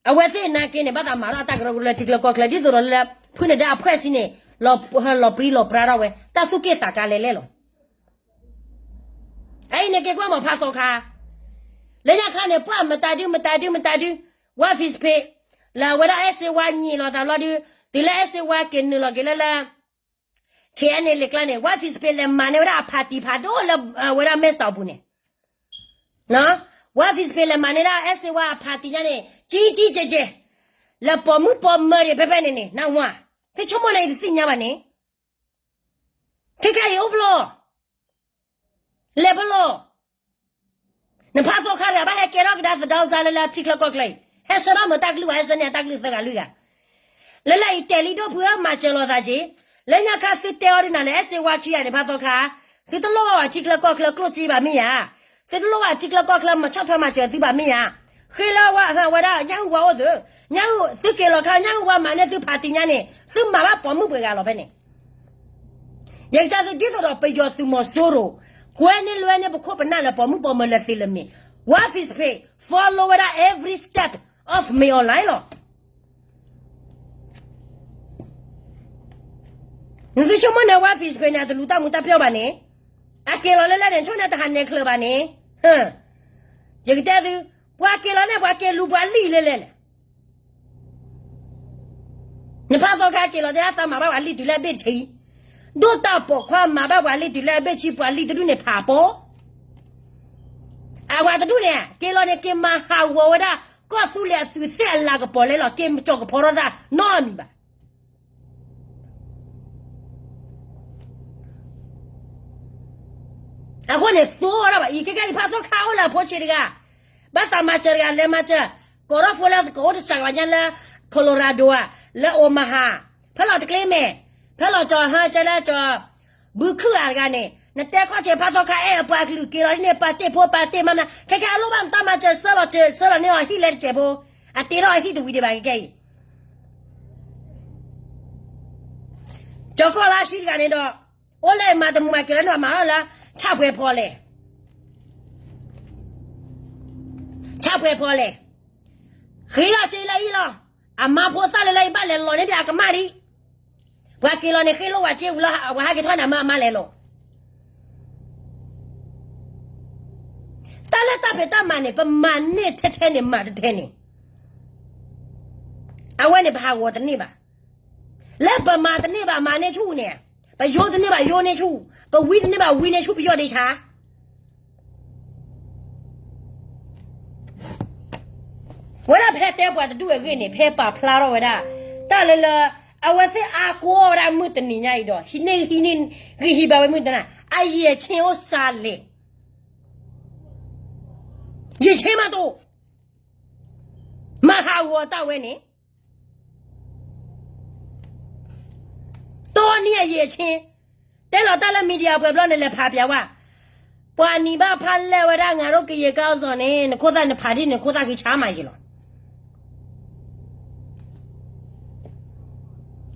အဝဲသ့ၣ်နာ်က့န့ၣ် ဘၣ်သးမၤထီၣ်အတၢ်ကရၢကရိလၢထံချၢကီၢ်ချၢ ဒ်သိးဒီးလၢ ဖုနဒါအဖှဲၣ်စံန့ၣ် လီၤပြံလီၤပြါထီၣ်ဝဲ တၢ်သူၣ်က့ၣ်သးကါလဲၤလဲၣ်လီၤ. အအံၤန့ၣ်က့ၤကွၢ်မီၤဖးသီခါ, လၢညါခါန့ၣ် ပှၤမတၤဒု မတၤဒု မတၤဒု, Wafis ဖံး, လၢအဝဲဒၣ်အဲၣ်စ့ဝါညံးလီၤသးဘျီဒု, တုၤလၢအဲၣ်စ့ဝါက့ၤနုာ်လီၤက့ၤလၢလၢ K N L A ကျါန့ၣ် Wafis ဖံးလဲၤမၤန့ၢ်ဝဲဒၣ်အဖါတံၢ်ဖးဒိၣ်လၢ ဝဲဒၣ်မဲၢ်စီၤပူၤန့ၣ်, Wafis ဖံးလဲၤမၤန့ၢ်ဒၣ်အဲၣ်စ့ဝါအဖါတံၢ်ညါန့ၣ် ကံကံကဲကဲ, လၢပိာ်မုၣ်ပိာ်မၢၤဒံးဖဲဖဲန့ၣ်န့ၣ် နဝၤ, သုဆိကမိၣ်န့ၣ် ယတသ့ၣ်ညါဘၣ်န့ၣ်, ခဲခဲအံၤအိၣ်ဖျိ လဲၤဖဲလဲၣ်, နဖးသီခါတဂၤ ဘၣ်ဟဲကဲထီၣ်ကဒါသဒီစါလၢလၢထံချၢကီၢ်ချၢအံၤ, ဟဲဆၢထၢၣ်မုာ်တၢ်ကလုၢ်ဘၣ်, ဟဲဆၢန့ၢ်တၢ်ကလုၢ်သၢဂၤလွံၢ်ဂၤ, လၢလၢအံၤတဲာ်လံဒိၣ်ဖုဧၢ မၤစၢၤလိာ်သးက့ၤ, လၢညါခါသုတဲအီၤဒ်နၤလၢ အဲၣ်စ့ဝါခံဂၤန့ၣ် ဖးသီခါ, သုတလိၣ်ဘၣ်ဝဲထံချၢကီၢ်ချၢကျိၣ်စ့ဘၣ်မ့ၢ်ဧါ, သုတလိၣ်ဘၣ်ထံချၢကီၢ်ချၢမၤဆီၣ်ထွဲမၤစၢၤသုဘၣ်မ့ၢ်ဧါ, ဃ့လၢဝဲဒၣ်ညၣ်အုၣ်ဝါအိၣ်သု, ညၣ်အုၣ်သုက့ၤလီၤခါ ညၣ်အုၣ်ဝါမၤန့ၢ်သုဖးတံၢ်ညါန့ၣ် သုမၤဘၣ်ပိာ်မုၣ်ပှဲၤဂၤလီၤဖဲန့ၣ် ယကတဲသုဒ်သိးဒီးပယီၤသုးမီၤစိရိၤ, ကွဲန့ၢ်လွဲန့ၢ်ပခိၣ်ပနၢ်လၢ ပိာ်မုၣ်ပိာ်မၢၤလၢသ့လၢမ့ၢ်, ဝါ Facebook follow ဝဲဒၣ် every step of မ့ၢ် online လီၤ. နသုဆိကမိၣ်န့ၣ် ဝါ Facebook န့ၣ် အတလူၤတၢ်မူတၢ်ပျီၢ်ဘၣ်န့ၣ်, အက့ၤလီၤလၢလဲၣ်န့ၣ် ဆိၣ်န့ၣ်တဟးနဲၣ်ချၢဘၣ်န့ၣ်, ယကတဲသု, ပှၤက့ၤလီၤန့ၣ် ပှၤက့ၤလူၤပှၤလံၢ်လၢလဲၣ်န့ၣ် နဖးသီခါက့ၤလီၤတဲဒၣ်သးမၤဘၣ်ပှၤလံၢ်တုၤလၢအဘ့ၣ်တဆံ, ဒိၣ်တၢ်ပိာ်ခွါမၤဘၣ်ပှၤလံၢ်တုၤလၢအဘ့ၣ်ဆံ ပှၤလံၢ်တဒူၣ်န့ၣ်ဖးပီ, အဝဲတဒူၣ်န့ၣ် က့ၤလီၤန့ၣ် က့ၤမၤဟးဂီၤဝဲဒၣ် ကီၢ်သူလ့ၤအသူးသ့ၣ်အလၤကပီၤလဲလီၤ က့ၤမၤကၠီၤကဖီထီၣ်တၢ်နီတမံၤဘၣ်. အဃိန့ၣ် သိထီၣ်ဘၣ်အံၤ ခဲကဲအံၤ ဖးသီခါအိၣ်လၢအဖိဆံးတဂၤ, ဘၣ်သးမၤစၢၤတဂၤလဲၤမၤစၢၤ, ကိးထီၣ်ဖိလၢ ကအိၣ်တစးကဘၣ်ညါလၢ Colorado ဧါ, လၢ Omaha, ဖဲလီၤတကျ့မဲာ်, ဖဲလီၤကၠီၤဟါကၠီၤလၢကၠီၤ ဘုခုၣ်ဂၤတဂၤန့ၣ် နတဲခီၣ်ထံးဖးသီခါအဲၣ်အပှၤကလုာ်က့ၤလီၤဒ်န့ၣ် ပာ်တ့ၢ်ဖိပာ်တ့ၢ်မၤမနုၤ ခဲကဲအလိၣ်ဘၣ်နတၢ်မၤစၢၤဆၢလီၤစၢၤဆၢလီၤန့ၢ်အီၤဟံၣ်လဲတစဲးဖိ, အတ့ထီၣ်အဟံၣ်တဝံၤဒံးဘၣ်ခဲကဲအံၤ ကၠီၤကီၢ်လါရှံတဂၤန့ၣ်ဒီး အိၣ်လၢမၤတမူမၤကဲၤလၢန့ၣ်မၤလီၤလၢ ဆၣ်ပှဲၤဖီလဲၣ်, ဆၣ်ပှဲၤဖီလဲၣ်, ဃ့လီၤစ့လၢအံၤလီၤ, အမါဖိသၣ်လၢလၢအံၤဘၣ်လဲၤလီၤန့ၢ်ဒံးအကမၣ်ဒံး, ပှၤက့ၤလီၤန့ၣ်ဃ့လိၣ်ဝဲစ့ဝံၤလီၤ အဝဲဟဲက့ၤထီၣ်န့ၣ်အမါအမါလဲၤလီၤ တၢ်လၢတၢ်ဖံးတၢ်မၤန့ၣ် ပမၤန့ၢ်ထဲထဲန့ၣ် မၤတထဲန့ၣ်, အဝဲန့ၣ်ပဟးဂီၤတန့ၢ်ဘၣ်. လၢပမၤတန့ၢ်ဘၣ် မၤန့ၢ်ဆူၣ်န့ၣ်, ပယိတန့ၢ်ဘၣ်ယိန့ၢ်ဆူၣ်, ပဝံတန့ၢ်ဘၣ်ဝံန့ၢ်ဆူၣ်ပယီၢ်ဒ့ဆါ ဝဲဒၣ်ဖဲတဲပှၤတဒူၣ်အဂ့ၢ်န့ၣ် ဖဲပာ်ဖျါထီၣ်ဝဲဒၣ် တၢ်လၢလၢ အဝဲသ့ၣ်အါကွီၢ်ဝဲဒၣ်မုၢ်တနံၤညါအံၤဒီး ဟံးန့ၢ်ဟံးန့ၢ် ဂံၢ်ဟံးဘၣ်ဝဲမုၢ်တနံၤ အယံာ်အဆ့အိၣ်စးလဲၣ်, ယံာ်ဆ့မးတအိၣ်, မၤဟးဂီၤတၢ်ဝဲန့ၣ် တီနံၤအယံာ်အဆ့, တဲလီၤတၢ်လၢ media ပှဲၤဘျီန့ၣ် လဲၤဖးပျးဝဲ, ပှၤနံၤဘၣ်ဖးလဲၢ်ဝဲဒၣ် ငါတို့ကရင်ခေါင်းဆောင်န့ၣ် နခိၣ်သၣ်နဖးဒ်န့ၣ် နခိၣ်သၣ်ဃံဆါမးယံာ်လီၤ.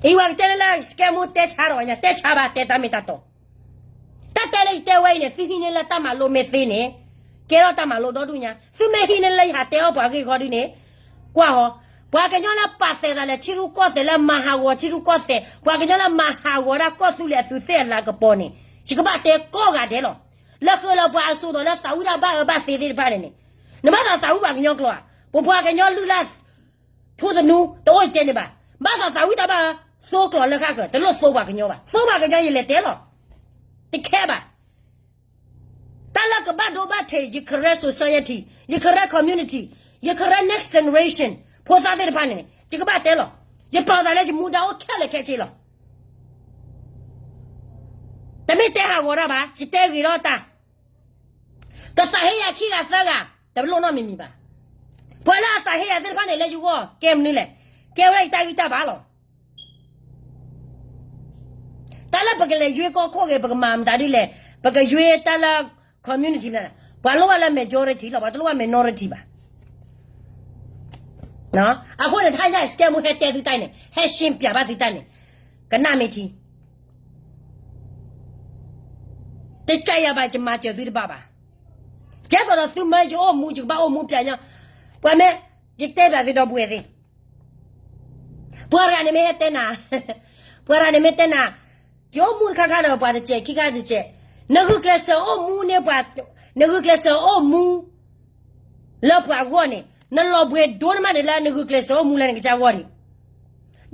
အံၤဝဲကတဲလၢလၢ စကဲမူတဲဆါဒီးညါ တဲဆါဘၣ် တဲတၢ်မ့ၢ်တၢ်တီ, တၢ်တဲလၢယတဲဝဲအံၤန့ၣ် သုဟံးန့ၢ်လၢတၢ်မၤလိမ့ၢ်သ့န့ၣ် ကဲထီၣ်တၢ်မၤလိဒီဒူၣ်ညါ, သုမ့ၢ်ဟံးန့ၢ်လၢယဟးတဲအီၣ်ပှၤဂ့ၢ်ခီဒုန့ၣ် ကွၢ်ဟီ, ပှၤကညီလၢပာ်သးလၢထံရူၢ်ကီၢ်သဲးလၢမၤဟးဂီၤထံရူၢ်ကီၢ်သဲး, ပှၤကညီလၢမၤဟးဂီၤဒၣ်ကီၢ်သူလ့ၤအသူးသ့ၣ်အလၤကပီၤန့ၣ် ယကဘၣ်တဲကိးဂၤဒဲးလီၤ. လၢဃုာ်လီၤပှၤအစိၤဒီးလၢသးဝံၣ်တၢ်ဘၣ်အၢဘၣ်သီသ့ၣ်တဖၣ်န့ၣ်န့ၣ်, နဘၣ်သးသးဝံၣ်ပှၤကညီကျိာ်ဧါ, ပပှၤကညီလုၢ်လၢ် ထူသနူ တအိၣ်ကဲန့ၣ်ဘၣ်. ဘၣ်သးသးဝံၣ်တၢ်ဘၣ်အၢ, သိကျိာ်လၢဃၣ်ကၢၤ တလိၣ်သိပှၤကညီဘၣ်. သိပှၤကညီယလဲၤတဲလီၤ. တခဲဘၣ်. တၢ်လၢကဘၣ်ဒိဘၣ်ထံး ယကရဲ society, ယကရဲ community, ယကရဲ next generation ဖိသၣ်သ့ၣ်တဖၣ်န့ၣ် ယကဘၣ်တဲလီၤ. ယပာ်သးလၢယမူဒါအိၣ်ခဲလၢာ်ခဲဆ့လီၤ. တမ့ၢ်တဲဟးဂီၤတၢ်ဘၣ်, ယတဲဂ့ၤထီၣ်တၢ် ကသးဟ့ယၤခံဂၤသၢဂၤ တလိၣ်နီတမံၤမံၤဘၣ်. ပှၤလၢအသးဟ့ယၤသ့ၣ်တဖၣ်န့ၣ် လၢယဂီၢ် ကဲမနုၤလဲၣ်, ကဲဝဲဒၣ်ယတၢ်ဂံၢ်တၢ်ဘါလီၤ. တၢ်လၢပကလဲၤယွ့ကီၢ်ခိၣ်ဂ့ၤ ပကမၤမတၤဒ်လဲၣ်, ပကယွ့တၢ်လၢ community မနုၤလဲၣ်, ပှၤလိၣ်ဘၣ်လၢ majority လီၤ, ပှၤတလိၣ်ဘၣ် minority ဘၣ်. အဃိန့ၣ် တဟါညါ စကဲမူဟဲတဲသုတၢ်အံၤန့ၣ် ဟဲရှင်းပြဘၣ်သုတၢ်န့ၣ်, ကနၣ်မ့ၢ်ထံ တကယၤဘၣ် ယမၤစၢၤသုတဘၣ်ဘၣ်. ကဲသိးဒီးသုမၢယအိၣ်မူ ယကဘၣ်အိၣ်မူပျးညီ, ပှၤမ့ၢ် ယတဲဘၣ်သုဒီပုၢ်ဝဲၢ်သ့ၣ်, ပှၤတဂၤန့ၣ်မ့ၢ်ဟဲတဲနၤ, ပှၤတဂၤန့ၣ်မ့ၢ်တဲနၤ, ယအိၣ်မူတခါခါဒီးပှၤတစဲး ခံခါတစဲး, နဂုာ်ကျဲးစၢးအိၣ်မူန့ၢ်ပှၤ, နဂုာ်ကျဲးစၢးအိၣ်မူ လၢပှၤအဂီၢ်န့ၣ် နလီၤဘှံးဒိၣ်န့ၢ်မးန့ၣ်လၢနဂုာ်ကျဲးစၢးအိၣ်မူလၢနကစၢ်ဂီၢ်န့ၣ်,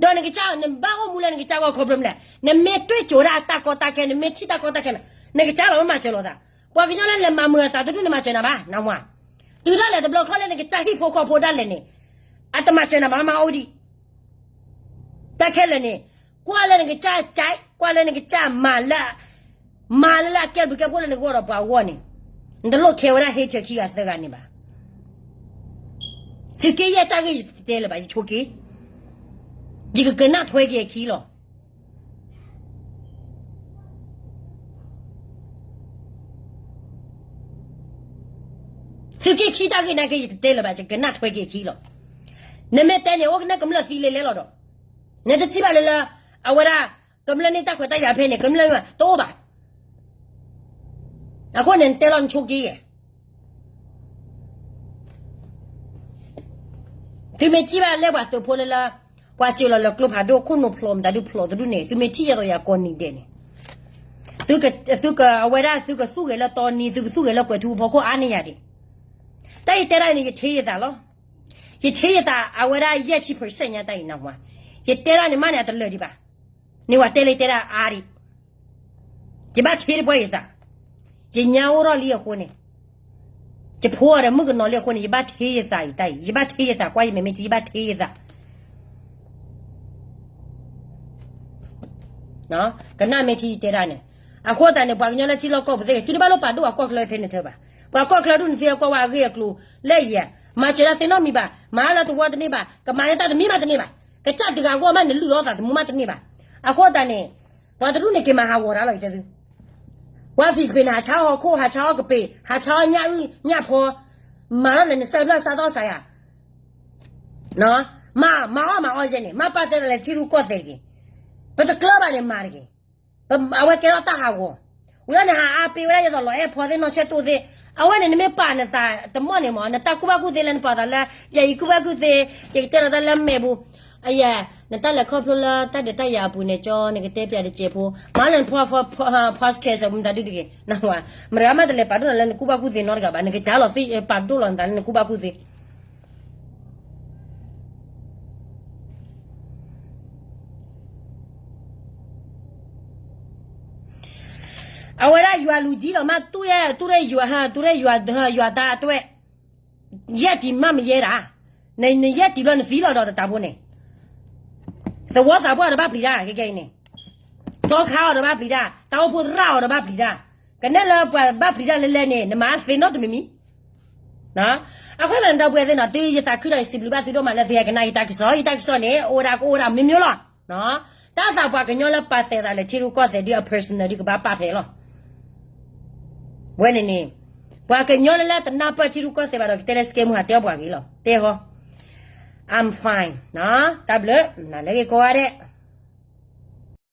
ဒီးနကစၢ် နဘၣ်အိၣ်မူလၢနကစၢ်ဂီၢ်ခီဖျိမနုၤလဲၣ်, နမ့ၢ်တွ့ၣ်ကၠိၤဒၣ်တၢ်ကီတၢ်ခဲ နမ့ၢ်ထံၣ်တၢ်ကီတၢ်ခဲမး နကစၢ်လီၤမၤစၢၤလိာ်သး, ပှၤကညီလၢလဲၤမၤမုာ်အသးတဒူၣ်န့ၣ်မၤစၢၤနၤဘၣ် နဝၤ, တုၤဒၣ်လဲာ်တဘျီခီလၢနကစၢ်ဟံၣ်ဖိဃီဖိဒၣ်လဲာ်န့ၣ်, အတမၤစၢၤနၤဘၣ် မၤအိၣ်ဒံး ခဲလၢာ်န့ၣ်, ကွၢ်လၢနကစၢ်ကၠဲ, ကွၢ်လၢနကစၢ်မၤလၢ, မၤလၢလၢအကဲဘျုးကဲဖှိၣ်လၢနဂီၢ်ဒီးပှၤဂီၢ်န့ၣ်, နတလိၣ်ခဲဝဲဒၣ် hater ခံဂၤသၢဂၤန့ၣ်ဘၣ်. သုးက့ယဲၢ်တၢ်ဂ့ၢ်ယတတဲလၢၤဘၣ် ယဆိက့, ယကကနၣ်ထွဲက့ၤအခံလီၤ. သုးက့ခံတၢ်ဂ့ၢ်နာ်က့ ယတတဲလၢၤဘၣ် ယကနၣ်ထွဲက့ၤအခံလီၤ. နမ့ၢ်တဲန့ၣ် အိၣ်ကနဲၣ်ကမျၢၢ်သံလဲၤလဲၤလီၤဒီး, နတထံၣ်ဘၣ်လၢလၢ, အဝဲဒၣ်, ကမျၢၢ်န့ၢ်တၢ်ခွဲးတၢ်ယာ်ဖဲန့ၣ် ကမျၢၢ်တအိၣ်ဘၣ်. အဃိန့ၣ် နတဲလီၤနဆိက့ယဲၢ် သုမ့ၢ်ထံၣ်ဘၣ်လၢပှၤသုးဖိလၢလၢ, ပှၤစၢၤလီၤလၢကျိဖးဒိၣ် ခိၣ်နူာ်ဖျိးမတၤဒုဖျိးတဒူၣ်န့ၣ် သုမ့ၢ်ထံၣ်ယဲသိးယၤကိးနံၤဒဲးန့ၣ်, သုက, အဝဲဒၣ်သုကသူၣ်ဂဲၤလၢတီနံၤ သုကသူၣ်ဂဲၤလၢကွဲၤထူဖီခိၣ်အါန့ၢ်ယၤဒံး. တၢ်အံၤတဲဒၣ်န့ၣ် ယထံၣ်ယသးလီၤ. ယထံၣ်ယသး အဝဲဒၣ်ယဲၢ်ဆံ percent ညါတၢ်အံၤနၢ်ဟူဧါ. ယတဲဒၣ်န့ၣ် မ့ၢ်န့ၣ်အတလၢာ်ဒံးဘၣ်. န့ၢ်ဝဲတဲလၢယတဲဒၣ်အါဒံး ယဘၣ်ထံၣ်တပှၢ်ယသး, ယညါအိၣ်ထီၣ်လံအဃိန့ၣ်, ယဖိအီၤဒီးမုၣ်ကနီၤလံအဃိန့ၣ် ယဘၣ်ထံၣ်ယသးအံၤတၢ်အံၤ ယဘၣ်ထံၣ်ယသး ကွၢ်ယမဲာ်မ့ၢ်ထံ ယဘၣ်ထံၣ်ယသး ကနၣ်မ့ၢ်ထံယတဲဒၣ်န့ၣ်, အဃိသတးန့ၣ် ပှၤကညီလၢထံလီၢ်ကီၢ်ပူၤသ့ၣ်ဂ့ၤ သုတဘၣ်လိၣ်ပာ်ဒိၣ်အကီၢ်ချၢထဲန့ၣ်ထၢဘၣ်. ပှၤကီၢ်ချၢဒူၣ်န့ၣ်သ့ကွၢ်ဝဲအဂ့ၢ်အကျိၤလၢယၤ, မၤစၢၤတၢ်သ့နီတမံၤဘၣ်, မၤလၢတဝီတန့ၢ်ဘၣ်, ကမၤလၢတၢ်တမံၤမးတန့ၢ်ဘၣ်, ကစၢ်တဂၤအဂီၢ်မးနလုၢ်လီၤသးသမူမးတန့ၢ်ဘၣ်. အဃိသတးန့ၣ်, ပှၤတဒူၣ်န့ၣ်က့ၤမၤဟးဂီၤတၢ်လီၤ ယတဲသု ဝဲ Facebook န့ၣ် ဟးဆါဟီၣ်ခိၣ် ဟးဆါဟီၣ်ကပ့ၤ ဟးဆါဟီၣ်ညၣ်အုၣ်ညၣ်ဖီ, မၤထီၣ်လဲၣ်နစဲးဖျၢၣ်စးသီၣ်စးယၤ, မၤ, မၤအီၣ်မၤအီၣ်ယဲန့ၣ် မၤပာ်သဲဒၣ်လဲာ်ထံရူၢ်ကီၢ်သဲးတဂ့ၤ, ပတကျၢၢ်ဘၣ်န့ၣ်မၤတဂ့ၤ, အဝဲကဲထီၣ်တၢ်ဟးဂီၤ, ဝံၤလီၤန့ၣ်ဟးအါပ့ၤဝဲဒၣ်ယသိးလီၤအဲၣ်ဖီသ့ၣ်နီၢ်ဆဲၣ်တိၢ်သ့ၣ်, အဝဲန့ၣ်နမ့ၢ်ပာ်နသးတမီၢ်န့ၣ်မး နတၢ်ကူၣ်ဘၣ်ကူၣ်သ့လၢနပာ်သးလၢ, ယအံၤကူၣ်ဘၣ်ကူၣ်သ့, ယကတဲလီၤတၢ်လၢမဲာ်ပူၤ, အယဲ, နတၢ်လဲၤခီဖျိလၢတၢ်ဒုးတၢ်ယၤအပူၤန့ၣ် ကၠီနကတဲပျးတစဲးဖိ, မၤလၢန podcast မတၤဒုတဂ့ၤ, မတၤမးတလဲၤပာ်ဒိၣ်နၤလၢနကူၣ်ဘၣ်ကူၣ်သ့နီတဂၤဘၣ် နကစၢ်လီၤသ့ၣ် ပာ်ဒိၣ်လီၤနသးလၢနကူၣ်ဘၣ်ကူၣ်သ့ အဝဲဒၣ်ယွၤလူၤကံလီၤမး တူၢ်ယဲ တူၢ်ရ့ၣ်ယွၤ တူၢ်ရ့ၣ်ယွၤ ယွၤတၢ်တဝဲ, ယဲၢ်တံၤမးမယဲဒၣ်, နယဲၢ်တံၤဘျီနသံလီၤဒီးတတးဖိန့ၣ်, သဝီသးပှၢ်အီၤဒီးဘၣ်ပျံၤတၢ် ခဲကဲအံၤန့ၣ်, သီခါအီၤဒီးဘၣ်ပျံၤတၢ် တၢ်အိၣ်ဖှိၣ်သရၣ်အီၤဒီးဘၣ်ပျံၤတၢ်, ကနဲၣ်လၢပှၤဘၣ်ပျံၤတၢ်လဲၤလဲၤန့ၣ် နမၤသ့နီတမံၤမံၤ အဃိသတးန့ၣ် ဒီပုၢ်ဝဲၢ်သ့ၣ်နီၤ သုယသးခုဒီးယစံးဘျုးဘၣ်သုဒိၣ်မးလၢသုဟဲကနၣ်ယတၢ်ကစီၣ် ယတၢ်ကစီၣ်န့ၣ် အိၣ်ဝဲဒၣ်ကအိၣ်ဝဲဒၣ်မ့ၢ်မ့ၢ်လီၤ. တၢ်သးပှၤကညီလၢပာ်သဲးသးလၢထံရူၢ်ကီၢ်သဲးဒ်အ personal ဒ်ကဘၣ်ပာ်ဖဲလီၤ. ဝဲန့ၣ်န့ၣ် ပှၤကညီလၢလၢတနၢ်ပၢၢ်ထံရူၢ်ကီၢ်သဲးဘၣ်ဒီး ကတဲလၢစကဲမုၢ်ဟးတဲအီၣ်ပှၤဂ့ၤလီၤ တဲဟီ I'm fine တၢ်ဘျုး နၤလၢဂ့ၤကိးဂၤဒဲး